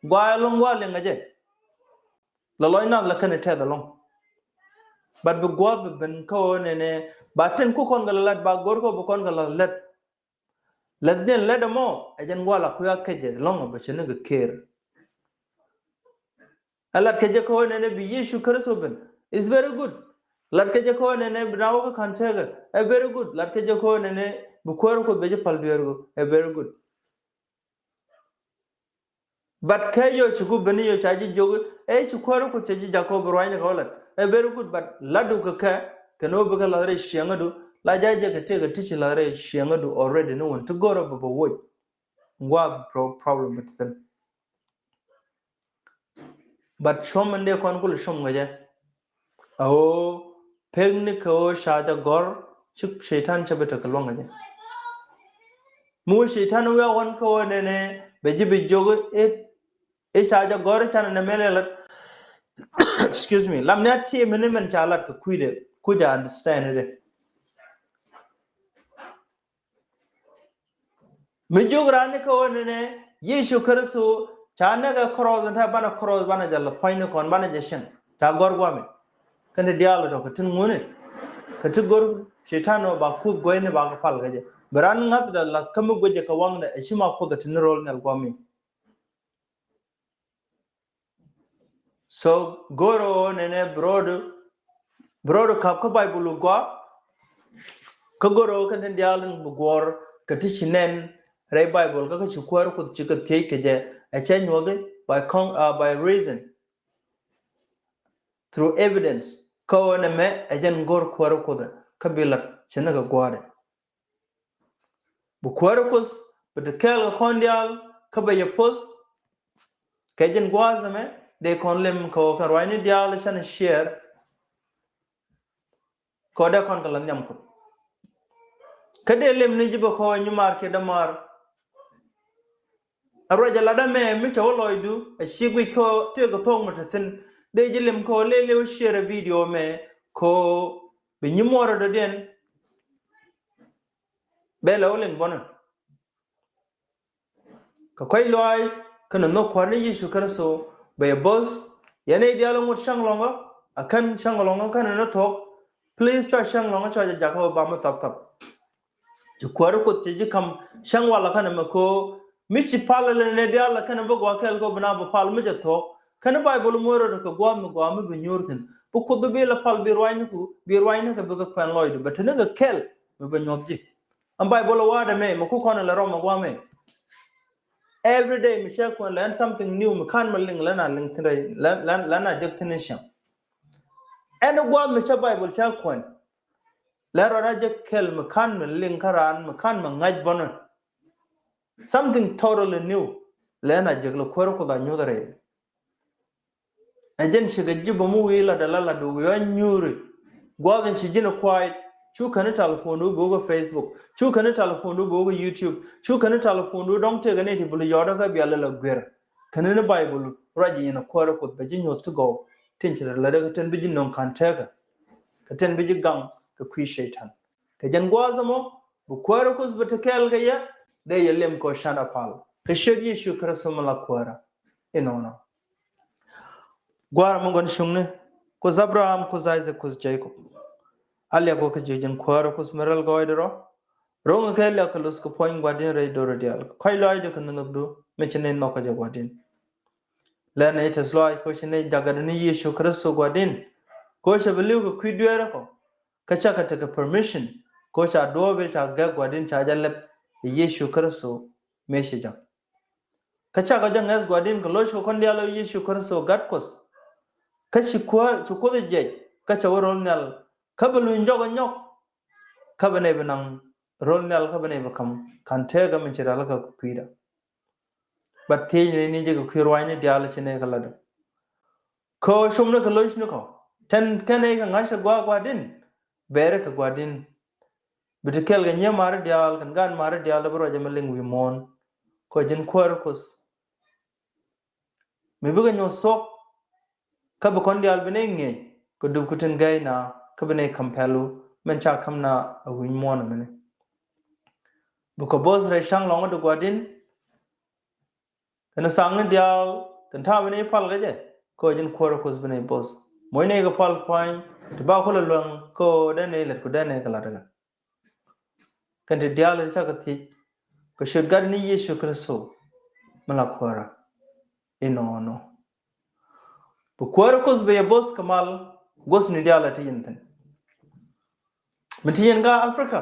Gua̱a̱ ɛlɔ̱ŋ gua̱a̱ liŋ ɛ jɛ. La lɔc nath la kɛn tɛth ɛlɔ̱ŋ. But bi gua̱a̱th bi ben kä ɣöö nɛnɛ, ba tin ku kɔn kɛ la lät, ba go̱r kä bi kɔn kɛ la lät. Läthdiɛn lät ɛmɔ, ɛ jɛn gua̱a̱th la kui̱ a kecɛ ɛlɔ̱ŋ bɛ cɛ ni kɛ kër. Ɛ lat kɛ jɛ kä ɣöö nɛnɛ bi Yecu Kritho ben, is very good. Lat kɛ jɛ kä ɣöö nɛnɛ bi na wä kä ka̱n tëkä, ɛ very good. Lat kɛ jɛ kä ɣöö nɛnɛ bi kuäär Kuoth bɛ ji̱ pal dueerku, ɛ very good. But kɛ yɔ ci ku ben yɔ ca ji̱ jiök, ɛ ci kuäär Kuoth cɛ ji̱ jakä ɣöö bi ruacni kɛ wä lat. Ɛ very good, but latdu kɛ kɛ, kɛn ɣöö bikɛ lath rɛy ciɛŋädu, la ja̱ jɛ kɛ tëëkɛ ti ci lath rɛy ciɛŋädu already ni wän ti go̱rä bɛ bɛ woc. Ŋuak pro-, problem bi ti thi̱n. But cuɔ̱m in dee kɔn kul cuɔ̱m ŋäcɛ. A ɣöö pekni kɛ ɣöö ca jɛ gɔ̱r, ci Cɛytan cɛ bi tekɛ luäŋ ŋäcɛ. Mi wä Cɛytan wiaa ɣɔn kä ɣöö nɛnɛ bɛ ji̱ bi jiök i̱, i̱ ca jɛ gɔ̱r i̱ canɛ nɛmɛ lɛ lat. Excuse me. Lam ni a ti mini mɛn ca lat kɛ kui̱dɛ, kui̱dɛ understand i̱ dɛ. Mi jiök raan ni kä ɣöö nɛnɛ Yecu Kritho ca näk ɛ cross, ɛn te banɛ cross, banɛ jɛ lɛ puɔ̱nyni kɔn, banɛ jɛ cieŋ. Ca gɔ̱r guamɛ. Kɛn ti diaal tɔ kɛ tin ŋuni. Kɛ ti go̱r Cɛytan ɔ ba kuth gueyni ba kɛ pal kɛ jɛ. Bi raan ŋa̱thdɛ lath kä mi guecɛ kɛ waŋdɛ ɛ ci ma kuth ɛ ti ni ro̱l nhial guami. So go̱o̱rä ɣöö nɛnɛ bi rɔɔdu, bi rɔɔdu ka̱p kä Baibul gɔaa. Kä go̱o̱rä ɣöö kɛn tin diaal in bi guɔ̱ɔ̱r kɛ ti ci nɛn rɛy Baibul kä kä ci kuäär Kuoth ci kɛ thiec kɛ jɛ, ɛ cɛ nyuɔ̱thi by con-, uh, by reason, through evidence. Kä ɣöö nɛmɛ ɛ jɛn go̱o̱r kuäär Kuoth kä bi lat ci ni kɛ gua̱a̱dɛ. Bi kuäär Kuoth bi te kɛɛl kɛ kɔn diaal kä bɛ yɛ post. Kɛ jɛn gua̱a̱th ɛmɛ dee kɔn lem kɛ ɣöö kɛn ruacni diaal canɛ share. Kɛ ɣöö dee kɔn kɛ lath nhiam Kuoth. Kä dee lem ni ji̱ bɛ kɔn nyimaar kiɛ dämaar. A ruac a lat ɛmɛ mi cɛ wä lɔcdu a ci guic kɛ ɣöö tëëkɛ thuɔ̱k mi te thi̱n. Dee ji̱ lem kɛ ɣöö lëë lëë wä share a video ɛmɛ kɛ ɣöö bi nyimuɔɔr a dɔ̱diɛn bɛ lɛ wä liŋ bɔnɛ. Kɛ kɔ̱c lɔaac kɛnɛ nhök Kua̱r ni Yecu Kritho bɛ yɛ bo̱th. Yɛn nɛy diaal ŋot cäŋ lɔ̱ŋä, a kän cäŋ ɛlɔ̱ŋ kän ni thuɔ̱k. Please cua cäŋ ɛlɔ̱ŋ cua jɛ jakä ba mi thap thap. Ci kuäär Kuoth ci ji̱ ka̱m cäŋ walɛ kän ɛmɛ kɛ ɣöö mi ci pal ɛlɛn ɛ diaal ɛ kän ɛ bi gɔaa kɛɛl kɛ ɣöö bi na bi pal mi jɛ thuɔ̱k. Kän Baibol muɔ̱ɔ̱r rɔ kɛ gua̱a̱th mi gɔaa mi bi nyuur thi̱n. Bi Kuoth bi lɛ pal bi ruacni ku bi ruacni kɛ bi kɛ kuɛn lɔcdu bɛ te ni kɛ kɛl mi bɛ nyuɔth ji̱. Ɛn Baibol ɛ wa̱a̱dɛ mɛ mi ku kɔn ɛ lɛ rɔm ɛ gua̱a̱th mɛ. Every day mi cɛ kuɛn lɛ ɛn something new mi ka̱n mi liŋ lɛ na liŋ thi̱n rɛy lɛ na jek thi̱n in cäŋ. Ɛn gua̱a̱th mi cä Baibol cä kuɛn lɛ rɔ na jek kɛl mi ka̱n mi liŋ kä raan mi ka̱n mi ŋa̱c bɔnɛ. Something totally new. Lɛ na jek lɛ kuäär Kuoth a nyuth rɛy. Ɛ jɛn cikɛ ji̱ bä mi wi̱i̱ latdɛ la latdu wi̱i̱ a nyuuri. Gua̱a̱th in ci ji̱n kuay cu kɛn telephone du bo̱o̱k Facebook, cu kɛn telephone du bo̱o̱k YouTube, cu kɛn telephone du dɔ̱ŋ tëëk ni ti bul yɔɔdä kä bial la guer. Kɛn ni Baibol ruac in kuäär Kuoth bɛ ji̱ nyuth ti gɔw. Tin ci rɛ latdɛ kä tin bi ji̱ nöŋ ka̱n tëëkä. Kä tin bi ji̱ gaŋ kɛ kui̱ cɛy-tan. Kɛ jɛn gua̱a̱th ɛmɔ bi kuäär Kuoth bi te kɛɛl kɛ yɛ dee yɛ lem kɛ ɣöö canɛ pal. Kɛ ciöt Yecu Kritho mi la kuäärä. Inɔnɔ. Gua̱a̱r mi gɔn cuŋni, Kuoth Abraham, Kuoth Isaac, Kuoth Jacob. A liak wä kä ji̱ jɛn kuäär Kuoth mi rɛl gɔɔydɛ rɔ. Ro̱ŋ kɛ liak kɛ luth kɛ puɔ̱ny Gua̱di̱n rɛy do̱r diaal. Kɔc lɔaacdɛ kɛ nunhukdu mi ci nɛy nhɔk kä jɛ Gua̱di̱n. Lɛ nɛy tɛth lɔaac kɛ ɣöö ci nɛy jakdɛ ni Yecu Kritho Gua̱di̱n. Kɛ ɣöö cɛ bi li̱w kɛ kui̱ dueerä kɔ. Kä cakɛ tekɛ permission kɛ ɣöö ca duɔ̱ɔ̱p i̱ ca gɛk Gua̱di̱n ca jɛ lɛp ɛ Yecu Kritho mëë ci jak. Kä cakɔ jɛ ŋäth Gua̱di̱n kɛ lo̱ckɔ kɔn diaal ɣöö Yecu Kritho Gat Kuɔth. Kä ci kuäär, ci Kuoth jiɛc kä cɛ wä ro̱l nhial kä bi luny jɔk ɛ nyɔk. Kä bi nɛy bi naŋ ro̱l nhial kä bi nɛy bi ka̱m ka̱n tëëkä min ci rɛl kä kui̱dä. Bat thiecni ni jɛ kɛ kui̱ ruaacni diaal ci nɛy kɛ latdä. Kɛ ɣöö cumni kɛ lo̱ckɔ tin kɛn nɛy kɛ ŋa̱c kɛ gua̱a̱th Gua̱di̱n. Bɛɛri kɛ Gua̱di̱n. Bi ti kɛl kɛ nyiee mari diaal kɛn gaat mari diaal dee bi ruac ɛmɛ liŋ wi̱i̱ muɔ̱ɔ̱n. Kɛ ɣöö ji̱n kuäär Kuoth mi bikɛ nyuɔ̱th thuɔ̱k. Kä bi kɔn diaal bi nɛy ŋi̱eec kɛ dup ku tin gɛy na kä bi nɛy ka̱m pɛlu min ca ka̱m na a wi̱i̱ muɔ̱ɔ̱n ɛmɛni. Bi kɛ bo̱th rɛy cäŋ lɔ̱ŋ di Gua̱di̱n. Kɛn tha̱a̱ŋni diaal kɛn ta̱a̱ bi nɛy pal kɛ jɛ kɛ ɣöö ji̱n kuäär Kuoth bi nɛy bo̱th. Moc nɛy kɛ pal pua̱ny ti ba kulɛ luäŋ kɛ ɣöö dee nɛy lät ku dee nɛy kɛ lat kɛ. Kɛn ti diaal ti cakɛ thiec kɛ ciöt Gat ni Yecu Kritho mi la kuäärä. Inɔnɔ. Bi kuäär Kuoth bi yɛ bo̱th kɛ mal guɔ̱thni diaal ti yɛn thi̱n. Mi ti yɛn kä Africa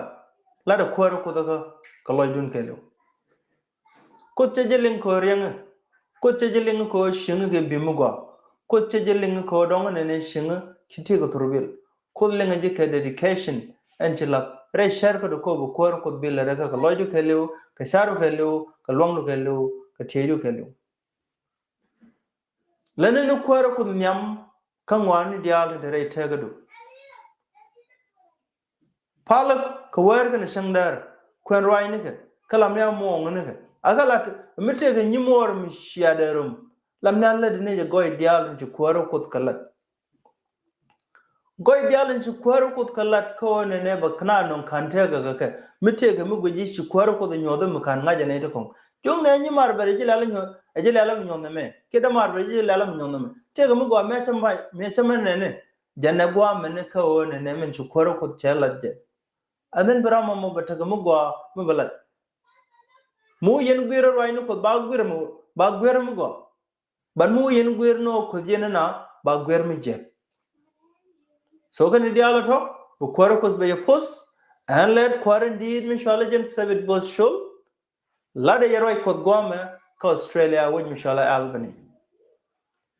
latdɛ kuäär Kuoth kä kɛ lɔcdun kɛɛliw. Kuoth cɛ jɛ liŋ kɛ ɣöö riɛŋä. Kuoth cɛ jɛ liŋ kɛ ɣöö cieŋä kɛ bi̱i̱ mi gɔaa. Kuoth cɛ jɛ liŋ kɛ ɣöö dɔ̱ŋ nɛnɛ cieŋä ci tiek kɛ thurbil. Kuoth liŋä ji̱ kɛ dedication ɛn ci la̱th rɛy cär kä di kɔ bi kuäär Kuoth bi lät rɛ kɛ kɛ lɔcdu kɛɛliw, kɛ cardu kɛɛliw, kɛ lua̱ŋdu kɛɛliw, kɛ tieydu kɛɛliw. Lät ni ni kuäär Kuoth nhiam kä ŋɔaani diaal tin te rɛy tëkädu. Palä kɛ wäär kɛnɛ cäŋ däär kuɛn ruacnikɛ kä lam ya muɔɔŋnikɛ. A kä lat mi tëëkɛ nyimuɔɔr mi cia dee rom. Lam ya lät ni jɛ gɔɔy diaal tin ci kuäär Kuoth kɛ lat. Gɔɔy diaal tin ci kuäär Kuoth kɛ lat kä ɣöö nɛnɛ bɛ kɛn a nɔŋ ka̱n tëëkɛ kɛ kɛ. Mi tëëkɛ mi guic ji̱ ci kuäär Kuoth nyuɔ̱th mi ka̱n ŋa̱c ɛ nɛy ti kɔ̱ŋ. Cuŋ nɛ nyi mar bɛ rɛ ji̱ lɛl nyuɔ̱th, ɛ ji̱ lɛl mi nyuɔ̱th nɛmɛ. Kiɛ dee mar bɛ rɛ ji̱ lɛl mi nyuɔ̱th nɛmɛ. Tëëkɛ mi gɔaa mi cä ma, mi cä mɛ nɛnɛ. Jɛn ɛ gua̱a̱ mɛni kä ɣöö nɛnɛ min ci kuäär Kuoth cɛ lat jɛ. And then bi ram mɔ mɔ bɛ tekɛ mi gɔaa mi bɛ lat. Mi wä yɛn gui̱r ruacni Kuoth ba gui̱r mi, ba gui̱r mi gɔaa. But mi wä yɛn gui̱r ni ɣöö Kuoth yɛn na ba gui̱r mi jiɛk. So kɛn diaal tɔ bi kuäär Kuoth bɛ yɛ poth. Ɛn lɛt kuäär in di̱i̱t mi cɔal jɛn Sabit Both Col. Latdɛ yɛ ruac Kuɔth guamɛ kä Australia wec mi cɔal Albany.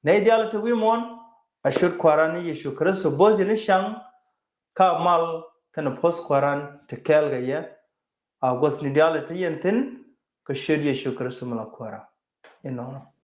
Nɛy diaal ti wi̱i̱ muɔ̱ɔ̱n a ciöt Kua̱ran ni Yecu Kritho bo̱th yɛn i̱ ca̱ŋ ka mal kɛnɛ poth Kua̱ran ti kɛɛl kɛ yɛ. A guɔ̱thni diaal ti yɛn thi̱n kä ciöt Yecu Kritho mi la Kuäärä. Inɔnɔ.